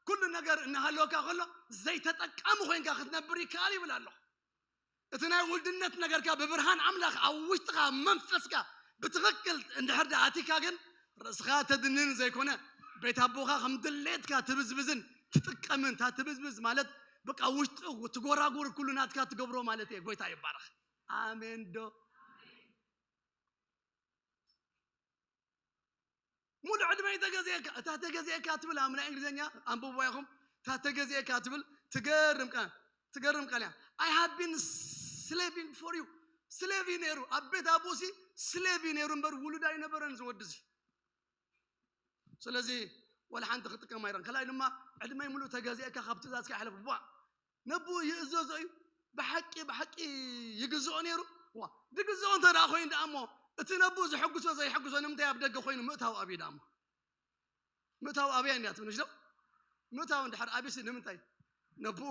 ኩሉ ነገር እናሃለወካ ከሎ ዘይተጠቃሚ ኮይንካ ክትነብር ይከኣል ይብል ኣለኹ። እቲ ናይ ውልድነት ነገርካ ብብርሃን ኣምላኽ ኣብ ውሽጥኻ መንፈስካ ብትኽክል እንድሕር ደኣ ኣቲካ ግን ርእስኻ ተድንን ዘይኮነ ቤት ኣቦኻ ከም ድሌትካ ትብዝብዝን ትጥቀምን እታ ትብዝብዝ ማለት በቃ ውሽጡ ትጎራጉር ኩሉ ናትካ ትገብሮ ማለት እየ። ጎይታ ይባረኽ። ኣሜን ዶ? ሙሉ ዕድመይ ተገዚእካ እታ ተገዚእካ ትብል ኣምና እንግሊዝኛ ኣንብቦ ኢኹም። እታ ተገዚእካ ትብል ትገርም ቃል ትገርም ቃል እያ። I have been slaving for you። ስሌቭ እዩ ነይሩ ኣብ ቤት ኣቦሲ። ስሌቭ እዩ ነይሩ እምበር ውሉድ ኣይነበረን ዝወድዚ። ስለዚ ወላ ሓንቲ ክጥቀም ኣይረን። ካልኣይ ድማ ዕድመይ ሙሉእ ተገዚእካ ካብ ትእዛዝካ ይሓለፍ ቧ ነብኡ ይእዘዞ እዩ። ብሓቂ ብሓቂ ይግዝኦ ነይሩ። ዋ ድግዝኦ እንተ ደኣ ኮይኑ ደኣ እሞ እቲ ነብኡ ዘሐጉሶ ዘይሐጉሶ ንምንታይ ኣብ ደገ ኮይኑ ምእታው ኣብዩ ደኣ እሞ ምእታው ኣብያ እንዲያ ትብል ምሽ ዶ? ምእታው እንድሕር ኣብሲ ንምንታይ ነብኡ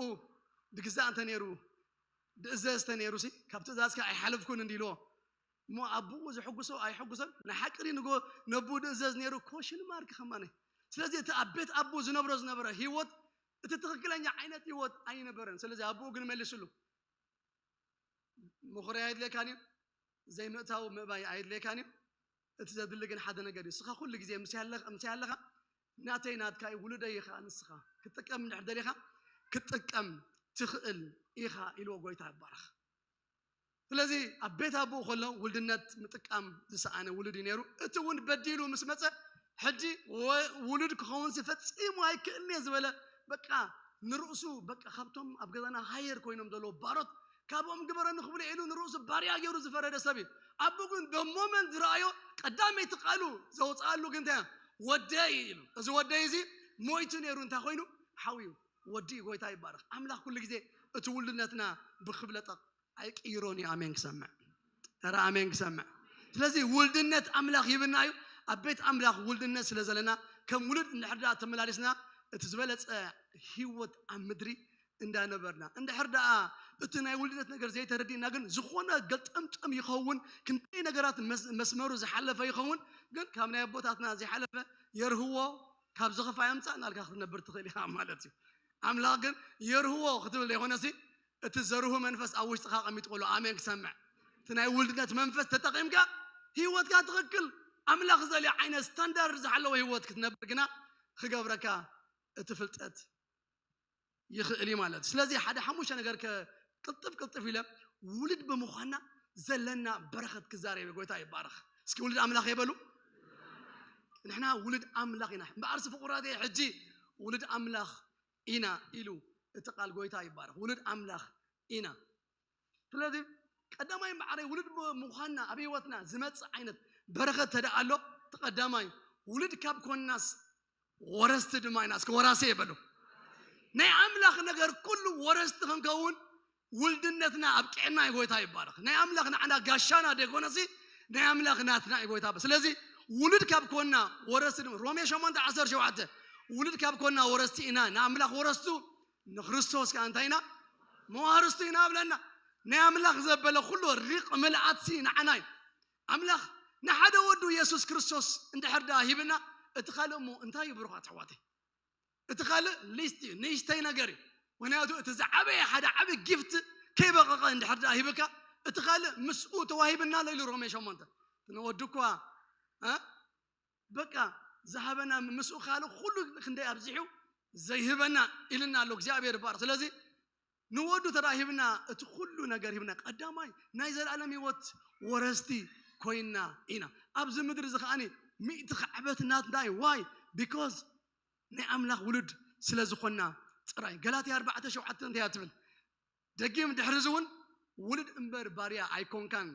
ድግዛእ እንተ ነይሩ ድእዘዝ እንተ ነይሩ ሲ ካብ ትእዛዝካ ኣይሓለፍኩን እንዲልዎ እሞ ኣቦኡ ዘሐጉሶ ኣይሐጉሶን ናይ ሓቂ ድዩ ንጎ ነብኡ ድእዘዝ ነይሩ ኮሽን ማርክ ከማነ። ስለዚ እቲ ኣብ ቤት ኣቦኡ ዝነብሮ ዝነበረ ህይወት እቲ ትኽክለኛ ዓይነት ህይወት ኣይነበረን። ስለዚ ኣቦኡ ግን መሊስሉ። ምኹራይ ኣይድልየካን እዩ፣ ዘይምእታው ምእባይ ኣይድልየካን እዩ። እቲ ዘድሊ ግን ሓደ ነገር እዩ። ንስኻ ኩሉ ግዜ ምስ ያለኻ ምስ ያለኻ ናተይ ናትካ እዩ፣ ውሉደይ ኢኻ። ንስኻ ክትጥቀም እንድሕር ደሊኻ ክትጥቀም ትኽእል ኢኻ ኢልዎ ጎይታ ይባረኽ። ስለዚ ኣብ ቤት ኣቦኡ ከሎ ውልድነት ምጥቃም ዝሰኣነ ውሉድ እዩ ነይሩ። እቲ እውን በዲሉ ምስ መጸ ሕጂ ወ- ውሉድ ክኸውን ሲ ፈጺሙ ኣይክእልን እየ ዝበለ በቃ ንርእሱ በቃ ካብቶም ኣብ ገዛና ሃየር ኮይኖም ዘለዉ ባሮት ካብኦም ግበረኒ ክብሎ ኢሉ ንርእሱ ባርያ ገይሩ ዝፈረደ ሰብ እዩ። ኣቦ ግን ደሞመን ዝረኣዮ ቀዳመይቲ ቃሉ ዘውፅኣሉ ግን እንታይ ወደይ ኢሉ። እዚ ወደይ እዚ ሞይቱ ነይሩ እንታይ ኮይኑ ሓውዩ ወዲ ጎይታ ይባረኽ። ኣምላኽ ኩሉ ግዜ እቲ ውልድነትና ብክብለጠቕ ኣይቅይሮን እዩ። ኣሜን ክሰምዕ ረ ኣሜን ክሰምዕ። ስለዚ ውልድነት ኣምላኽ ይብና እዩ። ኣብ ቤት ኣምላኽ ውልድነት ስለ ዘለና ከም ውሉድ እንድሕር ደኣ ተመላሊስና እቲ ዝበለፀ ህይወት ኣብ ምድሪ እንዳነበርና እንድሕር ደኣ እቲ ናይ ውልድነት ነገር ዘይተረዲእና ግን ዝኾነ ገልጠምጠም ይኸውን ክንደይ ነገራት መስ- መስመሩ ዝሓለፈ ይኸውን ግን ካብ ናይ ኣቦታትና ዘይሓለፈ የርህዎ ካብ ዝኸፋ ያምፃእ ናልካ ክትነብር ትኽእል ኢኻ ማለት እዩ። ኣምላኽ ግን የርህዎ ክትብል ዘይኮነሲ እቲ ዘርሁ መንፈስ ኣብ ውሽጥኻ ቀሚጥዎ ኣሎ። ኣሜን ክሰምዕ። እቲ ናይ ውልድነት መንፈስ ተጠቒምካ ህይወትካ ትኽክል ኣምላኽ ዘልዮ ዓይነት ስታንዳርድ ዝሓለወ ህይወት ክትነብር ግና ክገብረካ እቲ ፍልጠት ይኽእል እዩ ማለት እዩ። ስለዚ ሓደ ሓሙሽተ ነገር ከ- ቅልጥፍ ቅልጥፍ ኢለ ውሉድ ብምዃንና ዘለና በረኸት ክዛረብ ጎይታ ይባረኽ። እስኪ ውሉድ ኣምላኽ የበሉ። ንሕና ውሉድ ኣምላኽ ኢና እምበኣርሲ ፍቁራት ሕጂ ውሉድ ኣምላኽ ኢና ኢሉ እቲ ቃል ጎይታ ይባረኽ። ውሉድ ኣምላኽ ኢና። ስለዚ ቀዳማይ ማዕረ ውሉድ ምዃንና ኣብ ህይወትና ዝመፅእ ዓይነት በረኸት ተደኣ ኣሎ። እቲ ቀዳማይ ውሉድ ካብ ኮንናስ ወረስቲ ድማ ኢና። እስኪ ወራሲ የበሉ። ናይ ኣምላኽ ነገር ኩሉ ወረስቲ ክንከውን ውልድነትና ኣብቅዕና እዩ። ጎይታ ይባረኽ። ናይ ኣምላኽ ንዓና ጋሻና ደይኮነሲ ናይ ኣምላኽ ናትና እዩ። ጎይታ ስለዚ ውሉድ ካብ ኮንና ወረስቲ ድማ ሮሜ ሸሞንተ ዓሰርተ ሸውዓተ ውሉድ ካብ ኮንና ወረስቲ ኢና ንኣምላኽ ወረስቱ ንክርስቶስ ከዓ እንታይ ኢና መዋርስቱ ኢና ብለና። ናይ ኣምላኽ ዘበለ ኩሉ ሪቕ ምልኣትሲ ንዓና እዩ። ኣምላኽ ንሓደ ወዱ የሱስ ክርስቶስ እንድሕር ደኣ ሂብና እቲ ካልእ እሞ እንታይ እዩ ብሩኻት ኣሕዋተይ? እቲ ካልእ ሊስት እዩ ንእሽተይ ነገር እዩ። ምክንያቱ እቲ ዝዓበየ ሓደ ዓብ ጊፍት ከይበቐቐ እንድሕር ደኣ ሂብካ እቲ ካልእ ምስኡ ተዋሂብና ኣሎ ኢሉ ሮሜ ሸሞንተ ንወዱ እኳ እ በቃ ዝሃበና ምስኡ ካልእ ኩሉ ክንደይ ኣብዚሑ ዘይህበና ኢልና ኣሎ እግዚኣብሔር ይባር። ስለዚ ንወዱ ተራሂብና እቲ ኩሉ ነገር ሂብና ቀዳማይ ናይ ዘላለም ህይወት ወረስቲ ኮይና ኢና። ኣብዚ ምድሪ እዚ ከዓኒ ሚእቲ ካዕበት ናትና እዩ። ዋይ ቢኮዝ ናይ ኣምላኽ ውሉድ ስለ ዝኾንና ጥራይ። ገላትያ ኣርባዕተ ሸውዓተ እንታይ እያ ትብል? ደጊም ድሕሪ እዚ እውን ውሉድ እምበር ባርያ ኣይኮንካን፣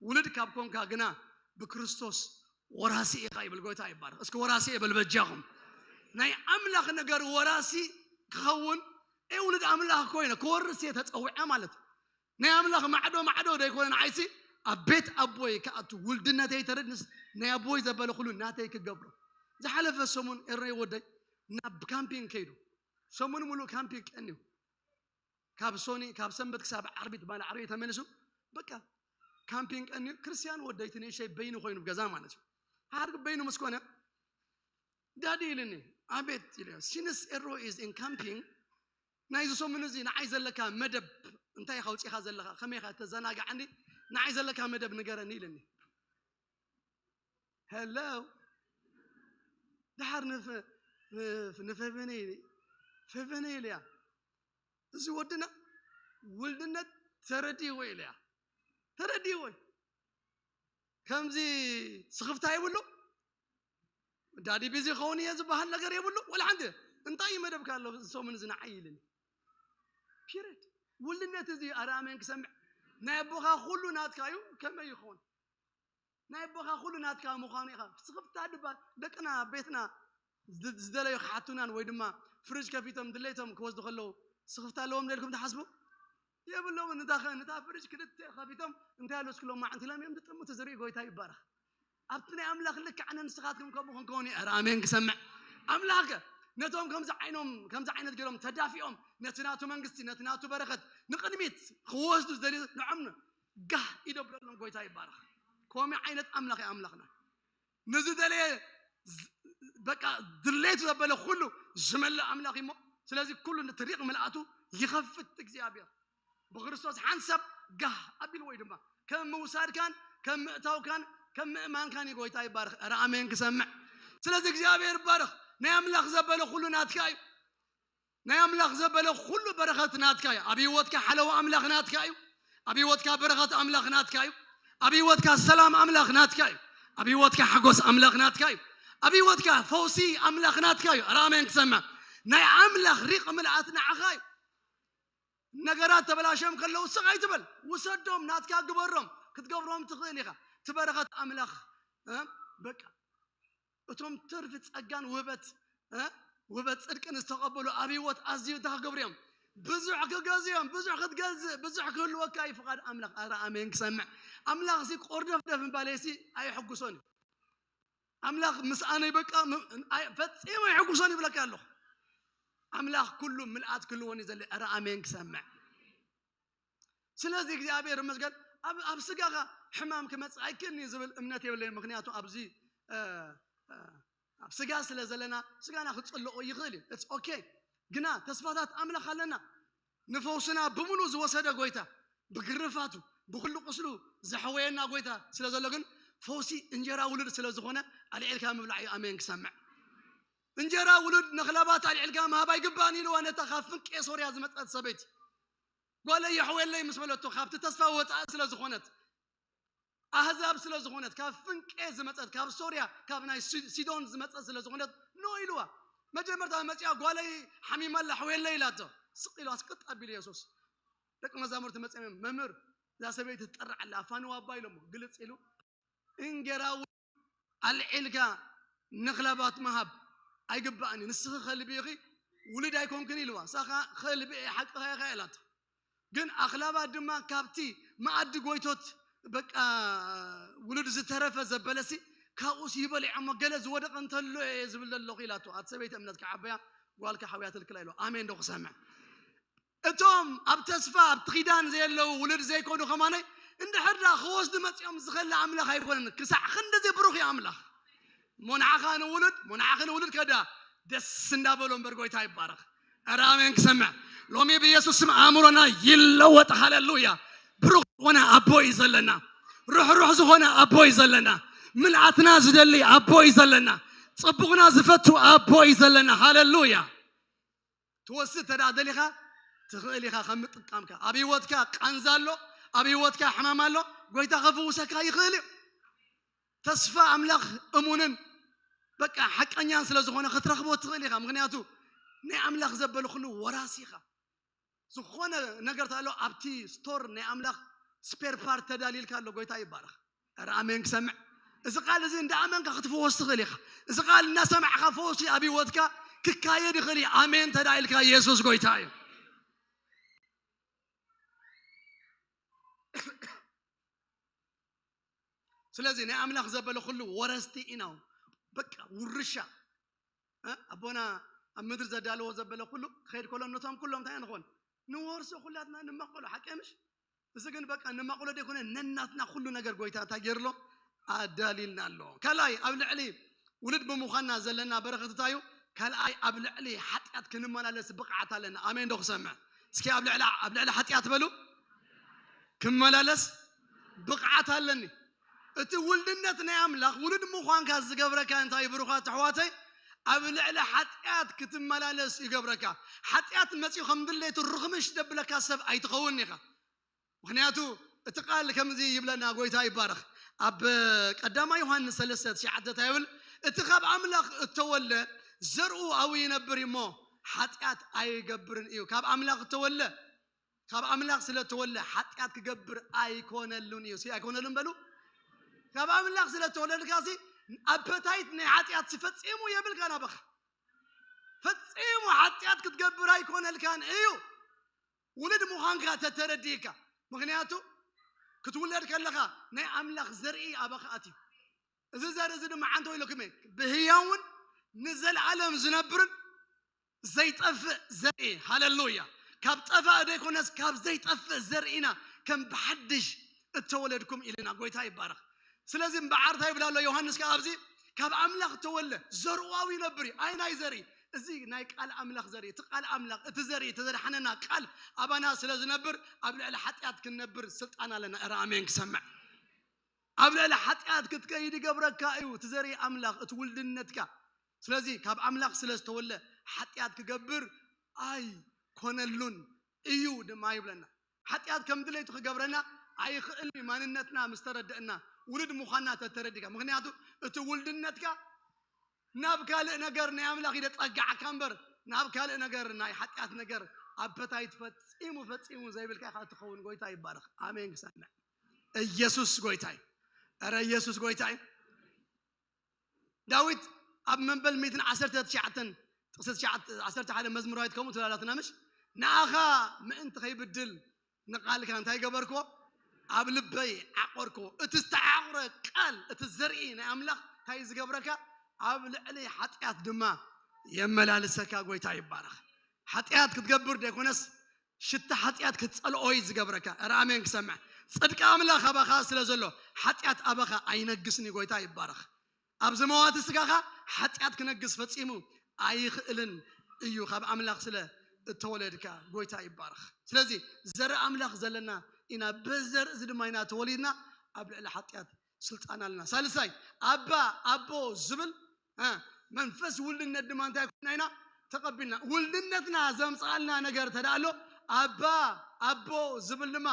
ውሉድ ካብ ኮንካ ግና ብክርስቶስ ወራሲ ኢኻ ይብል። ጎይታ ይባረኽ። እስኪ ወራሲ እየ በል በጃኹም። ናይ ኣምላኽ ነገር ወራሲ ክኸውን እየ ውሉድ ኣምላኽ ኮይነ ክወርስ እየ ተጸዊዐ ማለት እዩ። ናይ ኣምላኽ ማዕዶ ማዕዶ ዘይኮነ ንዓይሲ ኣብ ቤት ኣቦይ ክኣቱ ውልድነተይ ተረድንስ ናይ ኣቦይ ዘበለ ኩሉ ናተይ ክገብሮ። ዝሓለፈ ሰሙን ኤረይ ወደይ ናብ ካምፒንግ ከይዱ ሰሙን ሙሉእ ካምፒንግ ቀንዩ ካብ ሶኒ ካብ ሰንበት ክሳብ ዓርቢ ትባል ዓርቢ ተመልሱ በቃ ካምፒንግ ቀንዩ ክርስቲያን ወደይ ትንሸይ በይኑ ኮይኑ ገዛ ማለት እዩ። ሓርግ በይኑ ምስ ኮነ ዳዲ ኢልኒ ኣቤት ኢለ ሲንስ ኤሮ ኢዝ ኢን ካምፒንግ ናይዚ ሰሙን እዚ ንዓይ ዘለካ መደብ እንታይ ኢኻ ውፂኻ ዘለኻ ከመይ ኢኻ ተዘናግዓኒ ንዓይ ዘለካ መደብ ንገረኒ ኢልኒ። ሄሎ ድሓር ንፈ- ንፈ- ንፈቨነ ኢለ- ፈቨነ ኢለያ እዚ ወድና ውልድነት ተረዲዎ ኢለያ ተረዲዎ ከምዚ ስኽፍታ ይብሉ ዳዲ ቢዚ ኸውን እየ ዝበሃል ነገር የብሉ ወላ ሓንቲ እንታይ እዩ መደብካ ኣሎ ሰሙን እዚ ንዓይ ኢልኒ ፒሪድ ውልድነት እዚ ኣረኣመን ክሰምዕ ናይ ኣቦኻ ኩሉ ናትካ እዩ ከመይ ይኸውን ናይ ኣቦኻ ኩሉ ናትካ ምዃኑ ኢኻ ስኽፍታ ድባ ደቅና ቤትና ዝደለዩ ክሓቱናን ወይ ድማ ፍሪጅ ከፊቶም ድሌቶም ክወስዱ ከለዉ ስኽፍታ ኣለዎም ደልኩም ትሓስቡ የብሎም ንታ ንታ ፍሪጅ ክልተ ከፊቶም እንታይ ኣሎ ስክሎም ማዕንቲ ኢሎም እዮም ዝጥምቱ ዝርኢ ጎይታ ይባረኽ ኣብቲ ናይ ኣምላኽ ልክዕ ኣነ ንስኻትኩም ከምኡ ክንከውን እዩ ኣሜን ክሰምዕ ኣምላኽ ነቶም ከምዚ ዓይኖም ከምዚ ዓይነት ገይሮም ተዳፊኦም ነቲ ናቱ መንግስቲ ነቲ ናቱ በረኸት ንቕድሚት ክወስዱ ዝደልዩ ንዖም ጋህ ይደብረሎም ጎይታ ይባረኽ ኮሚ ዓይነት ኣምላኽ ኣምላኽና ንዝደለየ በቃ ድሌቱ ዘበለ ኩሉ ዝመልእ ኣምላኽ እሞ ስለዚ ኩሉ ንትሪቕ ምልኣቱ ይኸፍት እግዚኣብሔር ብክርስቶስ ሓንሳብ ጋህ ኣቢልዎ እዩ ድማ ከም ምውሳድካን ከም ምእታውካን ከም ምእማንካን እዩ ጎይታ ይባርኽ ረ ኣሜን ክሰምዕ ስለዚ እግዚኣብሔር ይባርኽ ናይ ኣምላኽ ዘበለ ኩሉ ናትካ እዩ ናይ ኣምላኽ ዘበለ ኩሉ በረኸት ናትካ እዩ ኣብ ህይወትካ ሓለዋ ኣምላኽ ናትካ እዩ ኣብ ህይወትካ በረኸት ኣምላኽ ናትካ እዩ ኣብ ህይወትካ ሰላም ኣምላኽ ናትካ እዩ ኣብ ህይወትካ ሓጎስ ኣምላኽ ናትካ እዩ ኣብ ህይወትካ ፈውሲ ኣምላኽ ናትካ እዩ ረ ኣሜን ክሰምዕ ናይ ኣምላኽ ሪቕ ምልኣት ንዓኻ እዩ ነገራት ተበላሸም ከለዉ ስቕ ኣይትበል ውሰዶም ናትካ ግበሮም ክትገብሮም ትኽእል ኢኻ ትበረኸት ኣምላኽ በቃ እቶም ትርፊ ጸጋን ውህበት ውህበት ጽድቅን ዝተቐበሉ ኣብ ህይወት ኣዝዩ ተኽግብሩ እዮም ብዙሕ ክገዝኦም ብዙሕ ክትገዝእ ብዙሕ ክህልወካ እዩ ፍቓድ ኣምላኽ ኣረ ኣሜን ክሰምዕ ኣምላኽ ሲ ቆርደፍደፍ ምባለይ ሲ ኣይሕጉሶን እዩ ኣምላኽ ምስኣነይ በቃ ፈጺሙ ኣይሕጉሶን ይብለካ ኣለኹ ኣምላኽ ኩሉ ምልኣት ክህልወኒ ዘለ ኣረ ኣሜን ክሰምዕ ስለዚ እግዚኣብሔር ይመስገን ኣብ ስጋኻ ሕማም ክመፅእ ኣይክእልን እዩ ዝብል እምነት የብለይ ምክንያቱ ኣብዚ ኣብ ስጋ ስለ ዘለና ስጋና ክፅልኦ ይኽእል እዩ ኦኬ ግና ተስፋታት ኣምላኽ ኣለና ንፈውስና ብምሉ ዝወሰደ ጎይታ ብግርፋቱ ብኩሉ ቁስሉ ዘሐወየና ጎይታ ስለ ዘሎ ግን ፈውሲ እንጀራ ውሉድ ስለ ዝኾነ ኣልዒልካ ምብላዕ እዩ ኣሜን ክሰምዕ እንጀራ ውሉድ ንኽለባት ኣልዒልካ ምሃብ ኣይግባእን ኢልዋ ነታ ካብ ፍንቄ ሶርያ ዝመፀት ሰበይቲ ጓለይ የሕወየለይ ምስ በለቶ ካብቲ ተስፋ ወፃኢ ስለ ዝኾነት ኣህዛብ ስለ ዝኾነት ካብ ፍንቄ ዝመፀት ካብ ሶርያ ካብ ናይ ሲዶን ዝመፀት ስለ ዝኾነት ኖ ኢልዋ መጀመርታ መፅያ ጓለይ ሓሚማ ኣላ ሕወየለይ ኢላቶ ስቕ ኢሉ ኣስቅጥ ኣቢሉ የሱስ ደቂ መዛሙርቲ መፅኦም መምህር እዛ ሰበይቲ ትጠርዓላ ኣፋንዋ ኣባ ኢሎሞ ግልፅ ኢሉ እንጌራ ኣልዒልካ ንኽላባት ምሃብ ኣይግባእን እዩ። ንስኺ ከልቢ ኢኺ ውሉድ ኣይኮንክን ኢልዋ። ንሳ ኸኣ ከልቢ እየ ሓቅኻ ኢኻ ኢላቶ። ግን ኣኽላባት ድማ ካብቲ መኣዲ ጎይቶት በቃ ውሉድ ዝተረፈ ዘበለሲ ካብኡስ ይበልዖሞ ገለ ዝወደቐ እንተሎ እየ ዝብል ዘለኹ ኢላቶ። ኣቲ ሰበይቲ እምነት ክዓበያ ጓልካ ሓውያ ትልክላ ኢልዋ። ኣሜን ዶ ክሰምዕ? እቶም ኣብ ተስፋ ኣብቲ ኪዳን ዘየለዉ ውሉድ ዘይኮኑ ከማነይ እንድሕር ዳ ክወስዱ መፂኦም ዝኸሊ ኣምላኽ ኣይኮነን። ክሳዕ ክንድዚ ብሩኽ እዩ ኣምላኽ። እሞ ንዓኻ ንውሉድ እሞ ንዓኺ ንውሉድ ከዳ ደስ እንዳበሎ እምበር ጎይታ ይባረኽ። ኧረ ኣሜን ክሰምዕ። ሎሚ ብኢየሱስ ስም ኣእምሮና ይለወጥ። ሃሌሉያ። ብሩኽ ዝኾነ ኣቦ እዩ ዘለና። ርሕሩሕ ዝኾነ ኣቦ እዩ ዘለና። ምልኣትና ዝደሊ ኣቦ እዩ ዘለና። ፅቡቕና ዝፈቱ ኣቦ እዩ ዘለና። ሃሌሉያ። ትወስድ ተዳ ደሊኻ ትኽእል ኢኻ ከም ምጥቃምካ ኣብ ህይወትካ ቃንዛ ኣሎ ኣብ ህይወትካ ሕማም ኣሎ ጎይታ ከፍውሰካ ይኽእል እዩ ተስፋ ኣምላኽ እሙንን በቃ ሓቀኛን ስለ ዝኾነ ክትረኽቦ ትኽእል ኢኻ ምክንያቱ ናይ ኣምላኽ ዘበለ ኩሉ ወራሲ ኢኻ ዝኾነ ነገር ተሎ ኣብቲ ስቶር ናይ ኣምላኽ ስፔር ፓርት ተዳልልካ ኣሎ ጎይታ ይባረኽ ኧረ ኣሜን ክሰምዕ። እዚ ቃል እዚ እንዳ ኣመንካ ክትፈወስ ትኽእል ኢኻ። እዚ ቃል እናሰማዕካ ፈውሲ ኣብ ህይወትካ ክካየድ ይኽእል እዩ። ኣሜን ተዳኢልካ ኢየሱስ ጎይታ እዩ። ስለዚ ናይ ኣምላኽ ዘበለ ኩሉ ወረስቲ ኢና። በቃ ውርሻ፣ እ? ኣቦና ኣብ ምድሪ ዘዳለዎ ዘበለ ኩሉ ክኸይድ ከሎ ነቶም ኩሎም እንታይ ንኾን? ንወርሶ ኩላትና ንመቐሎ፣ ሓቂ ምሽ? እዚ ግን በቃ ንመቐሎ ዘይኮነ ነናትና ኩሉ ነገር ጎይታ እንታይ ገይርሎ? ኣዳሊልና ኣሎ። ካልኣይ ኣብ ልዕሊ ውሉድ ብምዃንና ዘለና በረኸት እንታይ እዩ? ካልኣይ ኣብ ልዕሊ ሓጢኣት ክንመላለስ ብቕዓት ኣለና። ኣሜን ዶ ክሰምዕ? እስኪ ኣብ ልዕሊ፣ ኣብ ልዕሊ ሓጢኣት በሉ። ክመላለስ ብቕዓት ኣለኒ። እቲ ውልድነት ናይ ኣምላኽ ውሉድ ምዃንካ ዝገብረካ እንታይ እዩ? ብሩኻት ኣሕዋተይ፣ ኣብ ልዕሊ ሓጢኣት ክትመላለስ ይገብረካ። ሓጢኣት መጺኡ ከም ድሌቱ ርኽምሽ ደብለካ ሰብ ኣይትኸውን ኢኻ። ምኽንያቱ እቲ ቃል ከምዚ ይብለና፣ ጎይታ ይባረኽ። ኣብ ቀዳማይ ዮሃንስ ሰለስተ ትሽዓተ እንታይ ይብል? እቲ ካብ ኣምላኽ እተወልደ ዘርኡ ኣብኡ ይነብር እዩ እሞ ሓጢኣት ኣይገብርን እዩ። ካብ ኣምላኽ እተወልደ፣ ካብ ኣምላኽ ስለ እተወልደ ሓጢኣት ክገብር ኣይኮነሉን እዩ። እስኪ ኣይኮነሉን በሉ። ካብ ኣምላኽ ስለ እተወለድካ ሲ ኣፐታይት ናይ ሓጢኣት ሲ ፈጺሙ የብልካን ኣባኻ። ፈጺሙ ሓጢኣት ክትገብር ኣይኮነልካን እዩ። ውሉድ ምዃንካ ተተረዲእካ። ምኽንያቱ ክትውለድ ከለኻ ናይ ኣምላኽ ዘርኢ ኣባኻ ኣትዩ። እዚ ዘርኢ እዚ ድማ ዓንተ ኢለኩም እየ፣ ብህያውን ንዘለኣለም ዝነብርን ዘይጠፍእ ዘርኢ። ሃሌሉያ! ካብ ጠፋእ ዘይኮነስ ካብ ዘይጠፍእ ዘርኢና ከም ብሓድሽ እተወለድኩም ኢልና። ጎይታ ይባረኽ። ስለዚ እምበዓር እንታይ ይብል ኣሎ ዮሃንስ ከኣ ኣብዚ? ካብ ኣምላኽ ተወልደ ዘርኡ ኣብኡ ይነብር እዩ። ኣይ ናይ ዘርኢ፣ እዚ ናይ ቃል ኣምላኽ ዘርኢ፣ እቲ ቃል ኣምላኽ፣ እቲ ዘርኢ፣ እቲ ዘድሓነና ቃል ኣባና ስለ ዝነብር ኣብ ልዕሊ ሓጢኣት ክንነብር ስልጣን ኣለና። እረ ኣሜን ክሰምዕ። ኣብ ልዕሊ ሓጢኣት ክትከይድ ይገብረካ እዩ እቲ ዘርኢ ኣምላኽ፣ እቲ ውልድነትካ። ስለዚ ካብ ኣምላኽ ስለ ዝተወልደ ሓጢኣት ክገብር ኣይኮነሉን እዩ ድማ ይብለና። ሓጢኣት ከም ድሌቱ ክገብረና ኣይኽእልን እዩ፣ ማንነትና ምስ ተረደእና፣ ውሉድ ምዃንና ተተረዲእካ። ምኽንያቱ እቲ ውልድነትካ ናብ ካልእ ነገር ናይ ኣምላኽ እዩ ዘጸግዓካ እምበር፣ ናብ ካልእ ነገር፣ ናይ ሓጢኣት ነገር ኣፐታይት ፈጺሙ፣ ፈጺሙ ዘይብልካ ኢኻ ትኸውን። ጎይታ ይባረኽ። ኣሜን ክሰምዕ። ኢየሱስ ጎይታ እዩ። ኧረ ኢየሱስ ጎይታ እዩ። ዳዊት ኣብ መበል ሚእትን ዓሰርተ ትሽዓተን ጥቕሲ ትሽዓተ፣ ዓሰርተ ሓደ መዝሙራዊት ከምኡ ትብላላትና ምሽ? ንኣኻ ምእንቲ ከይብድል ንቓልካ እንታይ ገበርክዎ? ኣብ ልበይ ዓቖርክዎ። እቲ ዝተዓቑረ ቃል፣ እቲ ዘርኢ ናይ ኣምላኽ እንታይ ዝገብረካ? ኣብ ልዕሊ ሓጢኣት ድማ የመላልሰካ። ጎይታ ይባረኽ። ሓጢኣት ክትገብር ዘይኮነስ ሽታ ሓጢኣት ክትጸልኦ እዩ ዝገብረካ። ኧረ ኣሜን ክሰምዕ። ጽድቂ ኣምላኽ ኣባኻ ስለ ዘሎ ሓጢኣት ኣባኻ ኣይነግስን እዩ። ጎይታ ይባረኽ። ኣብዚ መዋቲ ስጋኻ ሓጢኣት ክነግስ ፈጺሙ ኣይኽእልን እዩ፣ ካብ ኣምላኽ ስለ እተወለድካ። ጎይታ ይባረኽ። ስለዚ ዘርኢ ኣምላኽ ዘለና ኢና፣ በዚ ዘርኢ እዚ ድማ ኢና ተወሊድና፣ ኣብ ልዕሊ ሓጢኣት ስልጣን ኣለና። ሳልሳይ ኣባ ኣቦ ዝብል፣ እ፣ መንፈስ ውልድነት ድማ እንታይ ኮይና ኢና ተቐቢልና? ውልድነትና ዘምጽኣልና ነገር ተዳ ኣሎ፣ ኣባ ኣቦ ዝብል ድማ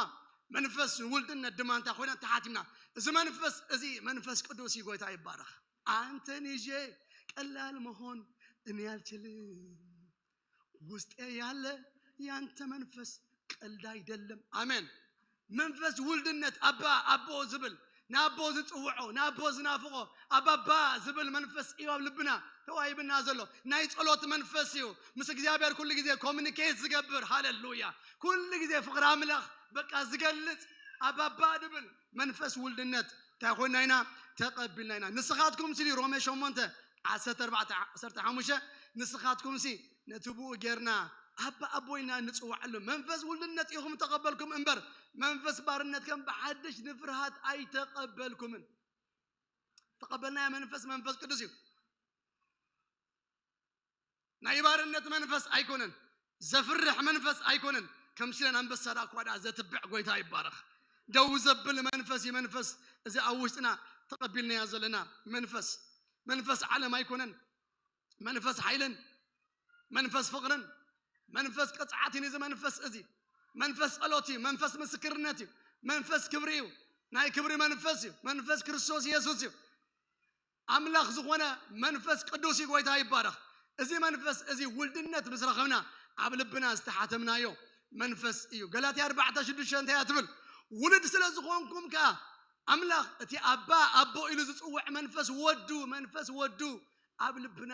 መንፈስ ውልድነት ድማ እንታይ ኮይና ተሓቲምና። እዚ መንፈስ እዚ መንፈስ ቅዱስ እዩ። ጎይታ ይባረኽ። አንተን ይዤ ቀላል መሆን እኔ አልችልም። ውስጤ ያለ ያንተ መንፈስ ቀልድ አይደለም። አሜን። መንፈስ ውልድነት፣ ኣባ ኣቦ ዝብል፣ ንኣቦ ዝጽውዖ፣ ንኣቦ ዝናፍቖ፣ ኣባባ ዝብል መንፈስ እዩ ኣብ ልብና ተዋሂብና ዘሎ። ናይ ጸሎት መንፈስ እዩ። ምስ እግዚኣብሔር ኩሉ ግዜ ኮሚኒኬት ዝገብር። ሃሌሉያ። ኩሉ ግዜ ፍቕሪ ኣምላኽ በቃ ዝገልጽ ኣባባ ዝብል መንፈስ ውልድነት እንታይ ኮይና ኢና? ተቐቢልና ኢና። ንስኻትኩም ሲሉ ሮሜ ሸሞንተ ዓሰርተ ኣርባዕተ ዓሰርተ ሓሙሽተ፣ ንስኻትኩም ሲ ነቲ ብኡ ጌርና ኣባ ኣቦ ኢልና እንጽውዓሉ መንፈስ ውልድነት ኢኹም ተቐበልኩም እምበር፣ መንፈስ ባርነት ከም ብሓድሽ ንፍርሃት ኣይተቐበልኩምን። ተቐበልናዮ መንፈስ፣ መንፈስ ቅዱስ እዩ። ናይ ባርነት መንፈስ ኣይኮነን፣ ዘፍርሕ መንፈስ ኣይኮነን። ከም ሲለን ኣንበሳ ደኣ እኳ ደኣ ዘትብዕ ጎይታ ይባረኽ። ደው ዘብል መንፈስ እዩ። መንፈስ እዚ ኣብ ውሽጥና ተቐቢልናዮ ዘለና መንፈስ፣ መንፈስ ዓለም ኣይኮነን። መንፈስ ሓይልን መንፈስ ፍቕርን መንፈስ ቅጽዓትን እዩ። እዚ መንፈስ እዚ መንፈስ ጸሎት እዩ። መንፈስ ምስክርነት እዩ። መንፈስ ክብሪ እዩ። ናይ ክብሪ መንፈስ እዩ። መንፈስ ክርስቶስ ኢየሱስ እዩ። ኣምላኽ ዝኾነ መንፈስ ቅዱስ እዩ። ጎይታ ይባረኽ። እዚ መንፈስ እዚ ውልድነት ምስ ረኸብና ኣብ ልብና ዝተሓተምናዮ መንፈስ እዩ። ገላትያ ኣርባዕተ ሽዱሽተ እንታይ እያ ትብል? ውሉድ ስለ ዝኾንኩም ከኣ ኣምላኽ እቲ ኣባ ኣቦ ኢሉ ዝጽውዕ መንፈስ ወዱ፣ መንፈስ ወዱ ኣብ ልብና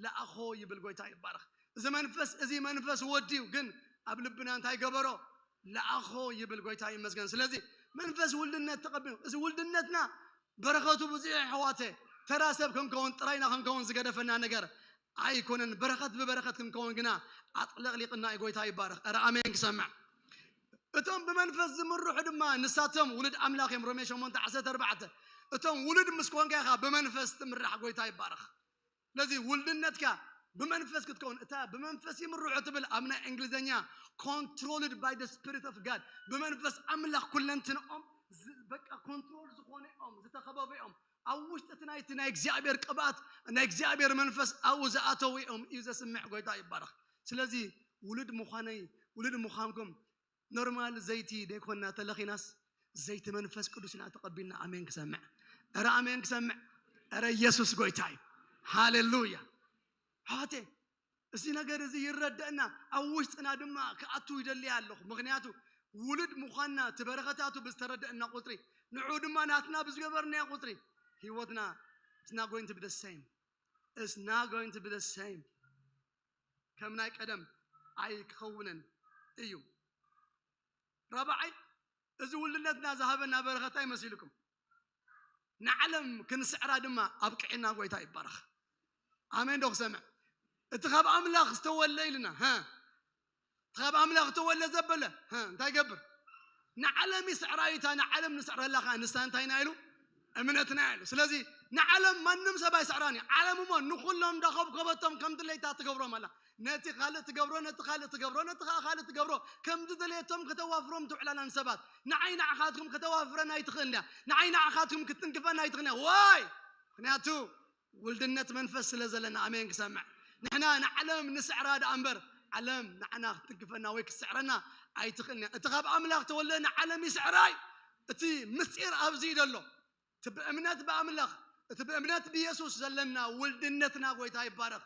ለኣኾ ይብል። ጎይታ ይባረኽ። እዚ መንፈስ እዚ መንፈስ ወዲ እዩ፣ ግን ኣብ ልብና እንታይ ገበሮ? ለኣኾ ይብል። ጎይታ ይመስገን። ስለዚ መንፈስ ውልድነት ተቐቢሉ፣ እዚ ውልድነትና በረኸቱ ብዙሕ ኣሕዋተ። ተራ ሰብ ክንከውን፣ ጥራይና ክንከውን ዝገደፈና ነገር ኣይኮነን። በረኸት ብበረኸት ክንከውን ግና ኣጥለቕሊቕና እዩ። ጎይታ ይባረኽ። ኧረ ኣሜን ክሰምዕ። እቶም ብመንፈስ ዝምርሑ ድማ ንሳቶም ውሉድ ኣምላኽ እዮም። ሮሜ ሸሞንተ ዓሰርተ ኣርባዕተ። እቶም ውሉድ ምስ ኮንካ ኢኻ ብመንፈስ ትምራሕ። ጎይታ ይባረኽ። ስለዚ ውልድነትካ ብመንፈስ ክትከውን፣ እታ ብመንፈስ ይምርሑ ትብል ኣብ ናይ እንግሊዝኛ controlled by the spirit of God፣ ብመንፈስ ኣምላኽ ኩለንትንኦም ዝ- በቃ ኮንትሮል ዝኾነ እዮም፣ ዝተኸበቡ እዮም። ኣብ ውሽጢ እቲ ናይቲ ናይ እግዚኣብሔር ቅብኣት፣ ናይ እግዚኣብሔር መንፈስ ኣብኡ ዝኣተዉ እዮም እዩ ዘስምዕ። ጎይታ ይባረኽ። ስለዚ ውሉድ ምዃነይ፣ ውሉድ ምዃንኩም ኖርማል ዘይቲ ደይኮና ተለኺናስ፣ ዘይቲ መንፈስ ቅዱስ ኢና ተቐቢልና። ኣሜን ክሰምዕ። ኧረ ኣሜን ክሰምዕ። ኧረ ኢየሱስ ጎይታ እዩ። ሃሌሉያ። ኣሕዋቴ፣ እዚ ነገር እዚ ይረደእና፣ ኣብ ውሽጥና ድማ ክኣቱ ይደሊ ኣለኹ። ምኽንያቱ ውሉድ ምዃንና እቲ በረኸታቱ ብዝተረደእና ቁፅሪ፣ ንዑ ድማ ናትና ብዝገበርናዮ ቁፅሪ፣ ህይወትና is not going to be the same. It's not going to be the same. ከም ናይ ቀደም ኣይክኸውንን እዩ። ራብዓይ፣ እዚ ውልነትና ዝሃበና በረኸት እንታይ መሲልኩም? ንዓለም ክንስዕራ ድማ ኣብቅዕና። ጎይታ ይባረኽ። ኣሜን ዶ ክሰምዕ? እቲ ካብ ኣምላኽ ዝተወለ ኢልና፣ ሀ? እቲ ካብ ኣምላኽ ዝተወለ ዘበለ፣ ሀ? እንታይ ገብር? ንዓለም ይስዕራ እዩ። እታ ንዓለም ንስዕረላ ኸዓ ንሳ እንታይ ኢና ኢሉ? እምነትና ኢሉ። ስለዚ ንዓለም ማንም ሰብ ኣይስዕራን እዩ። ዓለም እሞ ንኹሎም እንዳኸብከበቶም ከም ድሌታ ትገብሮም ኣላ። ነቲ ካልእ ትገብሮ፣ ነቲ ካልእ ትገብሮ፣ ነቲ ኸዓ ካልእ ትገብሮ። ከም ዝደለየቶም ከተዋፍሮም ትውዕላላ ንሰባት። ንዓይ ንዓኻትኩም ከተዋፍረና ኣይትኽእልን እያ። ንዓይ ንዓኻትኩም ክትንክፈና ኣይትኽእልን እያ። ዋይ? ምኽንያቱ ውልድነት መንፈስ ስለ ዘለና። ኣሜን ክሰምዕ። ንሕና ንዓለም ንስዕራ ደኣ እምበር፣ ዓለም ንዓና ክትንክፈና ወይ ክትስዕረና ኣይትኽእልን እያ። እቲ ካብ ኣምላኽ ተወልደ ንዓለም ይስዕራ እዩ። እቲ ምስጢር ኣብዚ እዩ ዘሎ። እቲ ብእምነት ብኣምላኽ፣ እቲ ብእምነት ብየሱስ ዘለና ውልድነትና፣ ጎይታ ይባረኽ፣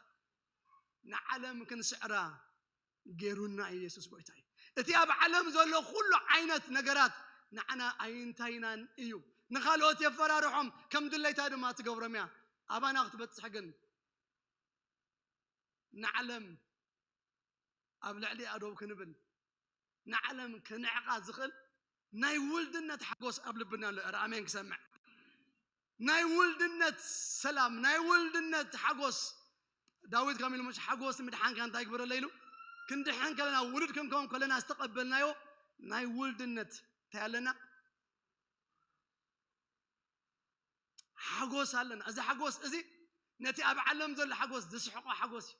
ንዓለም ክንስዕራ ገይሩና እዩ። የሱስ ጎይታ እዩ። እቲ ኣብ ዓለም ዘሎ ኩሉ ዓይነት ነገራት ንዓና ኣይንታይናን እዩ። ንኻልኦት የፈራርሖም፣ ከም ድሌታ ድማ ትገብሮም እያ። ኣባና ክትበጽሕ ግን ንዓለም ኣብ ልዕሊኣ ደው ክንብል፣ ንዓለም ክንዕቓ ዝኽእል ናይ ውልድነት ሓጎስ ኣብ ልብና ኣሎ። ኧረ ኣሜን ክሰምዕ። ናይ ውልድነት ሰላም፣ ናይ ውልድነት ሓጎስ። ዳዊት ከም ኢሉ፣ "ሓጎስ ምድሓንካ እንታይ ግበረለይ?" ኢሉ። ክንድሕን ከለና፣ ውሉድ ክንከውን ከለና ዝተቐበልናዮ ናይ ውልድነት እንታይ ኣለና? ሓጎስ ኣለና። እዚ ሓጎስ እዚ ነቲ ኣብ ዓለም ዘሎ ሓጎስ ዝስሕቆ ሓጎስ እዩ።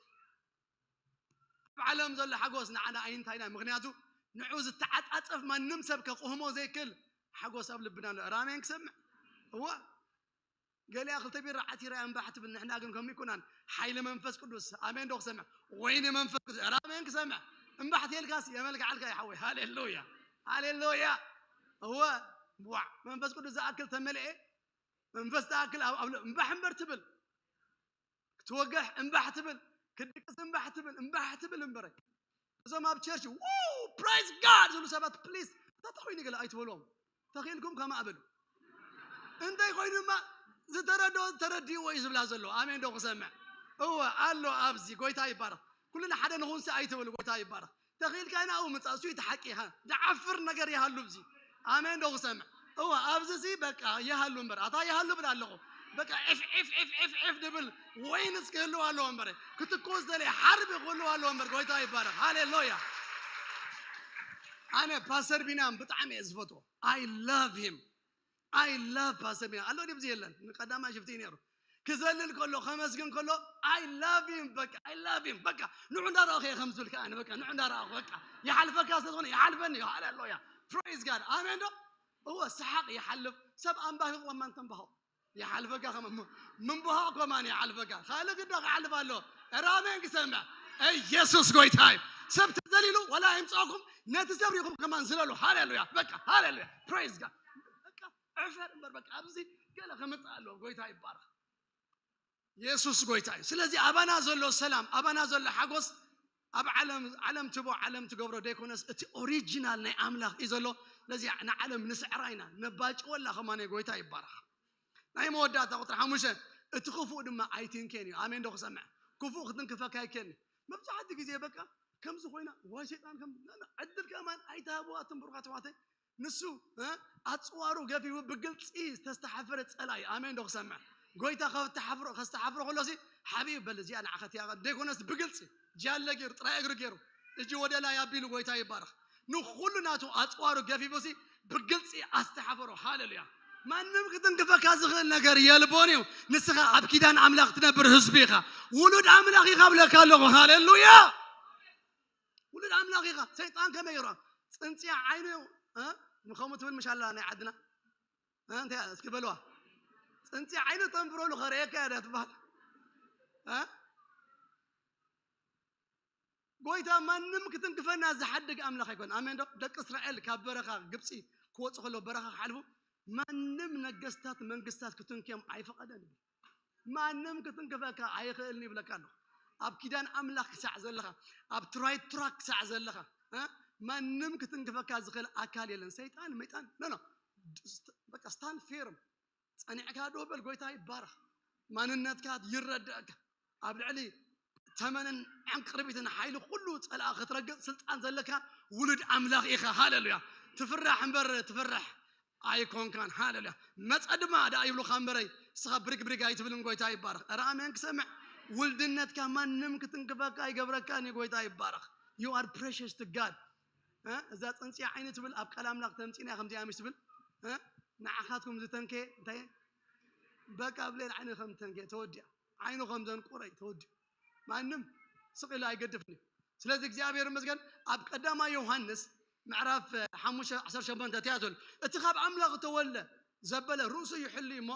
ኣብ ዓለም ዘሎ ሓጎስ ንዓና ኣይንታይና። ምኽንያቱ ንዑ ዝተዓጻጸፍ ማንም ሰብ ከቕህሞ ዘይክእል ሓጎስ ኣብ ልብና ኣሎ። ኧረ ኣሜን ክሰምዕ። እወ፣ ገሊኣ ክልተ ቢራ ዓቲራ እያ እምባሕ ትብል፣ ንሕና ግን ከምኡ ይኮናን። ሓይሊ መንፈስ ቅዱስ፣ ኣሜን ዶ ክሰምዕ? ወይኒ መንፈስ ቅዱስ፣ ኧረ ኣሜን ክሰምዕ። እምባሕ ተልካስ የመልክዓልካ እዩ ሓወይ። ሃሌሉያ፣ ሃሌሉያ። እወ፣ ዋዕ፣ መንፈስ ቅዱስ ዝኣክል ተመልኤ፣ መንፈስ ዝኣክል ኣብ፣ ኣብ፣ እምባሕ እምበር ትብል። ክትወግሕ እምባሕ ትብል፣ ክትድቅስ እምባሕ ትብል፣ እምባሕ ትብል እምበረ። እዞም ኣብ ቸርች ው ፕራይዝ ጋድ ዝብሉ ሰባት ፕሊዝ ተተኾይኑ ገለ ኣይትበልዎም። ተኽኢልኩም ከማእ በሉ። እንታይ ኮይኑ ድማ ዝተረድኦ ተረዲእዎ እዩ ዝብላ ዘሎ። ኣሜን ዶ ክሰምዕ? እወ ኣሎ ኣብዚ። ጎይታ ይባረኽ። ኩልና ሓደ ንኹንሲ ኣይትበሉ። ጎይታ ይባረኽ። ተኽኢልካ ኢና ኣብኡ ምጻእ፣ እሱ እዩ እቲ ሓቂ። ኢኻ ዝዓፍር ነገር ይሃሉ ኣብዚ። ኣሜን ዶ ክሰምዕ? እወ ኣብዚ ሲ በቃ ይሃሉ እምበር፣ ኣታ ይሃሉ ብል ኣለኹ። በቃ ዒፍ ዒፍ ዒፍ ዒፍ ዒፍ ድብል ወይን እስኪ ህልው ኣለዎ እምበር፣ ክትኮስ ዘለ ሓርቢ ክህልው ኣለዎ እምበር። ጎይታ ይባረኽ። ሃሌሉያ። ኣነ ፓስተር ቢንያም ብጣዕሚ እየ ዝፈትዎ። I love him. I love ፓስተር ቢንያም። ኣሎ ድብዚ የለን፣ ቀዳማይ ሽፍቲ እዩ ነይሩ። ክዘልል ከሎ፣ ከመስግን ከሎ I love him፣ በቃ I love him። በቃ ንዑ እንዳረኣኹ እየ ከም ዝብል ከኣ፣ በቃ ንዑ እንዳረኣኹ፣ በቃ ይሓልፈካ ስለ ዝኾነ ይሓልፈኒ እዩ። ሃሌሉያ። ፕሬዝ ጋድ። ኣሜን ዶ? እወ፣ ሰሓቕ ይሓልፍ። ሰብ ኣንባሂቑ እማ እንተንባሆ ይሓልፈካ፣ ከመ-፣ ም-፣ ምንባሆ ከማን ይሓልፈካ። ካልእ ግዳ ክሓልፍ ኣሎ። ኧረ ኣሜን ክሰምዕ። ኢየሱስ ጎይታ እዩ። ሰብ ተዘሊሉ ዋላ ኣይምጻእኩም፣ ነቲ ሰብ ሪኹም ከማን ዝለሉ። ሃሌሉያ። በቃ ሃሌሉያ። ፕሬዝ ጋድ። በቃ ዕፈር እምበር፣ በቃ ኣብዚ ገለ ክመጽእ ኣለዎ። ጎይታ ይባረኽ። የሱስ ጎይታ እዩ። ስለዚ ኣባና ዘሎ ሰላም፣ ኣባና ዘሎ ሓጎስ ኣብ ዓለም፣ ዓለም ትቦ፣ ዓለም ትገብሮ ደይኮነስ፣ እቲ ኦሪጂናል ናይ ኣምላኽ እዩ ዘሎ። ስለዚ ንዓለም ንስዕራ ኢና፣ ነባጭወላ ከማን። ጎይታ ይባረኽ። ናይ መወዳእታ ቁጥሪ ሓሙሽተ፣ እቲ ክፉእ ድማ ኣይትንኬን እዩ። ኣሜን ዶ ክሰምዕ? ክፉእ ክትንክፈካ ኣይከን። መብዛሕትኡ ግዜ በቃ ከምዚ ኮይና፣ ዋይ ሰይጣን ከም ዕድል ከማን ኣይትሃብዋ። እቶም ብሩኻት ኣሕዋተይ፣ ንሱ እ፣ ኣፅዋሩ ገፊፉ ብግልፂ ዝተስተሓፈረ ፀላኢ። ኣሜን ዶ ክሰምዕ? ጎይታ ከስተሓፍሮ ከስተሓፍሮ ከሎ ሲ ሓቢኡ በል እዚኣ ንዓኸት እያ ዘይኮነስ ብግልፂ ጃለ ገይሩ ጥራይ እግሪ ገይሩ እጅ ወደ ላይ ኣቢሉ ጎይታ ይባረኽ። ንኹሉ ናቱ ኣፅዋሩ ገፊፉ ሲ ብግልፂ ኣስተሓፈሮ። ሃሌሉያ። ማንም ክትንክፈካ ዝኽእል ነገር የልቦን እዩ። ንስኻ ኣብ ኪዳን ኣምላኽ ትነብር ህዝቢ ኢኻ። ውሉድ ኣምላኽ ኢኻ ብለካ ኣለኹ። ሃሌሉያ። ውሉድ ኣምላኽ ኢኻ። ሰይጣን ከመይ ይረኣ? ፅንፅያ ዓይኑ እ? ንኸምኡ ትብል ምሽ ኣላ ናይ ዓድና እ? እንታይ እስኪ በልዋ። ፅንፅያ ዓይኑ ተንብረሉ ከርእየካ እያ ትበሃል እ? ጎይታ ማንም ክትንክፈና ዝሓድግ ኣምላኽ ኣይኮን። ኣሜን ዶ? ደቂ እስራኤል ካብ በረኻ ግብፂ ክወፁ ከሎ በረኻ ክሓልፉ ማንም ነገስታት መንግስታት ክትንክዮም ኣይፈቐደን። ማንም ክትንክፈካ ኣይኽእልን ይብለካ ኣለኹ። ኣብ ኪዳን ኣምላኽ ክሳዕ ዘለኻ፣ ኣብ ትራይ ትራክ ክሳዕ ዘለኻ እ? ማንም ክትንክፈካ ዝኽእል ኣካል የለን። ሰይጣን መይጣን ኖ ኖ በቃ ስታንድ ፊርም ጸኒዕካ ደው በል። ጎይታ ይባረኽ። ማንነትካ ይረዳእካ። ኣብ ልዕሊ ተመንን ዕንቅርቢትን ሓይሊ ኩሉ ጸላእ ክትረግጥ ስልጣን ዘለካ ውሉድ ኣምላኽ ኢኻ። ሃሌሉያ። ትፍራሕ እምበር ትፍራሕ ኣይኮንካን። ሃሌሉያ። መጸ ድማ ደኣ ይብሉኻ እምበረይ እስኻ ብሪግ ብሪግ ኣይትብልን። ጎይታ ይባረኽ። ኧረ ኣሜን ክሰምዕ። ውልድነትካ ማንም ክትንክፈካ ኣይገብረካን እዩ። ጎይታ ይባረኽ። You are precious to God። እ? እዛ ጽንጽያ ዓይኒ ትብል ኣብ ቃል ኣምላኽ ተምጺና ከምዚኣ ምሽ ትብል እ? ንዓኻትኩም ዝተንከየ እንታይ በቃ ኣብ ሌላ ዓይኒ ከም ተንከየ ተወዲኣ። ዓይኑ ከም ዘንቁረ እዩ ተወዲኡ። ማንም ስቕ ኢሉ ኣይገድፍን እዩ። ስለዚ እግዚኣብሔር ይመስገን ኣብ ቀዳማይ ዮሃንስ ምዕራፍ ሓሙሽተ ዓሰርተ ሸሞንተ እንታይ ትብል? እቲ ካብ ኣምላኽ እተወልደ ዘበለ ርእሱ ይሕሉ እሞ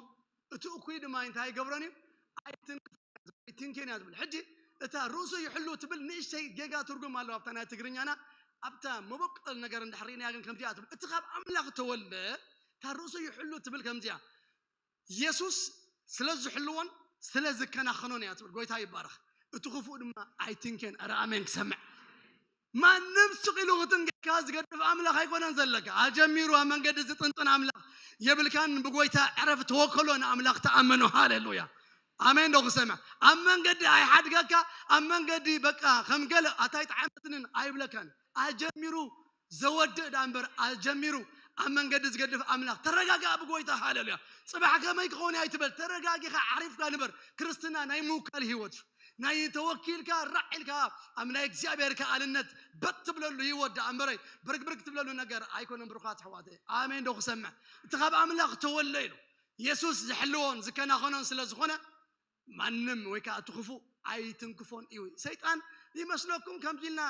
እቲ እኩይ ድማ እንታይ ይገብረን እዩ? ኣይትንክፍን እያ ዝብል። ሕጂ እታ ርእሱ ይሕሉ ትብል ንእሽተይ ጌጋ ትርጉም ኣለዋ ኣብታ ናይ ትግርኛና። ኣብታ መበቆል ነገር እንድሕር ርኢናያ ግን ከምዚኣ ትብል እቲ ካብ ኣምላኽ ተወልደ እታ ርእሱ ይሕሉ ትብል ከምዚኣ የሱስ ስለ ዝሕልዎን ስለ ዝከናኸኖን እያ ትብል። ጎይታ ይባረኽ። እቲ ክፉእ ድማ ኣይትንኬን። ኧረ ኣሜን ክሰምዕ። ማንም ስቕ ኢሉ ክትንከካ ዝገድፍ ኣምላኽ ኣይኮነን ዘለካ። ኣጀሚሩ ኣብ መንገዲ ዝጥንጥን ኣምላኽ የብልካን። ብጎይታ ዕረፍ ተወከሎ ንኣምላኽ ተኣመኖ። ሃሌሉያ ኣሜን ዶ ክሰምዕ። ኣብ መንገዲ ኣይሓድገካ። ኣብ መንገዲ በቃ ከም ገለ ኣታይ ጠዓመትንን ኣይብለካን። ኣጀሚሩ ዘወድእ ዳ እምበር ኣጀሚሩ ኣብ መንገዲ ዝገድፍ ኣምላኽ። ተረጋጋእ ብጎይታ። ሃሌሉያ። ጽባሕ ከመይ ክኸውን ኣይትበል። ተረጋጊኻ ዓሪፍካ ንበር። ክርስትና ናይ ምውካል ህይወት እዩ። ናይ ተወኪልካ ራዕ ኢልካ ኣብ ናይ እግዚኣብሔር ከኣልነት በት ትብለሉ ህይወት ዳ እምበረይ ብርግብርግ ትብለሉ ነገር ኣይኮነን። ብሩኻት ኣሕዋተይ ኣሜን ዶ ክሰምዕ። እቲ ካብ ኣምላኽ ተወለ ኢሉ የሱስ ዝሕልዎን ዝከናኸኖን ስለ ዝኾነ ማንም ወይ ከዓ እቲ ክፉእ ኣይትንክፎን እዩ። ሰይጣን ይመስለኩም ከምዚ ኢልና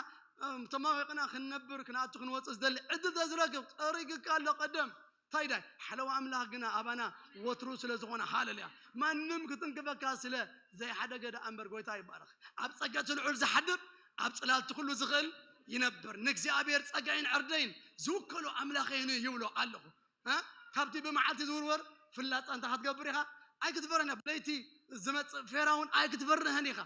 ተማቂቕና ክንነብር ክንኣቱ ክንወፅእ ዝደሊ ዕድል ተዝረክብ ጠሪግካ ኣሎ ቀደም። እንታይ ዳይ ሓለዋ ኣምላኽ ግና ኣባና ወትሩ ስለ ዝኾነ ሃለልያ ማንም ክትንክፈካ ስለ ዘይሓደገ ደኣ እምበር። ጎይታ ይባረኽ። ኣብ ፀገቲ ልዑል ዝሓድር ኣብ ፅላልቲ ኩሉ ዝኽእል ይነብር። ንእግዚኣብሔር ፀጋይን ዕርደይን ዝውከሎ ኣምላኸይን ይብሎ ኣለኹ። እ? ካብቲ ብመዓልቲ ዝውርወር ፍላፃ እንታይ ክትገብር ኢኻ? ኣይክትፈርህን። ብለይቲ ዝመፅእ ፌራ እውን ኣይክትፈርህን ኢኻ።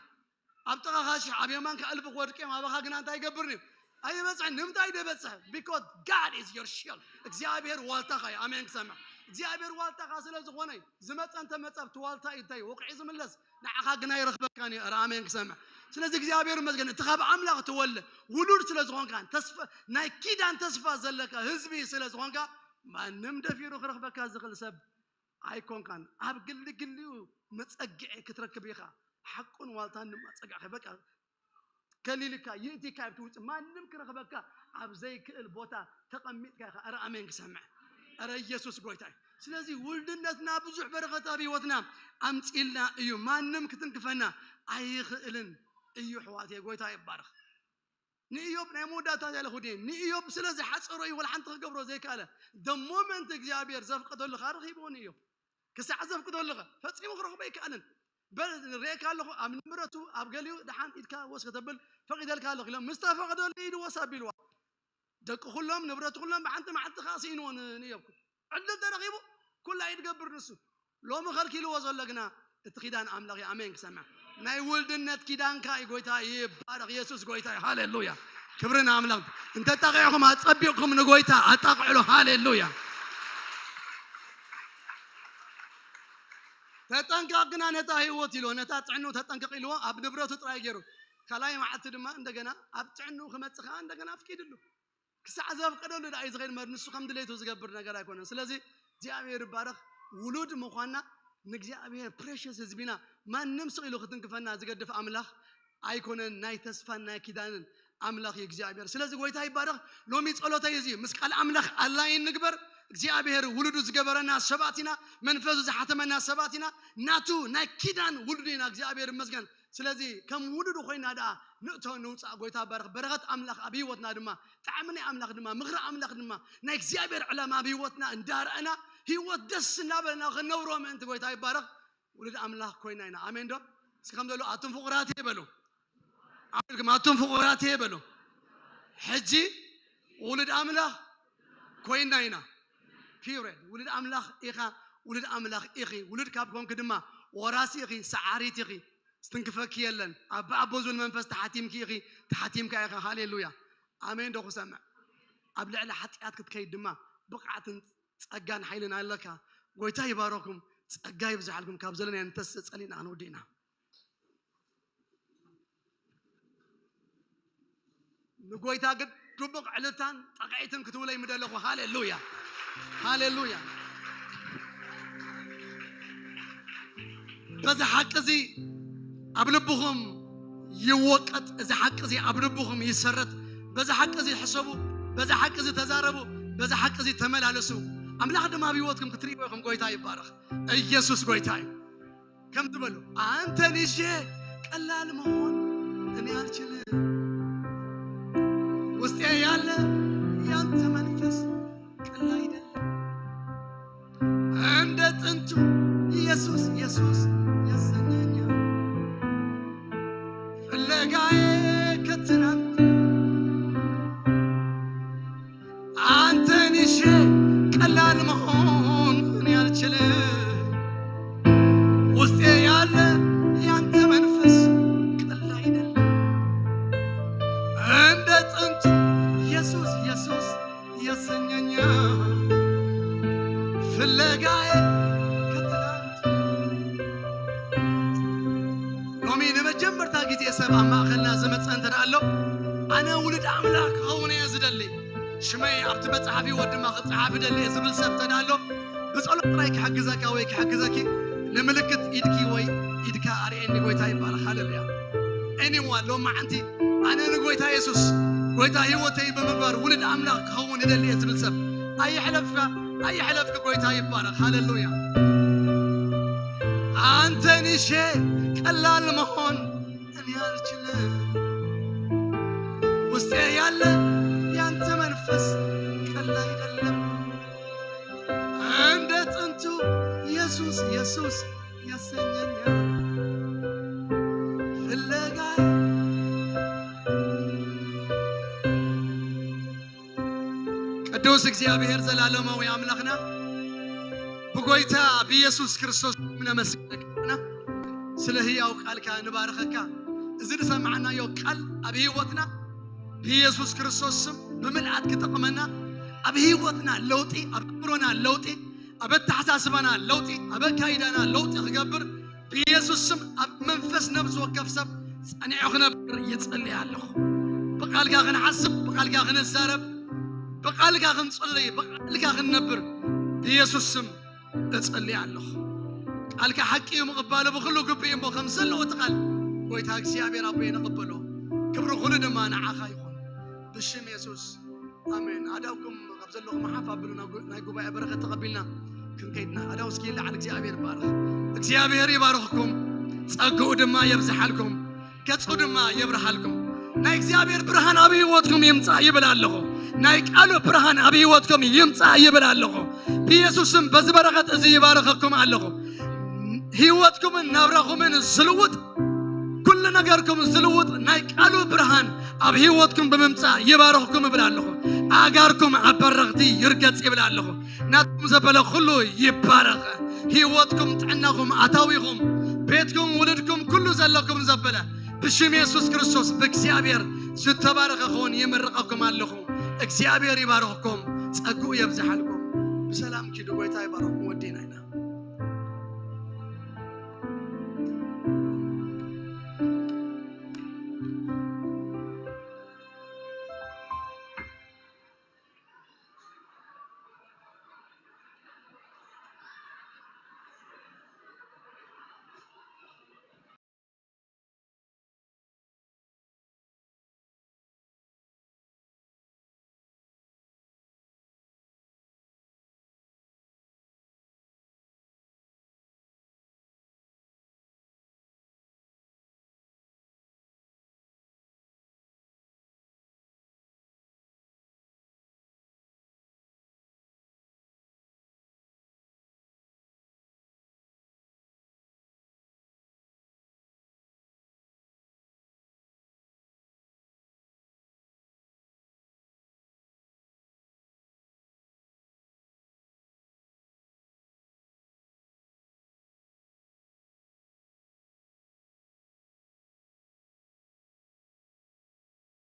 ኣብ ጥቓኻ ሽሕ ኣብ የማንካ እልፊ ክወድቅ እዮም፣ ኣባኻ ግና እንታይ ይገብርን እዩ? ኣይበፅሕን። ንምንታይ ደበፅሕ? Because God is your shield። እግዚኣብሔር ዋልታኻ እዩ። ኣሜን ክሰምዕ። እግዚኣብሔር ዋልታኻ ስለ ዝኾነ እዩ። ዝመፀ እንተመፀ ኣብቲ ዋልታ እዩ እንታይ እዩ? ወቕዒ ዝምለስ ንዓኻ ግና ይረኽበካን እዩ። ኧረ ኣሜን ክሰምዕ። ስለዚ እግዚኣብሔር ይመስገን እቲ ካብ ኣምላኽ ተወለ ውሉድ ስለ ዝኾንካ ተስፋ ናይ ኪዳን ተስፋ ዘለካ ህዝቢ ስለ ዝኾንካ ማንም ደፊሩ ክረኽበካ ዝኽእል ሰብ ኣይኮንካን። ኣብ ግሊ ግሊኡ መጸግዒ ክትረክብ ኢኻ። ሓቁን ዋልታን ድማ ጸግዕኻ በቃ ከሊልካ ይእቲካ ኣብቲ ውጭ ማንም ክረኽበካ ኣብ ዘይክእል ቦታ ተቐሚጥካ ኢኻ። ኧረ ኣሜን ክሰምዕ። ኧረ ኢየሱስ ጎይታ እዩ። ስለዚ ውልድነትና ብዙሕ በረኸት ኣብ ህይወትና ኣምጺልና እዩ። ማንም ክትንክፈና ኣይኽእልን እዩ። ኣሕዋተይ ጎይታ ይባረኽ። ንእዮብ ናይ መወዳእታ እንታይ ኢለ ክውድዮ ንእዮብ ስለ ዝሓፀሮ እዩ ወላ ሓንቲ ክገብሮ ዘይከኣለ። The moment እግዚኣብሔር ዘፍቀደሉ ኸዓ ረኺብዎ ንእዮብ ክሳዕ ዘፍቅደሉ ኸ ፈፂሙ ክረኽቦ ኣይከኣልን። በል ርኤካ ኣለኹ ኣብ ንብረቱ ኣብ ገሊኡ ደሓን ኢድካ ወስ ከተብል ፈቒደልካ ኣለኹ ኢሎም ምስ ተፈቐደሉ ኢዱ ወስ ኣቢልዋ። ደቂ ኩሎም ንብረቱ ኩሎም ብሓንቲ መዓልቲ ከዓ ስኢንዎ ንእዮብ። ዕድል ተረኺቡ ኩላ እዩ ዝገብር ንሱ። ሎሚ ከልኪልዎ ዘሎ ግና እቲ ኪዳን ኣምላኽ እዩ። ኣሜን ክሰምዕ ናይ ውልድነት ኪዳንካ እዩ። ጎይታ ይባረኽ። የሱስ ጎይታ እዩ። ሃሌሉያ ክብሪ ንኣምላኽ። እንተጣቂዕኹም ኣጸቢቕኩም ንጎይታ ኣጣቕዕሉ። ሃሌሉያ። ተጠንቀቕ ግና ነታ ህይወት ኢልዎ ነታ ጥዕንኡ ተጠንቀቕ ኢልዎ ኣብ ንብረቱ ጥራይ ገይሩ ካልኣይ መዓልቲ ድማ እንደገና ኣብ ጥዕንኡ ክመጽእ ከኣ እንደገና ኣፍቂድሉ። ክሳዕ ዘፍቀደሉ ደኣ እዩ ዝኸይድ እምበር፣ ንሱ ከም ድሌቱ ዝገብር ነገር ኣይኮነን። ስለዚ እግዚኣብሔር ይባረኽ። ውሉድ ምዃንና ንእግዚኣብሔር ፕሬሽስ ህዝቢና፣ ማንም ስቕ ኢሉ ክትንክፈና ዝገድፍ ኣምላኽ ኣይኮነን። ናይ ተስፋን ናይ ኪዳንን ኣምላኽ እዩ እግዚኣብሔር። ስለዚ ጎይታ ይባረኽ። ሎሚ ጸሎተይ እዚ ምስ ቃል ኣምላኽ ኣላይን ንግበር። እግዚኣብሔር ውሉዱ ዝገበረና ሰባት ኢና፣ መንፈሱ ዝሓተመና ሰባት ኢና። ናቱ ናይ ኪዳን ውሉድ ኢና። እግዚኣብሔር ይመስገን። ስለዚ ከም ውሉዱ ኮይና ደኣ ንእቶ ንውፃእ። ጎይታ ባረኽ። በረኸት ኣምላኽ ኣብ ህይወትና ድማ፣ ጣዕሚ ናይ ኣምላኽ ድማ፣ ምኽሪ ኣምላኽ ድማ፣ ናይ እግዚኣብሔር ዕላማ ኣብ ህይወትና እንዳረኣና፣ ህይወት ደስ እናበለና ክንነብሮ ምእንቲ። ጎይታ ይባረኽ። ውሉድ ኣምላኽ ኮይና ኢና። ኣሜን ዶ? እስኪ ከም ዘሎ ኣቱም ፍቑራት በሉ። ኣሜን። ኣቱም ፍቑራት በሉ። ሕጂ ውሉድ ኣምላኽ ኮይና ኢና። ፒሪድ። ውሉድ ኣምላኽ ኢኻ፣ ውሉድ ኣምላኽ ኢኺ። ውሉድ ካብ ኮንክ ድማ ወራሲ ኢኺ፣ ሰዓሪት ኢኺ። ዝትንክፈኪ የለን። ኣባ ኣቦ ዝብል መንፈስ ተሓቲምኪ ኢኺ፣ ተሓቲምካ ኢኻ። ሃሌሉያ። ኣሜን ዶ ክሰምዕ? ኣብ ልዕሊ ሓጢኣት ክትከይድ ድማ ብቕዓትን ጸጋን ሓይልን ኣለካ። ጎይታ ይባረኩም፣ ጸጋ ይብዝሓልኩም። ካብ ዘለናዮ ንተስእ ጸሊእና ክንወዲ ኢና። ንጎይታ ግን ድሙቕ ዕልልታን ጣቕዒትን ክትብለይ ምደለኹ። ሃሌሉያ፣ ሃሌሉያ። በዚ ሓቂ እዚ ኣብ ልብኹም ይወቀጥ፣ እዚ ሓቂ እዚ ኣብ ልብኹም ይሰረት። በዚ ሓቂ እዚ ሕሰቡ፣ በዚ ሓቂ እዚ ተዛረቡ፣ በዚ ሓቂ እዚ ተመላለሱ። ኣምላኽ ድማ ኣብ ህይወትኩም ክትርእይዎ ኢኹም። ጎይታ ይባረኽ። ኢየሱስ ጎይታ እዩ። ከም ትበሉ፣ አንተን ይዤ ቀላል መሆን እኔ አልችልም። ውስጤ ያለ ያንተ መንፈስ ቀላል አይደለም። እንደ ጥንቱ ኢየሱስ ኢየሱስ ያሰኘኛል ፍለጋዬ ከትናንት። አንተን ይዤ ቀላል መሆን እኔ አልችልም። ውስጤ ያለ ያንተ መንፈስ ቀላል አይደለም። እንደ ጥንቱ ኢየሱስ ኢየሱስ ያሰኘኛል ፍለጋዬ ከትናንት። ሎሚ ንመጀመርታ ግዜ ሰብ ኣብ ማእከልና ዝመጸ እንተ ደኣ ኣሎ፣ ኣነ ውሉድ ኣምላኽ ክኸውን እየ ዝደሊ፣ ሽመይ ኣብቲ መጽሓፍ ህይወት ድማ ክጸሓፍ እደሊ እየ ዝብል ሰብ እንተ ደኣ ኣሎ፣ ብጸሎት ጥራይ ክሕግዘካ ወይ ክሕግዘኪ ንምልክት ኢድኪ ወይ ኢድካ ኣርእየኒ። ጎይታ ይባረኽ። ሃሌሉያ። ኤኒዋን ሎማዓንቲ ኣነ ንጎይታ የሱስ ጎይታ ህይወተይ ብምግባር ውሉድ ኣምላኽ ክኸውን እደሊ እየ ዝብል ሰብ ኣይሕለፍካ፣ ኣይሕለፍኪ። ጎይታ ይባረኽ። ሃሌሉያ። አንተን ይዤ ቀላል መሆን እኔ አልችልም። ውስጤ ያለ ያንተ መንፈስ ቀላል አይደለም። እንደ ጥንቱ ኢየሱስ ኢየሱስ ያሰኘኛል ፍለጋዬ። ቅዱስ እግዚኣብሔር ዘላለማዊ ኣምላኽና ብጎይታ ብኢየሱስ ክርስቶስ ነመስግነካ ስለ ህያው ቃልካ ንባርኸካ። እዚ ዝሰማዕናዮ ቃል ኣብ ህይወትና ብኢየሱስ ክርስቶስ ስም ብምልኣት ክጠቕመና፣ ኣብ ህይወትና ለውጢ፣ ኣብ ኣእምሮና ለውጢ፣ ኣብ ኣተሓሳስባና ለውጢ፣ ኣብ ኣካይዳና ለውጢ ክገብር ብኢየሱስ ስም ኣብ መንፈስ ነብሲ ወከፍ ሰብ ጸኒዑ ክነብር ይጸልይ ኣለኹ። ብቓልካ ክንሓስብ፣ ብቓልካ ክንዛረብ፣ ብቓልካ ክንጽልይ፣ ብቓልካ ክንነብር ብኢየሱስ ስም እጸልይ ኣለኹ። ቃልካ ሓቂ እዩ፣ ምቕባሉ ብኹሉ ግቡእ እዩ እሞ ከም ዘለዎ እቲ ቃል ጎይታ እግዚኣብሔር ኣቦይ ንቕበሎ። ክብሪ ኩሉ ድማ ንዓኻ ይኹን። ብሽም የሱስ ኣሜን። ኣዳውኩም ኣብ ዘለኹም ሓፍ ኣብሉ፣ ናይ ጉ-፣ ናይ ጉባኤ በረኸት ተቐቢልና ክንከይድና። ኣዳው እስኪ ይለዓል። እግዚኣብሔር ይባርኽ። እግዚኣብሔር ይባርኽኩም፣ ጸግኡ ድማ የብዝሓልኩም፣ ገጹ ድማ የብርሃልኩም። ናይ እግዚኣብሔር ብርሃን ኣብ ህይወትኩም ይምጻእ ይብል ኣለኹ። ናይ ቃሉ ብርሃን ኣብ ህይወትኩም ይምጻእ ይብል ኣለኹ። ብኢየሱስ ስም በዚ በረኸት እዚ ይባርኸኩም ኣለኹ። ህይወትኩምን ናብራኹምን ዝልውጥ፣ ኩሉ ነገርኩም ዝልውጥ ናይ ቃሉ ብርሃን ኣብ ህይወትኩም ብምምጻእ ይባርኽኩም እብል ኣለኹ። ኣእጋርኩም ኣብ በረኽቲ ይርገጽ ይብል ኣለኹ። ናትኩም ዘበለ ኩሉ ይባረኽ። ህይወትኩም፣ ጥዕናኹም፣ ኣታዊኹም፣ ቤትኩም፣ ውሉድኩም፣ ኩሉ ዘለኩም ዘበለ ብሽም የሱስ ክርስቶስ ብእግዚኣብሔር ዝተባረኸ ክኸውን ይምርቐኩም ኣለኹ። እግዚኣብሔር ይባርኽኩም፣ ጸግኡ የብዝሓልኩም። ብሰላም ኪዱ። ጎይታ ይባርኽኩም። ወዲና